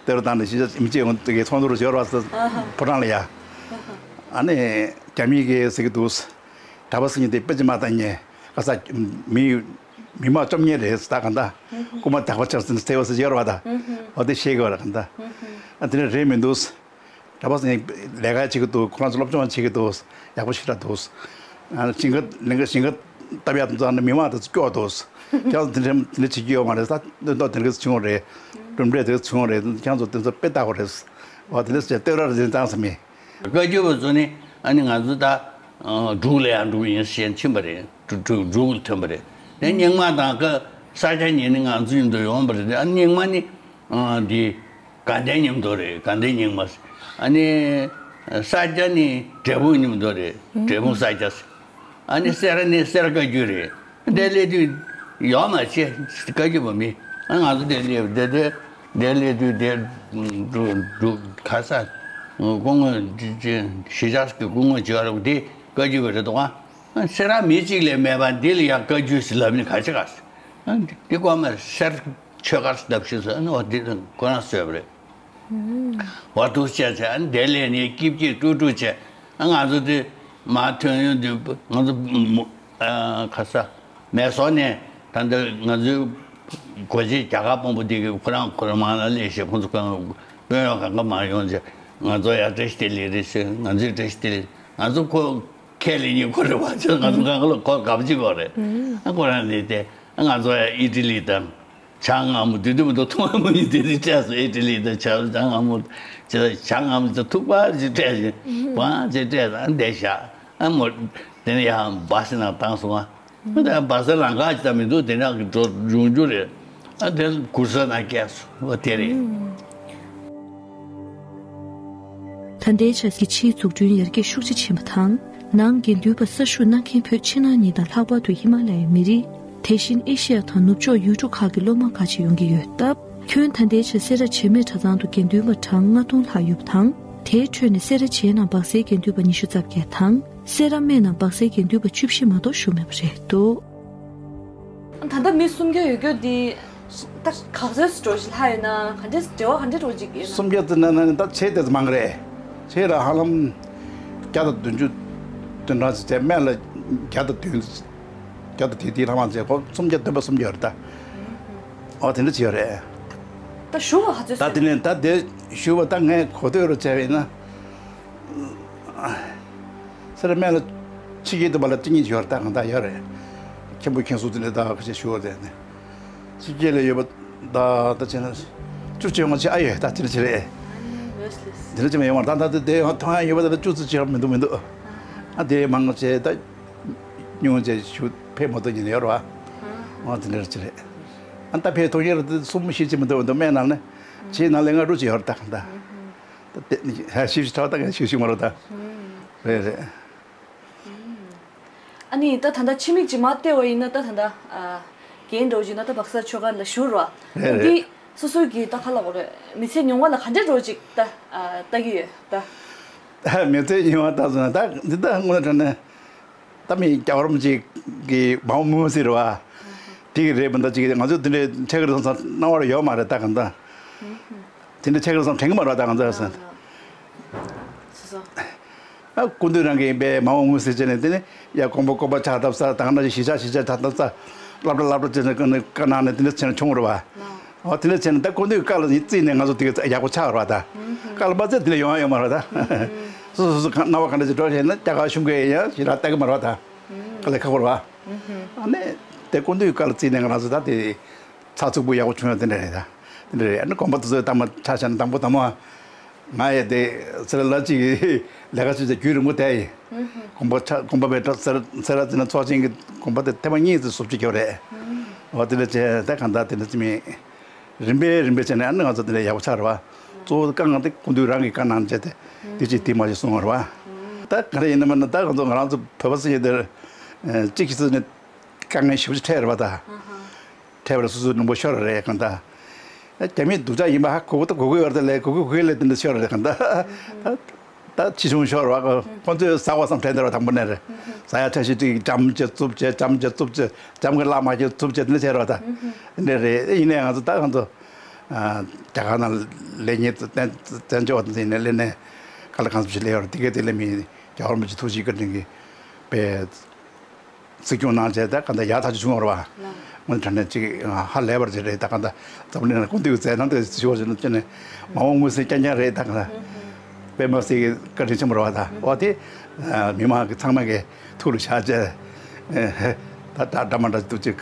སྟོད་ར་བཏང་ནས་གཞིས་ཆགས་མི་གཅིག་ཡོང་དུ་གི་ཚོང་དུ་ཞོར་བ་ཕོ་བྲང་ལ་ཡ། ཨ་ནི་རྒྱ་མི་གི་ཟེར་གི་འདུག་གྲྭ་པ་སེང་གེ་དེ་དཔེ་ཅི་མ་བཏང་ཉེ་ག་ས་མི་མི་མང་བཅོམ་ཉེ་རེད་ད་ག་ད། རྐུ་མ་དག་པ་ཆགས་ཟིན་ཟེར་བ་ཟེར་ཡོད་རེད་བ་ད། འོ་དེ་ཤེས་དགོས་རེད་ག་ད། ཨ་དེ་ནས་རེད་མི་འདུག་གྲྭ་པ་སེང་གེ་ལས་ཀ་བྱེད་ཀྱི་འདུག་ཁོ་རང་ཚོ་སློབ་སྦྱོང་བྱེད་ཀྱི་འདུག་ཡག་པོ་ཞེ་དྲག་འདུག་ཨ་ཞིང་ཁ་ལིང་ག་ཞིང་ཁ་བཏབ་ཡག་དེ་ཚོ་ནི་མི་མང་དེ་ཚོ་སྐྱོ་འདུག་ཁྱེད་ཚོ་དེ་འདྲ་དེ་འདྲ་བྱེད་ཀྱི་ཡོད་མ་རེད་ད། སྟོན་ཐོག་དེ་འདྲ་བྱུང་རེད། གྲུབ་འབྲས་དེ་བྱུང་རེད། ཁྱེད་ཚོ་དེ་ཚོ་དཔེ་ལྟ་དགོས་རེད། འོ་དེ་འདྲ་བྱས་སྟོད་ར་རེད་བཏང་ས་མེད། བཀའ་བརྒྱུད་པ་ཚོ་ནི་ཨ་ནི་ང་ཚོ་ད་འབྲུག་ལ་ཡང་འབྲུག་ཡིན་ཞེས་ཕྱིན་པ་རེད། འབྲུག་འབྲུག་འབྲུག་ལ་ཐོན་པ་རེད། དེ་རྙིང་མ་དང་ཀ་ས་སྐྱ་གཉིས་ནི་ང་ཚོ་མཉམ་དུ་ཡོང་པ་རེད། ཨ་རྙིང་མ་ནི་འདི་དགའ་ལྡན་མཉམ་དུ་རེད། དགའ་ལྡན་རྙིང་མ། ཨ་ནི་ས་སྐྱ་ནི་འབྲས་སྤུངས་མཉམ་དུ་རེད། འབྲས་སྤུངས་ས་སྐྱ། ཨ་ནི་སེ་ར་ནི་སེ་ར་བཀའ་བརྒྱུད་རེད། འདི་སླེབས་དུས་ཡོག་མ་ཆེ་བཀའ་བརྒྱུད་པ་མི། ཨ་ང་ཚོ་འདི་སླེབས་འདི་འདི་འདི་སླེབས་དུས་འདི་འབྲུག་འབྲུག་ག་ས་སྐུ་ངོ་གཞིས་ཆགས་ཀྱི་སྐུ་ངོ་བྱེད་རོགས་འདི་བཀའ་བརྒྱུད་པ་རེད་དོ། ཨ་སེ་ར་མི་གཅིག་ལས་མེད་པ་འདི་ལ་ཡང་བཀའ་བརྒྱུད་ཟེར་ལབ་ནི་ག་ཅི་ག་ཨ་འདི་ཀོ་མ་སེར་ཆོས་སྒར་བརྡབ་ཤིག་ཟེར་ཨ་ནི་འོ་འདི་ཁོ་རང་བཟོས་པ་རེད། འོ་འདུག་བྱས་བྱས་ཨ་ནི་དེ་ལས་ནི་སྐྱིད་སྐྱིད་སྤྲོ་སྤྲོ་བྱས་ཨ་ང་ཚོ་དེ་མ་ཐོན་ཡོང་དུས་ང་ཚོ་མོ་ཨ་ཁ་ས་མེ་སོ་ནས་ད་འདི་ང་ཚོའི་སྒོ་འབྱེད་རྒྱ་གར་དཔོན་པོ་དེ་གི་ཁོ་རང་ཁོ་རང་མང་ལ་སླེབས་ཤེས་ཁོང་ཚོ་གང་དཔོན་གཡོག་གང་ག་མང་ཡོང་བྱས་ང་ཚོ་ཡ་བཀྲ་ཤིས་བདེ་ལེགས་རེད་ཟེར། ང་ཚོའི་བཀྲ་ཤིས་བདེ་ལེགས། ང་ཚོ་ཁོ་ཁས་ལེན་ཉིན་ཁོ་རེ་བ་ཆེ་ང་ཚོ་གང་ག་ལ་ཁོ་དགའ་པོ་ཅིག་གོ་རེད། ཨ་ཁོ་རང་ནི་དེ་ང་ཚོ་ཨི་ཊ་ལི་དང་ཇ་མངར་མོ་དུས་དུས་མོ་དུ་ཐུང་མ་མོ་ཡིན་དེ་རིགས་སྤྲད་སོང་། ཨི་ཊ་ལི་དང་ཇ་ཇ་མངར་མོ་ཇ་ཇ་མངར་མོ་དུ་ཐུག་པ་ཅིག་སྤྲད་ཞིང་བང་ཅིག་སྤྲད་ཨ་འདས་ཤག་ཨ་མོ་དེ་ནས་ཡང་སྦ་སེ་ནང་བཏང་སོང་ཨ། ཨ་དེ་སྦ་སེ་ལང་ཀ་ཅིག་ད་མི་འདུག་དེ་ནང་གི་འགྲོ་འབྱུང་འགྱུར་རེད། ཨ་དེ་གུར་ས་ནང་སྐྱེས་སོང་ཨ་དེ་རེད། ད་ལྟའི་ཆར་གྱི་ཕྱིའི་འཛུགས་སྐྲུན་ཡར་རྒྱས་ཤུགས་ཆེ་ཕྱིན་པ་དང་། ནང་དགེ་འདུན་པ་གསར་ཞུགས་གནང་མཁན་བོད་ཕྱི་ནང་གཉིས་དང་ལྷག་པར་དུ་ཧི་མ་ལ་ཡའི་མི་རིགས། དེ་བཞིན་ཨེ་ཤི་ཡ་དང་ནུབ་ཕྱོགས་ཡུལ་གྲུ་ཁག་གི་སློབ་མ་ཁག་ཅིག་ཡོང་གི་ཡོད་སྟབས། ཁྱོན་ད་ལྟའི་ཆར་སེ་ར་བྱེས་སྨད་གྲྭ་ཚང་དུ་དགེ་འདུན་པ་གྲངས་ལྔ་སྟོང་ལྷག་ཡོད་པ་དང་། དེའི་ཁྲོད་ནས་སེ་ར་བྱེས་ནང་སྦག་སའི་དགེ་འདུན་པ་ཉི་ཤུ་རྩ་བརྒྱད་དང་། སེ་ར་སྨད་ནང་སྦག་སའི་དགེ་འདུན་པ་བཅུ་བཞི་མ་གཏོགས་བཞུགས་མེད་པ་རེད་འདུག་ད་ལྟ་མི་སུམ་བརྒྱ་ཡོད་རྒྱུ་འདི་ད་ག་ཚོད་འགྲོ་ཞིག་ལྷག་ཡོད་ན་ག་འདྲས་འབྲེལ་བ་ག་འདྲས་འགྲོ་ཅིག་ཡོད་ན། སུམ་བརྒྱ་དེ་ན་ན་ད་ཆེ་དེ་མང་རེད། ཆེ་ལ་ཧ་ལམ་བརྒྱ་དང་བདུན་ཅུ་དོན་གྲངས་ཅིག་བྱས་སྨད་ལ་བརྒྱ་དང་བདུན་བརྒྱ་དང་དེ་དེའི་ལྷག་མ་བྱས་ཁོ་སུམ་བརྒྱ་བདུན་པ་སུམ་བརྒྱ་རེད་ད། ཨོ་དེ་འདྲ་ཅིག་ཡོད་རེད། ད་ཞུ་བ་ག་ཚོད་ད་དེ་ནས་ད་དེ་ཞུ་བ་ད་ངས་གོ་ཐོས་རུ་བྱས་པ་ཡིན་ན། སེ་ར་སྨད་ལ་ཕྱི་རྒྱལ་དུ་བ་ལ་གཅིག་གཉིས་ཡོད་རེད་ད་གང་ལྟར་ཡོད་རེད། མཁན་པོ་མཁན་ཟུར་དེ་འདྲ་ད་ཁ་ཤས་ཞུ་བ་དེ་ནས་ཕྱི་རྒྱལ་ལ་ཡོད་པ་ད་ད་བྱས་ན་བཅུ་གཅིག་ཡོང་ཆེ་ཨ་ཡོད་ད་དེ་འདྲ་ཅིག་རེད། དེ་འདྲ་ཅིག་མ་ཡོང་བར་ད་ད་དེ་དེ་ཡང་མཐོང་ཡ་ཡོད་པ་ད་བཅུ་ཙམ་ཅིག་མི་འདུག་མི་འདུག་ཨ་དེ་མང་ཆེ་ད་ཉུང་ཆེ་ཞུ་ཕེབས་མ་ཐུབ་ཉིན་ཡོད་རེད་བ། ཨ་དེ་འདྲ་ཅིག་རེད། ཨ་ད་ཕེབས་ཐུབ་ཉིན་རེད་དེ་གསུམ་བཞི་ཅིག་མི་འདུག་མི་འདུག་སྨད་ནང་ནས་ཕྱིའི་ནང་ལས་ལྔ་དྲུག་ཅིག་ཡོད་རེད་ད་གང་ལྟར། ད་དེ་ཧ་ཤིབ་ཤིབ་ཐོག་ད་ག་ཤིབ་ཤིབ་མ་རོ་ད། རེད་རེད། ཨ་ནི་ད་ད་ལྟ་ཕྱི་མིག་ཅིག་མ་བལྟས་པ་ཡིན་ན་ད་ད་ལྟ་ཨ་རྒན་འདྲ་བོ་ཅིག་ན་ད་སྦག་ས་ཆོས་སྒར་ལ་བཞུགས་རོགས། རེད་རེད། འདི་སོ་སོའི་གི་ད་ག་ལ་གོ་རེད་མི་ཚེ་མྱོང་བ་ལ་ག་འདྲ་འདྲ་བོ་ཅིག་ད་ཨ་ལྟ་གི་ཡོད་ད། མི་ཚེ་མྱོང་བ་ད་སོང་ན་ད་འདི་ད་དངོས་གནས་དྲང་གནས་ད་མི་རྒྱལ་བ་རིན་པོ་ཆེ་གི་མའོ་མུའུ་ཟེར་བ། དེ་གི་རེད་མི་འདུག་ཅིག་ང་ཚོ་དེ་འདྲའི་ཆེ་གར་སོང་ཙང་སྣང་བར་ཡོད་མ་རེད་ད་གང་ལྟར། དེ་འདྲའི་ཆེ་གར་སོང་དྲན་གི་མ་རེད་ད་གང་ལྟར་ཟེར། སོ་སོ། ཨ་སྐུ་མདུན་རང་གི་པའི་མ་འོངས་མངོན་གསལ་བྱས་ནས་དེ་ནི་ཡ་དགོན་པ་དགོན་པ་ཕྱག་བཏབ་ས་དང་ན་གཞིས་ཆགས་གཞིས་ཆགས་ཕྱག་བཏབ་ས་སློབ་གྲྭ་སློབ་གྲྭ་བྱས་ནས་བཀའ་གནང་ནས་དེ་འདྲ་བྱས་ནས་བྱུང་རེད་བ། ཨོ་དེ་འདྲ་བྱས་ནས་ད་སྐུ་མདུན་བཀའ་ལ་བརྩིས་ནས་ང་ཚོ་དེ་ག་ཡག་པོ་ཆགས་རེད་བ་ད། བཀའ་ལ་མ་བརྩིས་དེ་འདྲ་ཡོང་ཡ་ཡོད་མ་རེད་ད། སོ་སོ་སོ་སོ་གང་སྣང་བ་གང་འདྲ་ཞིག་འགྲོ་བྱས་ན་རྒྱ་གར་གཞུང་གིས་ཡང་ཞིག་ལ་ལྟ་གི་མ་རེད་བ་ད། དཀའ་ལས་ཁག་པོ་རེད་བ། ཨ་ནི་དེ་སྐུ་མདུན་བཀའ་ལ་བརྩིས་ནས་ང་རང་ཚོ་ད་དེ་ཚགས་ཚུད་པོ་ཡག་པོ་བྱུང་ཡོད་དེ་འདྲ་རེད་ད། དེ་འདྲ་རེད། ཨ་ནི་དགོན་པ་དེ་ཚོའི་དང་པོ་ཆ་བཞག་ན་དང་པོ་དང་པོ་ང་ཡི་དེ་ཚེ་རབས་ལ་གཅིག་ལས་ཀ་བྱེད་ཚེ་རྒྱུན་རིང་པོ་བསྡད་ཡིན། དགོན་པ་ཆ་དགོན་པ་བའི་ཚེ་རབས་ཚེ་རབས་ཚེ་ན་ཚོགས་ཆེན་གྱི་དགོན་པ་དེ་ཐེངས་མ་གཉིས་ཙམ་བཟོ་བཅོས་བརྒྱབ་རེད། འོ་དེ་འདྲ་བྱས་ད་གང་ལྟར་དེ་འདྲ་ཅི་མིན། རིམ་པས་རིམ་པས་བྱས་ནས་ཨ་ནི་ང་ཚོ་དེ་འདྲ་ཡག་པོ་ཆགས་རེད་བ། གཙོ་བོ་དཀའ་ངལ་དེ་སྐུ་མདུན་རང་གིས་བཀའ་གནང་བྱས་ཏེ་དེ་ཅིག་དེ་མ་ཞིག་གསུངས་པ་རེད་བ། ད་ག་རེ་ཡིན་ན་མིན་ན་ད་ང་ཚོ་ང་རང་ཚོ་བོད་པ་ཟེར་ཡས་དེར་གཅིག་གིས་ཟེར་ནས་དཀའ་ངལ་ཞེ་པོ་ཅིག་འཕྲད་རེད་བ་ད། འཕྲད་པ་ལ་སོ་སོའི་ནུས་པ་ཤོར་རེད་གང་ལྟར། རྒྱ་མིའི་སྡུག་ཅག་ཡིན་པ་ཧ་གོ་གི་ད་གོ་གི་ཡོད་རེད་ལས་གོ་གི་གོ་གི་ལས་དེ་འདྲ་ཤོར་རེད་གང་ལྟར། ད་ཕྱིས་བྱུང་ཤོར་བ་ཁོ་ཚོས་ཟ་བ་བསམ་དྲན་དེ་ར་དང་པོ་ནས་རེད། ཟ་ཡ་ཁྲ་ཤིག་ཅིག་ལྕམ་ཅིག་རྩུབ་ཅིག་ལྕམ་ཅིག་རྩུབ་ཅིག་ལྕམ་གི་ལག་མ་ཅིག་རྩུབ་ཅིག་དེ་འདྲ་བྱས་ར་ད། འདི་རེད་ཡིན་ནའི་ང་ཚོ་ད་ང་ཚོ་རྒྱ་གར་ནང་ལས་ཉེས་བཙན་བཙན་བྱོལ་བ་དེ་ཡིན་ནའི་ལས་ནས་ག་ལ་གང་འཚམ་ཞིག་ལས་ཡོད་རེད། དེ་གས་དེ་ལས་མི་རྒྱལ་བ་རིན་པོ་ཆེ་ཐུགས་རྗེ་བཀའ་དྲིན་གྱིས་པའི། གཟིགས་སྐྱོང་གནང་བྱས་ད་ག་འདྲ་ཡག་ཐག་ཆོད་བྱུང་བ་རེད་བ། དངོས་དྲང་གནས་ཅིག་ཧ་ལས་པར་ཅིག་རེད་ད་ག་འདྲ་འཛམ་བུ་གླིང་ལ་སྐུ་མདུན་གྱི་མཛད་རྣམ་དེ་ཞུ་བ་ཞུ་ན་ཅི་ནས་མ་འོངས་མངོན་གསལ་རྐྱང་རྐྱང་རེད་ད་ག་འདྲ། དཔེ་མ་སྲིད་ཀྱི་བཀའ་དྲིན་ཆེན་པོ་རེད་བ་ད་འོ་དེ། མི་མང་གི་ཚང་མ་གི་ཐུགས་ལ་བཞག་བྱས། ད་ད་འདྲ་མ་འདྲ་འདུག་ཅིག་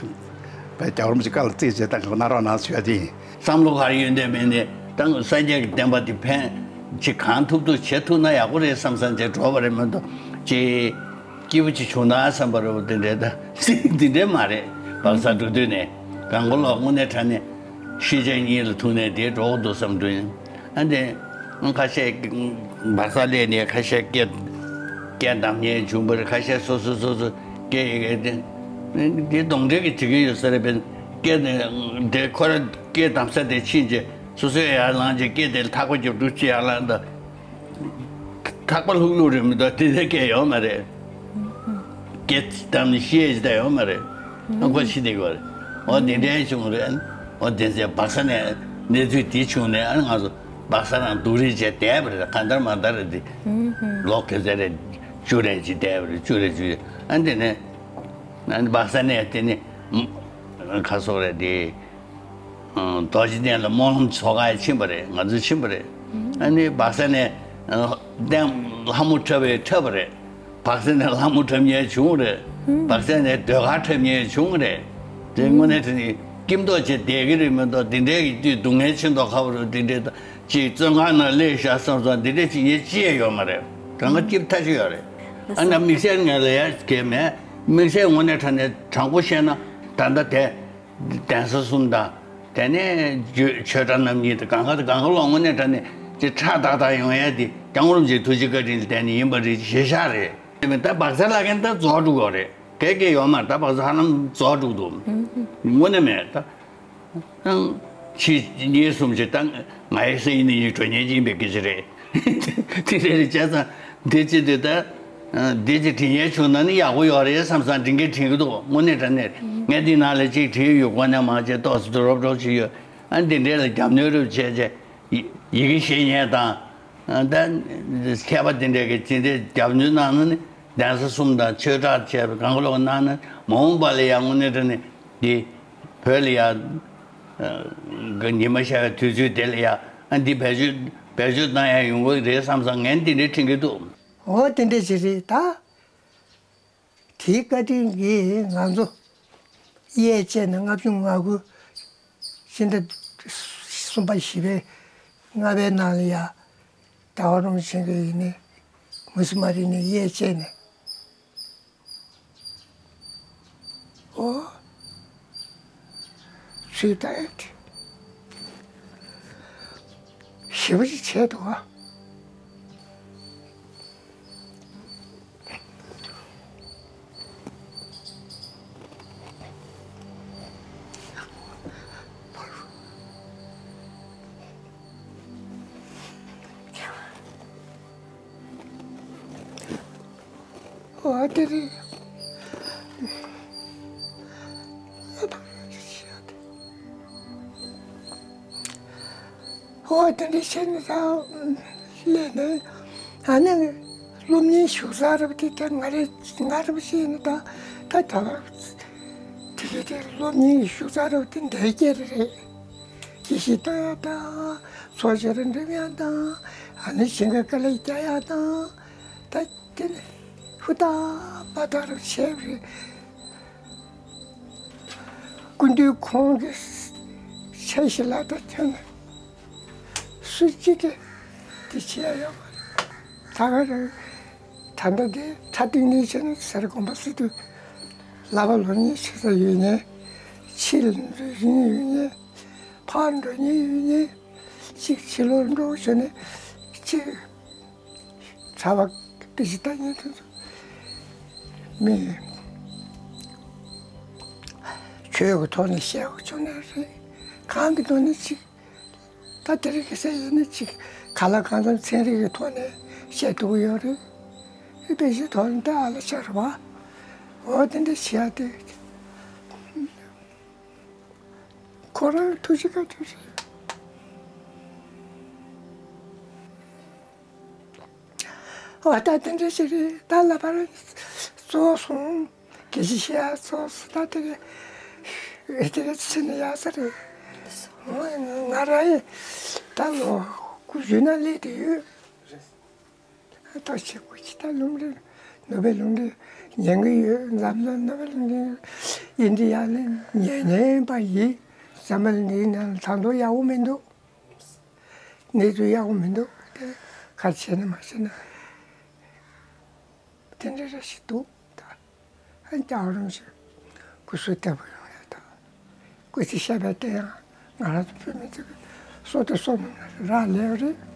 བས་རྒྱལ་བ་རིན་པོ་ཆེ་བཀའ་ལ་བརྩིས་བྱས་ད་ག་གནང་རོགས་གནང་ཞུ་ཡ་དེ་ཡིན། བསམ་བློ་ག་རེ་ཡོད་འདོད་མེད་ནས་ད་སངས་རྒྱས་ཀྱི་བསྟན་པ་དེ་ཕན་ཅིག་གང་ཐུབ་ཐུབ་བྱེད་ཐུབ་ན་ཡག་པོ་རེད་བསམ་བསམ་བྱས་འགྲོ་བ་རེད་མ་གཏོགས་ཅིག་སྐྱིད་པོ་ཅིག་བྱུང་ན་བསམ་པ་རེད་བ། དེ་འདྲའི་ད་འདི་འདྲའི་མ་རེད། བག་ཚ་འགྲོ་དུས་ནས་གང་གོ་ལོག་དངོས་གནས་དྲང་གནས་ཤི་ཆ་གཉིས་ལ་ཐུག་ནས་དེ་འགྲོ་གི་འདུག་བསམ་འདུག་ཨ་འདི་ཁ་ཤས་བག་ཚ་སླེབས་ནས་ཁ་ཤས་སྐད་སྐད་བསྡམ་མཁན་བྱུང་བ་རེད། ཁ་ཤས་སོ་སོ་སོ་སོ་སྐད་ཡི་གེ་དེ་དེ་གདོན་འདྲེ་གི་བྱེད་ཀྱི་ཡོད་ས་རེད། པས་སྐད་དེ་དེ་ཁོ་ར་སྐད་བསྡམ་ས་དེ་ཕྱིན་རྗེས་སོ་སོས་ཡར་ལངས་རྗེས་སྐད་དེ་ཐག་པ་རྒྱབ་དུས་ཅི་ཡར་ལངས་ད། ཐག་པ་ལྷུག་ལྷུག་རེད་མི་འདུག་དེ་འདྲའི་སྐད་ཡོད་མ་རེད། སྐད་བསྡམས་ནས་ཤི་ཡས་ཅི་ད་ཡོད་མ་རེད། ཨ་ཁོ་ཤི་བསྡད་ཡོད་རེད། འོ་དེ་འདྲའི་བྱུང་རེད། འོ་དེ་ཚེ་བག་ཚ་ནས་གནས་ཚུལ་དེ་བྱུང་ནས་ཨ་ང་ཚོ་བག་ཚ་རང་སྡུག་རུས་བྱས་བསྡད་པ་རེད། གང་ལྟར་མ་ལྟར་རེད་དེ། ལོ་ག་ཚོད་རེད། བཅུ་རེད་ཅིག་བསྡད་པ་རེད། བཅུ་རེད་བཅུ་རེད། ཨ་འདི་ནས་ཨ་བག་ཚ་ནས་དེ་ནི་ཁ་སོག་རེད་དེ། རྡོ་རྗེ་གདན་ལ་སྨོན་ལམ་ཚོགས་ཁ་ཕྱིན་པ་རེད། ང་ཚོ་ཕྱིན་པ་རེད། ཨ་ནི་བག་ཚ་ནས་གདན་ལྷ་མོ་འཁྲབ་པའི་འཁྲབ་པ་རེད། བག་ཚ་ནས་ལྷ་མོ་འཁྲབ་མཁན་བྱུང་རེད། བག་ཚ་ནས་ཟློས་གར་འཁྲབ་མཁན་བྱུང་རེད། དེ་དངོས་གནས་དྲང་གནས་སྐྱིད་མདོག་བྱས་བསྡད་ཀྱི་རེད་མི་འདུག་དེ་འདྲའི་གི་དུས་སྡུག་བསྔལ་ཆེ་མདོག་ཁ་པོ་རེད། དེ་འདྲའི་ཅིག་བཙོན་ཁང་ནང་སླེབས་ཤག་བསམ་སོང་། དེ་འདྲའི་ཅིག་ཡིན་ཅི་ཡང་ཡོད་མ་རེད། གང་ག་སྐྱིད་ཐག་ཆོད་ཡོད་རེད། ཨ་ནི་དམིགས་བསལ་ངས་ལ་ཡ་གལ་མེད། དམིགས་བསལ་དངོས་གནས་དྲང་གནས་དྲང་པོ་བཤད་ན་ད་ལྟ་དེ། གདན་ས་གསུམ་དང་། དེ་ནས་ཆོས་གྲྭ་རྣམ་གཉིས་དང་། གང་ག་གང་ག་ལོག་དངོས་གནས་དྲང་གནས་ཀྱི་ཁྲག་ཏག་ཏག་ཡོང་ཡ་དེ་སྐྱབས་མགོན་རིན་པོ་ཆེའི་ཐུགས་རྗེ་བཀའ་དྲིན་ལ་བརྟེན་ནས་ཡིན་པ་རེད། ཞེ་ཤ་རེད། དེ་མིན་ད་བག་ཚ་ལབ་མཁན་ད་རྫོགས་འགྲོ་གི་རེད། གལ་གལ་ཡོད་མ་རེད། ད་བག་ཚ་ཧ་ལམ་རྫོགས་འགྲོ་གི་འདུག་དངོས་གནས་མེད་ད། ཨང་། ཕྱི་གཉིས་གསུམ་ཞིག་ད་ང་ཡི་སེ་ཡིན་ནི་ཡིན་འགྲོ་ཉན་གྱི་ཡིན་པའི་སྐད་ཆ་རེད། དེ་རེད་རེད་བྱས་ཙང་འདི་ཅི་འདི་ད། འདི་ཅི་དྲན་ཡས་བྱུང་ན་ནི་ཡག་པོ་ཡོད་རེད་བསམ་བསམ་དྲན་གྱི་དྲན་གྱི་འདུག་དངོས་གནས་དྲང་གནས་ངས་འདི་ནང་ལ་ཅིག་བྲིས་ཡོད། གོ་གནས་མང་ཆེ་ཏོག་ཙམ་རོབ་རོབ་ཅིག་ཡོད། ཨ་འདི་འདྲས་ལ་རྒྱབ་གནོན་རུབ་བྱས་བྱས་ཡི་ཡི་གེ་ཤེས་མཁན་དང་། ཨ་ད་མཁས་པ་འདི་འདྲས་ཀྱི་ཅི་འདྲས་རྒྱབ་གནོན་གནང་ན་ནི་གདན་ས་གསུམ་དང་ཆོས་གྲྭ་བྱས་པའི་གང་ག་ལོག་གནང་ན་མ་འོངས་པ་ལ་ཡང་དངོས་གནས་དྲང་གནས་འདི་བོད་ལ་ཡང་། གི་ཉི་མ་ཤར་བའི་དུས་ཚོད་དེ་ལ་ཡ་ཨ་འདི་བེད་སྤྱོད་བེད་སྤྱོད་གནང་ཡ་ཡོང་གི་རེད་བསམ་བསམ་ངས་འདི་འདྲའི་དྲན་གྱི་འདུག་འོ་དེ་འདྲ་ཞིག་རེད་ད། དེའི་བཀའ་དྲིན་གྱིས་ང་ཚོ་གཡས་བཅད་ནས་ལྔ་བཅུ་ང་དགུ་ཕྱི་ཟླ་གསུམ་པ་བཞི་པའི་ལྔ་པའི་ནང་ལ་ཡ་ཟླ་བ་རིན་པོ་ཆེ་གི་ཡིན་ནས་མུ་སི་མ་རི་ནས་གཡས་བཅད་ནས། ཨོ། ཚུལ་ལྟར་ཞེ་པོ་ཅིག་བྱས་འདུག་ཨ། ཨོ་དེ་རེད། ཨོ་དེ་འདྲ་བྱས་ནས་ད་སླེབས་ནས། ཨ་ནི་སློབ་གཉེར་ཞུ་ས་རབ་དེ་ད་ང་རེ་ང་རབ་བྱས་ནས་ད་ད་ད་དེ་གི་དེ་སློབ་གཉེར་ཞུ་ས་རབ་དེ་འདྲ་སྐྱེ་རེད། དགེ་བཤེས་གཏོང་ཡག་དང་། ཚོགས་ཆེན་རུ་འགྲིམ་ཡག་དང་། ཨ་ནི་ཞིང་ཁ་དཀའ་ལས་རྒྱག་ཡག་དང་། ད་དེ་ནས་ཧུར་ཐག་པ་ཐག་རུ་བྱས་པ་རེད། སྐུ་མདུན་ཁོང་གི་ཆ་ཤས་ལ་ད་ཁྱོད་སུ་གཅིག་གིས་དེ་བྱེད་ཡག་ཡོད་མ་རེད། ད་ག་རེ། ད་ལྟ་དེ་ཁྲ་ཏིང་ནི་བྱས་ན་ཟེར་དགོངས་པ་སྲིད་དུ་བསླབ་པ་སློབ་གཉེར་བྱེད་ས་ཡོད་ནས། ཕྱིར་འགྲོ་སྙིང་ཡོད་ནས། ཕར་འགྲོ་སྙིང་ཡོད་ནས། གཅིག་ཕྱི་ལོགས་འགྲོ་བྱས་ནས་གཅིག་གྲྭ་པ་དེ་ཅི་ལྟ་ཉན་ཐུབ་ཐུབ་མི་ཆོས་ཀྱི་ཐོག་ནས་བཤད་དགོས་བྱུང་ན་རེད། གང་གི་ཐོག་ནས་གཅིག་ད་དེ་རིང་ཁ་སང་ཡིན་ན་གཅིག་ག་ལ་གང་འཚམ་ཚན་རིག་གི་ཐོག་ནས་བཤད་ཐུབ་ཀྱི་ཡོད་རེད། དཔེ་ཆའི་ཐོག་ནས་ད་ཨ་ལ་ཤར་བ། འོ་དེ་འདྲ་བྱས་ཏེ། ཁོ་རང་ཐུགས་རྗེ་བཀའ་དྲིན་ཆེ། འོ་ད་དེ་འདྲ་ཞིག་རེད། ད་ལ་བར་རྫོགས་སོང་། དགེ་བཤེས་ཤེས་ཡག་ཚོགས་སུ་ད་དེ་ག་དེ་ག་ཕྱིན་ན་ཡག་ས་རེད། ང་རང་ཡིན་ད་ལོ་དགུ་བཅུ་ན་སླེབས་དུ་ཡོད། ད་ཆེ་དགུ་ཅི་ད་ལུང་རིང་ནོ་བེལ་ལུང་རིང་ཉན་གི་ཡོད། འཛམ་གླིང་ནོ་བེལ་ལུང་རིང་ཨིན་ཌི་ཡ་ལ་ཉན་ཉན་པ་ཡིན། འཛམ་གླིང་འདིའི་ནང་ལ་ད་དུང་ཡག་པོ་མི་འདུག་གནས་ཚུལ་ཡག་པོ་མི་འདུག་དེ་ག་བྱས་ན་མ་བྱས་ན། དེ་འདྲ་རེ་ཞིག་འདུག་ད་ཨ་ནི་ལྕགས་རོང་ཞིག་སྐུ་གཟུགས་བདེ་པོ་ཡོང་ཡ་དང་། སྐུ་ཚེ་ཞབས་པད་བརྟན་ཡ། ང་རང་ཚོ་བོད་མི་ཚོ་གི་སྲོག་དང་སྲོག་ནང་ལ་རག་ལས་པ་རེད།